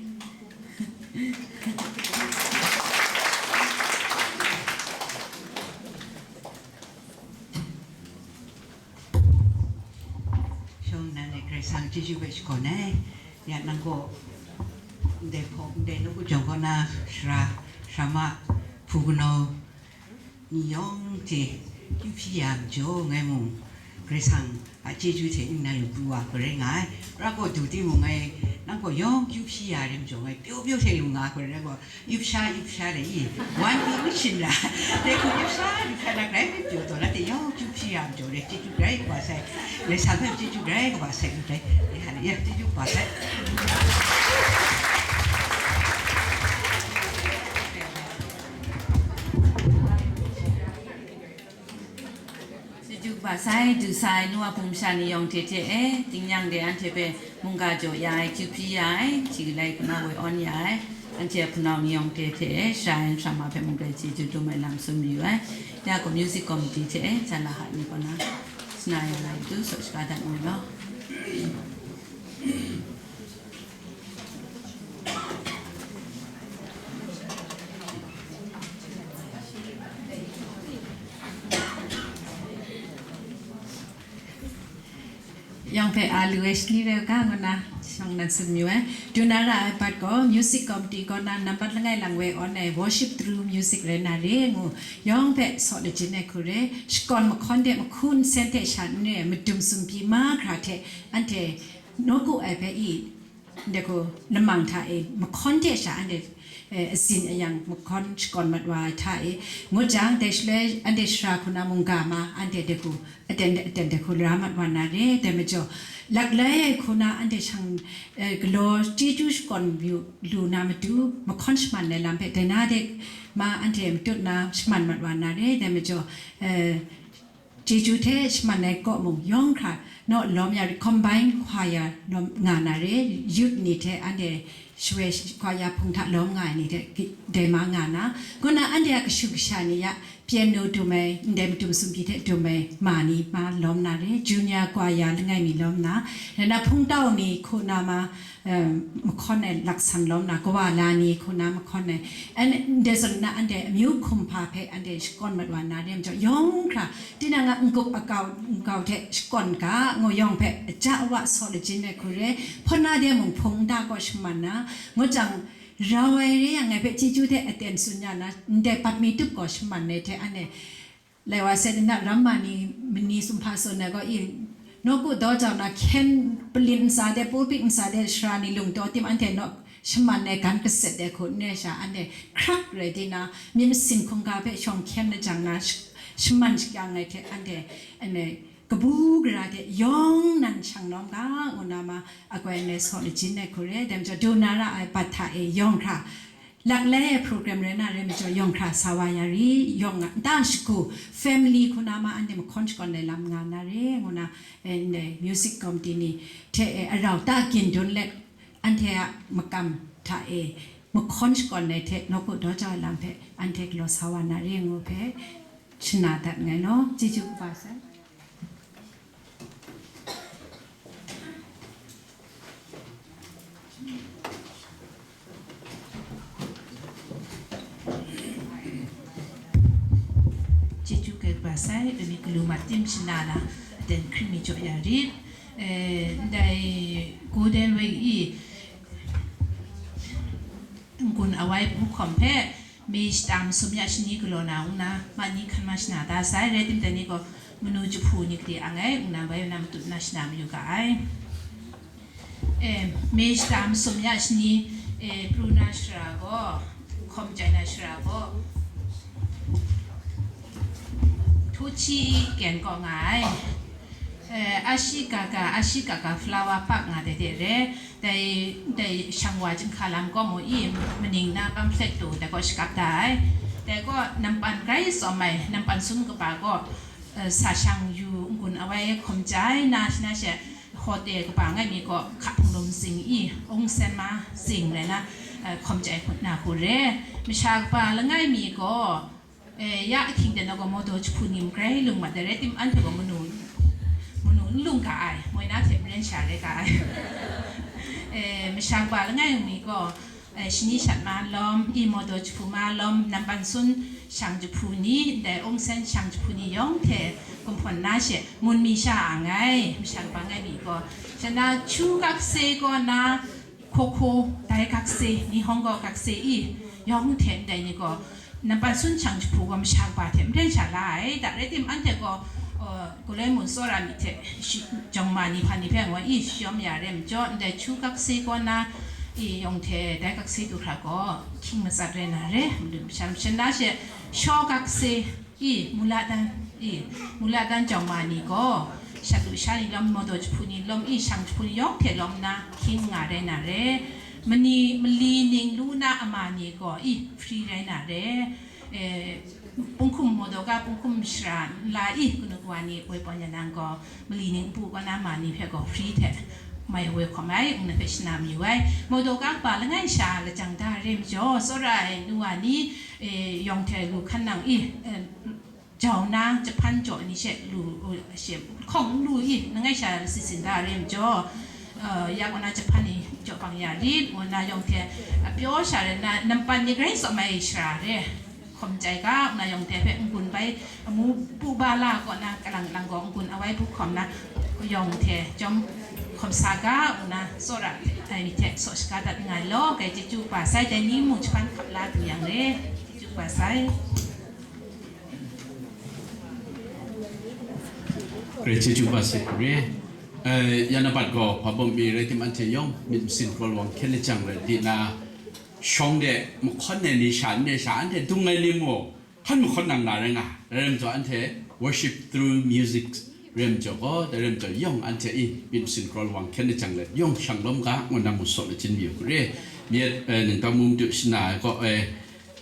Shawng nan e Karai Kasang chyeju hpe shakawn ai. Ya nang gaw ndai hpawng, ndai nawku jawng kaw na sara, sara ma, hpu kanau ni yawng hte kyu hpyi ya majaw, ngai mung Karai Kasang a chyeju hte ningnan lu pru wa hku rai nga ai. Ra gaw du timung, ngai nang gaw yawng kyu hpyi ya re majaw, ngai pyaw pyaw hte lu nga hku rai, nang gaw yup sha, yup sha de i, wan mi mi shin ra. Dai hku yup sha, yup sha na grai mi pyaw taw, la de yawng kyu hpyi ya majaw re, chyeju grai kaba sai, Karai Kasang hpe chyeju grai kaba sai, ngu dai. Haleluya, chyeju kaba sai. Chyeju kaba sai, du sa ai nu wa hpung masha ni yawng hte hte e, tingnyang de anhte hpe mungga jaw ya ai, kyu hpyi ya ai, hti galai hku na woi awn ya ai, anhte a hpunau ni yawng hte hte e, sara yan sara ma hpe mung grai chyeju dum ai lam tsun mayu ai. Ya gaw music committee hte e, ja la ha ni kaw na, shana ya la ai matu, saw shaga dat ngu law. Yawng hpe a lu ai shani rai u ga, ngu na shawng nan tsun mayu ai. Du na ra ai bat gaw, music committee kaw na nambat langai lang woi awn ai worship through music rai na re ngu, yawng hpe saw lajin ai hku re, shakawn mahkawn de mahku nsen hte sha n re ai madum sumhpyi mahkra hte anhte nawku ai hpe i, ndai hku namang hta e, mahkawn hte sha anhte, eh, asin ayang mahkawn shakawn mat wa ai hta e, ngut jang, dai shaloi anhte sara hku na mungga ma, anhte dai hku aten aten dai hku la mat wa na re, dai majaw, laklai ai hku na anhte shang, eh, galaw chyeju shakawn yu lu na matu, mahkawn shaman ai lam hpe dai na de ma anhte matut na shaman mat wa na re, dai majaw, eh, chyeju hte shaman ai kaw mung yawng hkra naw lawm ya, combine choir lawm nga na re, youth ni hte anhte shwe choir hpung hta lawm nga ai ni hte ki-, dai ma nga na, kaw na anhte a kashu kasha ni ya, piano dum ai, ndai madum sumhpyi hte dum ai ma ni ma lawm na re, junior choir langai mi lawm na, rai na hpungtau ni hku na ma, eh, mahkawn ai laksan lawm na, kawa la ni hku na mahkawn ai, an, ndai zawn na anhte amyu hkum hpa hpe anhte shakawn mat wa na re majaw, yawng hkra, tinang a n-gup akau, nkau hte shakawn ga, ngu yawng hpe aja awa saw lajin ai hku re, hpawn na de mung hpung nta kaw shaman na, ngu jang, rau ai re yang ngai hpe chyeju hte aten tsun ya na, ndai bat mi tup gaw shaman ai hte anhte, lai wa seng nna ram ma ni mani sumhpa tsun ai gaw, i, nawku daw jau na hkyen palin ntsa de, pulpit ntsa de, sara ni lungdaw tim anhte naw shaman ai gan kaset de hku n re sha, anhte hkrak rai di na, myit masin hkungga hpe shawng hkyen na jang na, sh-, shaman shakyang ai hte anhte, anhte kabu gara hte yawng nan shang lawm ga, ngu na ma, akoi anhte saw lajin ai hku re, dai majaw, du na ra ai bat hta e yawng hkra, lak lai ai program rai na re majaw, yawng hkra sa wa ya ri, yawng a nta shagu, family hku na ma anhte mahkawn shakawn ai lam nga na re, ngu na, eh, ndai music committee ni hte, eh, arau ta gin dun let, anhte a makam hta e mahkawn shakawn ai hte, nawku daw jau ai lam hpe anhte galaw sa wa na re, ngu hpe shana dat nngai law, chyeju kaba sai. Chyeju kaba sai, dai mi galu mat tim shana na, aten hkring mi jaw ya rit. Eh, ndai Golden Week i, n-gun awai bu hkawm hpe, mi shata masum ya shani galaw na, ngu na, ma ni hkan ma shana da sai, rai tim, dai ni gaw, manu jahpu ni gade ang ai, ngu na, bai na matut na shana mayu ga ai. E, mi shata masum ya shani, e, pru na shara gaw, hkawm chyai na shara gaw, Htuhchi Ken kaw nga ai. E, Ashikaga, Ashikaga Flower Park nga dai de re, dai, dai shang wa chyinghka lam kaw mu i, maning na pamphlet du, dai kaw shakap da ai. Dai kaw nampan grai tsawm ai, nampan sun kaba kaw, e, sa shang yu n-gun awai hkawm chyai na, shi na she, hotel kaba ngai mi gaw, hka hpung lum tsing i, ungsen ma tsing rai na, e, hkawm chyai hku na hku re. Masha kaba langai mi gaw, e, ya ahkying de na gaw, mawdaw jahpu ni magrai lung mat ai rai tim, anhte gaw manu, manu n lung ga ai, moi na hte maren sha rai ga ai. E, masha kaba langai mi gaw, e, shani shat ma lawm, i mawdaw jahpu ma lawm, nampan sun shang jahpu ni, ndai ungsen shang jahpu ni yawng hte kumhpawn na she, mun mi sha ang ai, masha kaba ngai mi gaw. Sha na, chu kakse kaw na, Koko, dai kakse, Nihongo kakse i, yawng hte ndai ni gaw, nampan sun shang jahpu gaw masha kaba hte maren sha la ai, da rai tim, anhte gaw, e, galoi mun tsawra myit hte shi-, jawng ma ni hpa ni hpe ngaw i shayawm ya re majaw, ndai chu kakse kaw na i yawng hte dai kakse du hkra gaw, hkying matsat rai na re, madun masha lam sha na she, shaw kakse i, mula dan i, mula dan jawng ma ni gaw, shat lu sha ni lawm, mawdaw jahpu ni lawm i, shang jahpu ni yawng hte lawm na, hkying nga rai na re, mani, mali ning lu na ama ni gaw i, free rai na re, e, punghkum mawdaw ga, punghkum shara nla i, kanu kawa ni woi pawng ya nang gaw, mali ning npu kaw na ma ni hpe gaw free hte mai woi hkawm ai, ngu na hpe shana mayu ai. Mawdaw ga kaba langai sha lajang da re majaw, tsawra ai nu wa ni, e, yawng hte lu hkan nang i, e, jau na, jahpan jaw ni she lu, e, she hkawng n lu i, langai sha latsit sin da re majaw, e, ya kaw na jahpan ni jaw bang ya lit, ngu na yawng hte, e, pyaw sha rai na, nampan ni grai tsawm ai shara re. Hkawm chyai ga, ngu na yawng hte hpe n-gun bai amu pu ba la kaw na, kalang lang gaw n-gun awai bu hkawm na, yawng hte chyawm hkawm sa ga, ngu na tsawra ai myit hte saw shaga dat nngai law, grai chyeju kaba sai, dai ni mung jahpan hkap la du yang re, chyeju kaba sai. Grai chyeju kaba sai hku re. Eh, yan abat gaw, hpa bawm mi rai tim, anhte yawng myit masin kraw lawang hkyen lajang rai di na, shawng de mahkawn ai ni sha n re sha, anhte dung ai ni mung, hkan mahkawn nang na rai nga, dai rai majaw anhte worship through music rai majaw gaw, dai rai majaw yawng anhte i myit masin kraw lawang hkyen lajang let yawng shang lawm ga, ngu na mu saw lachyum yu hku re. Myit, eh, ningtawm mung du shana ai kaw, eh,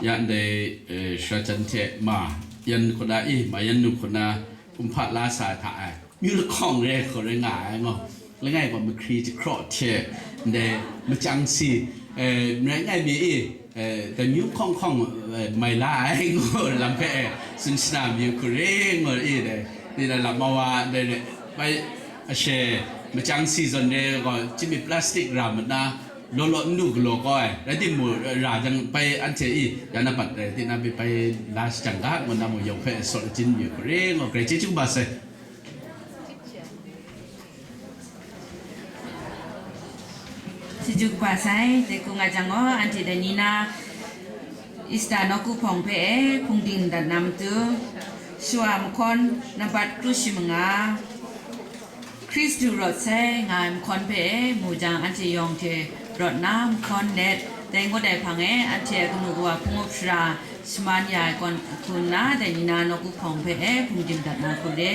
ya ndai, eh, Shara Jan hte ma yan hku na i, ma yan nu hku na kumhpa la sa ai hta ai. Myu lahkawng re hku rai nga ai ngaw, langai gaw mahkri jahkraw hte ndai machyang si, eh, marai ngai mi i, eh, dai myu hkawng hkawng, eh, mai la ai ngaw lam hpe, eh, tsun shana myu hku re ngaw i dai, tinang lam ma wa dai re, bai ashe machyang si zawn re gaw, chyinmit plastic ra mat na, law law n lu galaw kau ai, rai timung, ra jang bai anhte i, ya na bat rai, tinang bai bai la shajang ga, ngaw na mung yawng hpe sawt lachyim myu hku re ngaw, grai chyeju kaba sai. Chyeju kaba sai, dai hku nga jang gaw, anhte dai ni na Easter nawku hpawng hpe e hpungdim dat na matu, shawa mahkawn nambat kru shi manga, Hkristu rawt sai nga ai mahkawn hpe e mu jang, anhte yawng hte rawt na mahkawn let, dai ngut ai hpang e anhte a kanu kawa hpung up shara shaman ya ai kawn hku nna, dai ni na nawku hpawng hpe e hpungdim dat na hku re.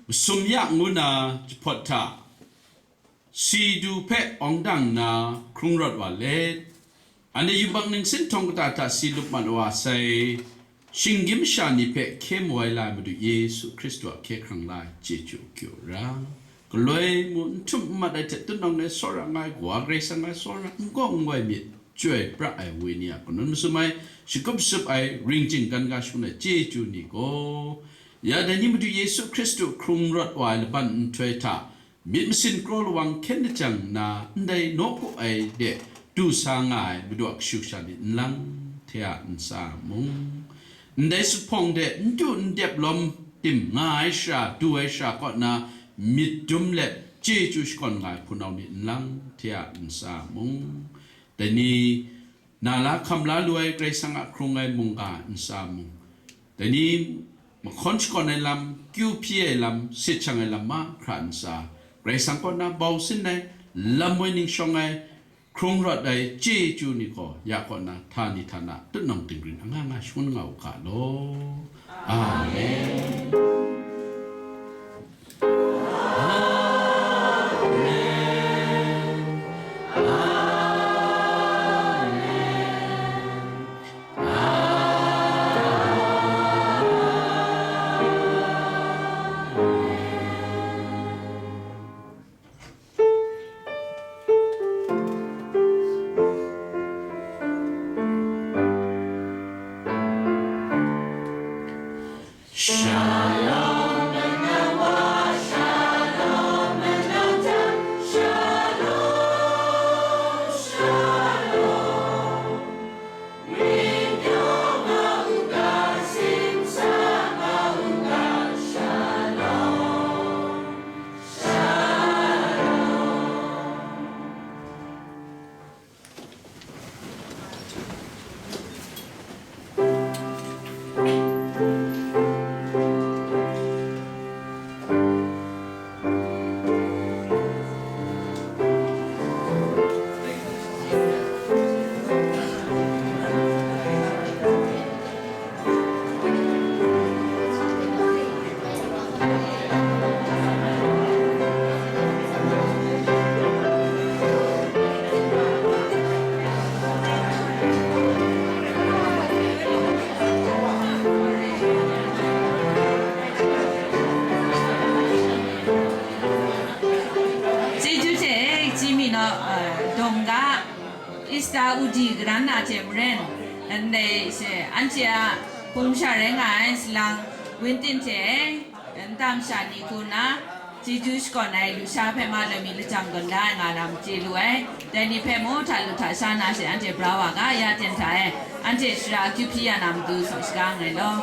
Masum ya ngu na jahpawt hta, si du hpe awng dang nna hkrung rawt wa let, anhte yubak ningsin htawng kata hta si lup mat wa sai, shinggyim masha ni hpe hkye mu ai la ai Madu Yesu Hkristu a hkye hkrang la ai chyeju akyu ra, galoi mu n htum n mat ai hte tunang e tsawra nga ai Kawa Karai Kasang a tsawra n gaw n goi myit, chyoi pra ai Wenyi a kanun masum ai, shakut shatup ai, ring ching gan ga shangun ai chyeju ni gaw, ya dai ni Madu Yesu Hkristu hkrung rawt wa ai laban nhtoi hta, myit masin kraw lawang hkyen lajang nna ndai nawku ai de du sa nga ai Madu a kashu kasha myit n lang, hte a ntsa mung, ndai zuphpawng de n du n dep lawm tim nga ai shara, du ai shara kaw na myit dum let chyeju shakawn nga ai hpunau myit n lang, hte a ntsa mung, dai ni na la hkam la lu ai Karai Kasang a hkrung ai mungga ntsa mung, dai ni mahkawn shakawn ai lam, kyu hpyi ai lam, sit shang ai lam mahkra ntsa, Karai Kasang kaw na bau sin ai, lam woi ning shawng ai, hkrung rawt ai chyeju ni gaw ya kaw na htani htana tutnawng tingrin anga nga shangun nga u ga law. Amen. Star Udi karan na hte maren, ndai she, anhte a hpung sha rai nga ai salang Wintin hte, nta masha ni hku nna, chyeju shakawn ai lusha hpe ma lami lajang gawn da ai nga lam chye lu ai. Dai ni hpe mung hta lu hta sha na she anhte bra wa ga, ya ten hta e, anhte shara akyu hpyi ya na matu saw shaga nngai law.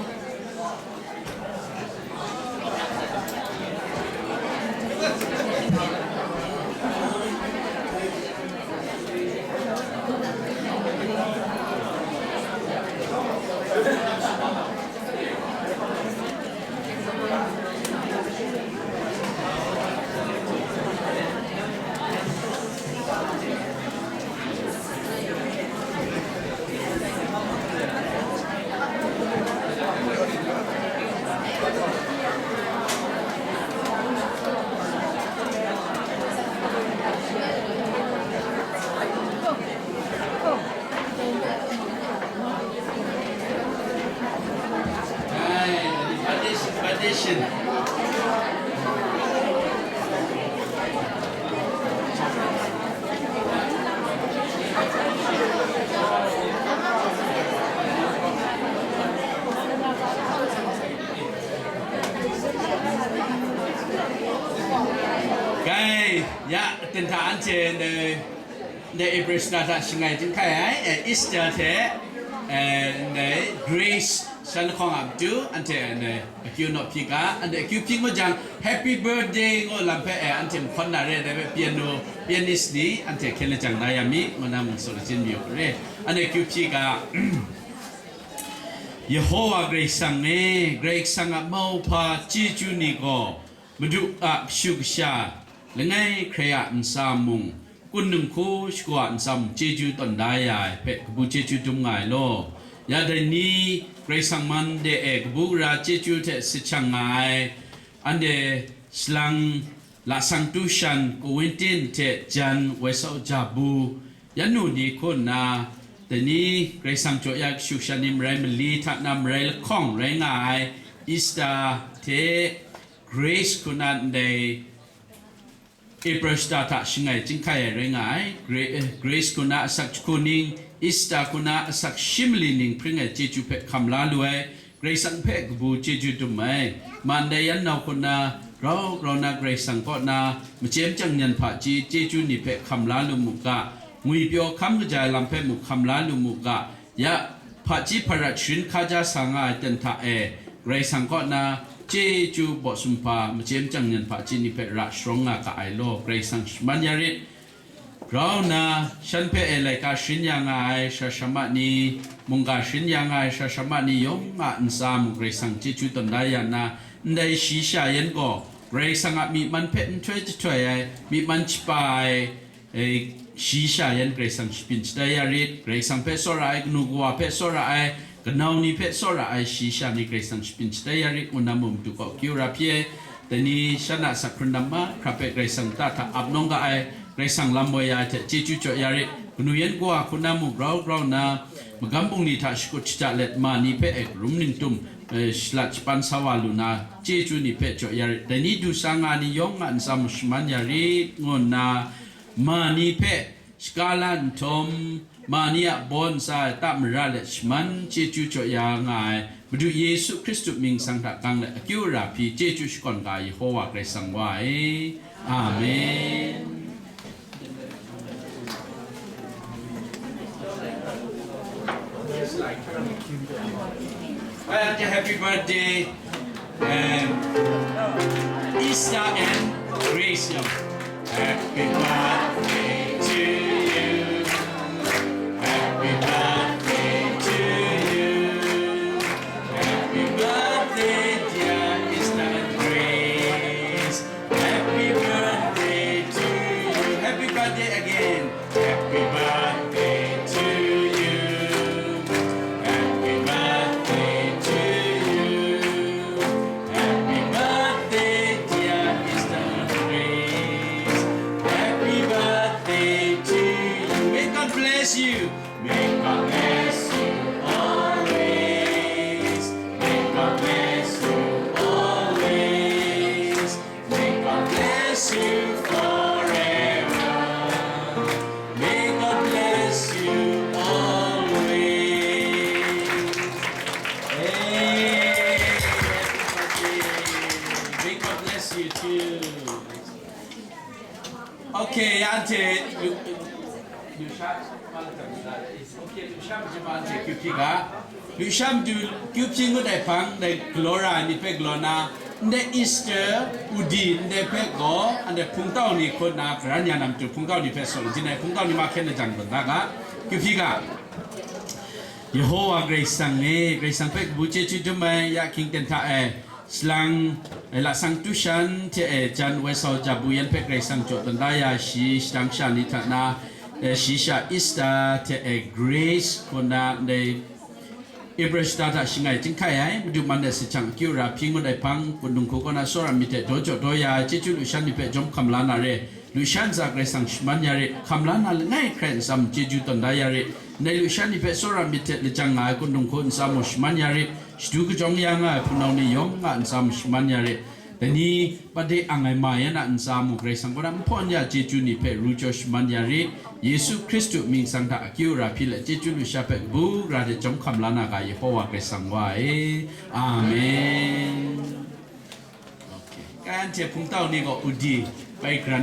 Gai, ya, ten hta anhte ndai, ndai April shata hta shangai chyinghkai ai, eh, Easter hte, eh, ndai Grace shan lahkawng a matu, anhte ndai akyu naw hpyi ga, anhte akyu hpyi ngut jang, Happy Birthday ngu lam hpe, eh, anhte mahkawn na re, dai hpe piano, pianist ni anhte hkyen lajang na ya mi, ngu na mung tsun lachyum yu re. Anhte akyu hpyi ga, Yehowa Karai Kasang e, Karai Kasang a mauhpa chyeju ni gaw, Madu a kashu kasha, langai hkrai a ntsa mung, kun dinghku shagu a ntsa mung, chyeju tawn da ya ai hpe, kabu chyeju dum nga ai law. Ya dai ni, Karai Kasang man de e kabu gara chyeju hte sachang nga ai, anhte salang lasang tu shan, Kowintin hte jan, Wesau Jabu, yan nu ni hku nna, dai ni Karai Kasang jaw ya kashu kasha ni marai mali hta na marai lahkawng rai nga ai, Easter hte Grace hku na ndai April shata hta shangai chyinghkai ai rai nga ai. Gra-, eh, Grace hku na asak jahku ning, Easter hku na asak shi mali ning hpring ai chyeju hpe hkam la lu ai, Karai Kasang hpe kabu chyeju dum ai. Ma ndai yan nau hku na, grau grau na Karai Kasang kaw na, machyem chyang nyan hpaji chyeju ni hpe hkam la lu mu ga, ngwipyaw hkam kaja ai lam hpe mu hkam la lu mu ga, ya, hpaji hparat sharin hkaja sa nga ai ten hta e, Karai Kasang kaw na chyeju baw sumhpa, machyem chyang nyan hpaji ni hpe ra sharawng nga ga ai law, Karai Kasang shaman ya rit. Grau nna, shan hpe e laika sharin ya nga ai sara sara ma ni, mungga sharin ya nga ai sara sara ma ni yawng a ntsa mung Karai Kasang chyeju tawn da ya nna, ndai shayi sha yan gaw Karai Kasang a myi man hpe nhtoi jahtoi ai, myi man chapa ai, e, shayi sha yan Karai Kasang shapyin shatai ya rit, Karai Kasang hpe tsawra ai, kanu kawa hpe tsawra ai, kanau ni hpe tsawra ai shayi sha ni Karai Kasang shapyin shatai ya rit, ngu na mung matu kaw akyu ra hpyi ai. Dai ni shan a asak hkrun lam mahkra hpe Karai Kasang ta hta ap nawng ga ai, Karai Kasang lam woi ya ai hte chyeju jaw ya rit, kanu yan kawa hku na mung grau grau nna, magam bungli hta shakut shada let ma ni hpe e karum ningtum, e, shalat shapan sa wa lu na, chyeju ni hpe jaw ya rit, dai ni du sa nga ni yawng a ntsa mung shaman ya rit, ngu nna, ma ni hpe shaka la nhtawm, ma ni a baw ntsa e ta mara let shaman chyeju jaw ya nga ai Madu Yesu Hkristu mying sang hta gang let akyu ara hpyi chyeju shakawn ga ai Yehowa Karai Kasang wa e. Amen. Well, happy birthday. Um, Easter and Grace, yeah. Happy birthday to you. Happy birthday to you. Happy birthday, dear Easter and Grace. Happy birthday to you. Happy birthday again. Happy birthday to you. Happy birthday to you. Happy birthday, dear Easter Grace. Happy birthday to you. May God bless you. May God bless you always. May God bless you always. May God bless you forever. May God bless you Okay, anhte lu-, lusha, okay, lusha majum anhte kyu hpyi ga. Lusha majum kyu hpyi ngut ai hpang, ndai galaw ra ai ni hpe galaw na, ndai Easter, Udi, ndai hpe gaw, anhte hpungtau ni hkut na, karan ya na matu hpungtau ni hpe saw, jin ai hpungtau ni mahkyen lajang tawn da ga, kyu hpyi ga. Yehowa Karai Kasang e, Karai Kasang hpe kabu chyeju dum ai, ya hkying ten hta e, Salang, eh, Lasang Tushan hte e, jan Wesau Jabu yan hpe Karai Kasang jaw tawn da ya shi, shadang sha ni hta na, eh, shi sha Easter hte e, Grace kaw na ndai April shata hta shangai chyinghkai ai, Madu man ai sahchang akyu ra hpyi ngut ai hpang, kundung hku kaw na tsawra myit hte daw jaw daw ya ai, chyeju lushan ni hpe jawm hkam la na re, lushan ntsa Karai Kasang shaman ya re, hkam la na langai hkrai ntsa mung chyeju tawn da ya re, ndai lushan ni hpe tsawra myit hte lajang nga ai kundung hku ntsa mung shaman ya re, shadu kajawng ya nga ai hpunau ni yawng nga ntsa mung shaman ya re, dai ni, Pade ang ai ma yan a ntsa mung Karai Kasang kaw na nhpawn ya chyeju ni hpe ru jaw shaman ya rit, Yesu Hkristu mying sang hta akyu ra hpyi let chyeju lusha hpe kabu gara de jawm hkam la na ga Yehowa Karai Kasang wa e. Amen. Okay. Kan hte hpungtau ni gaw udi bai kran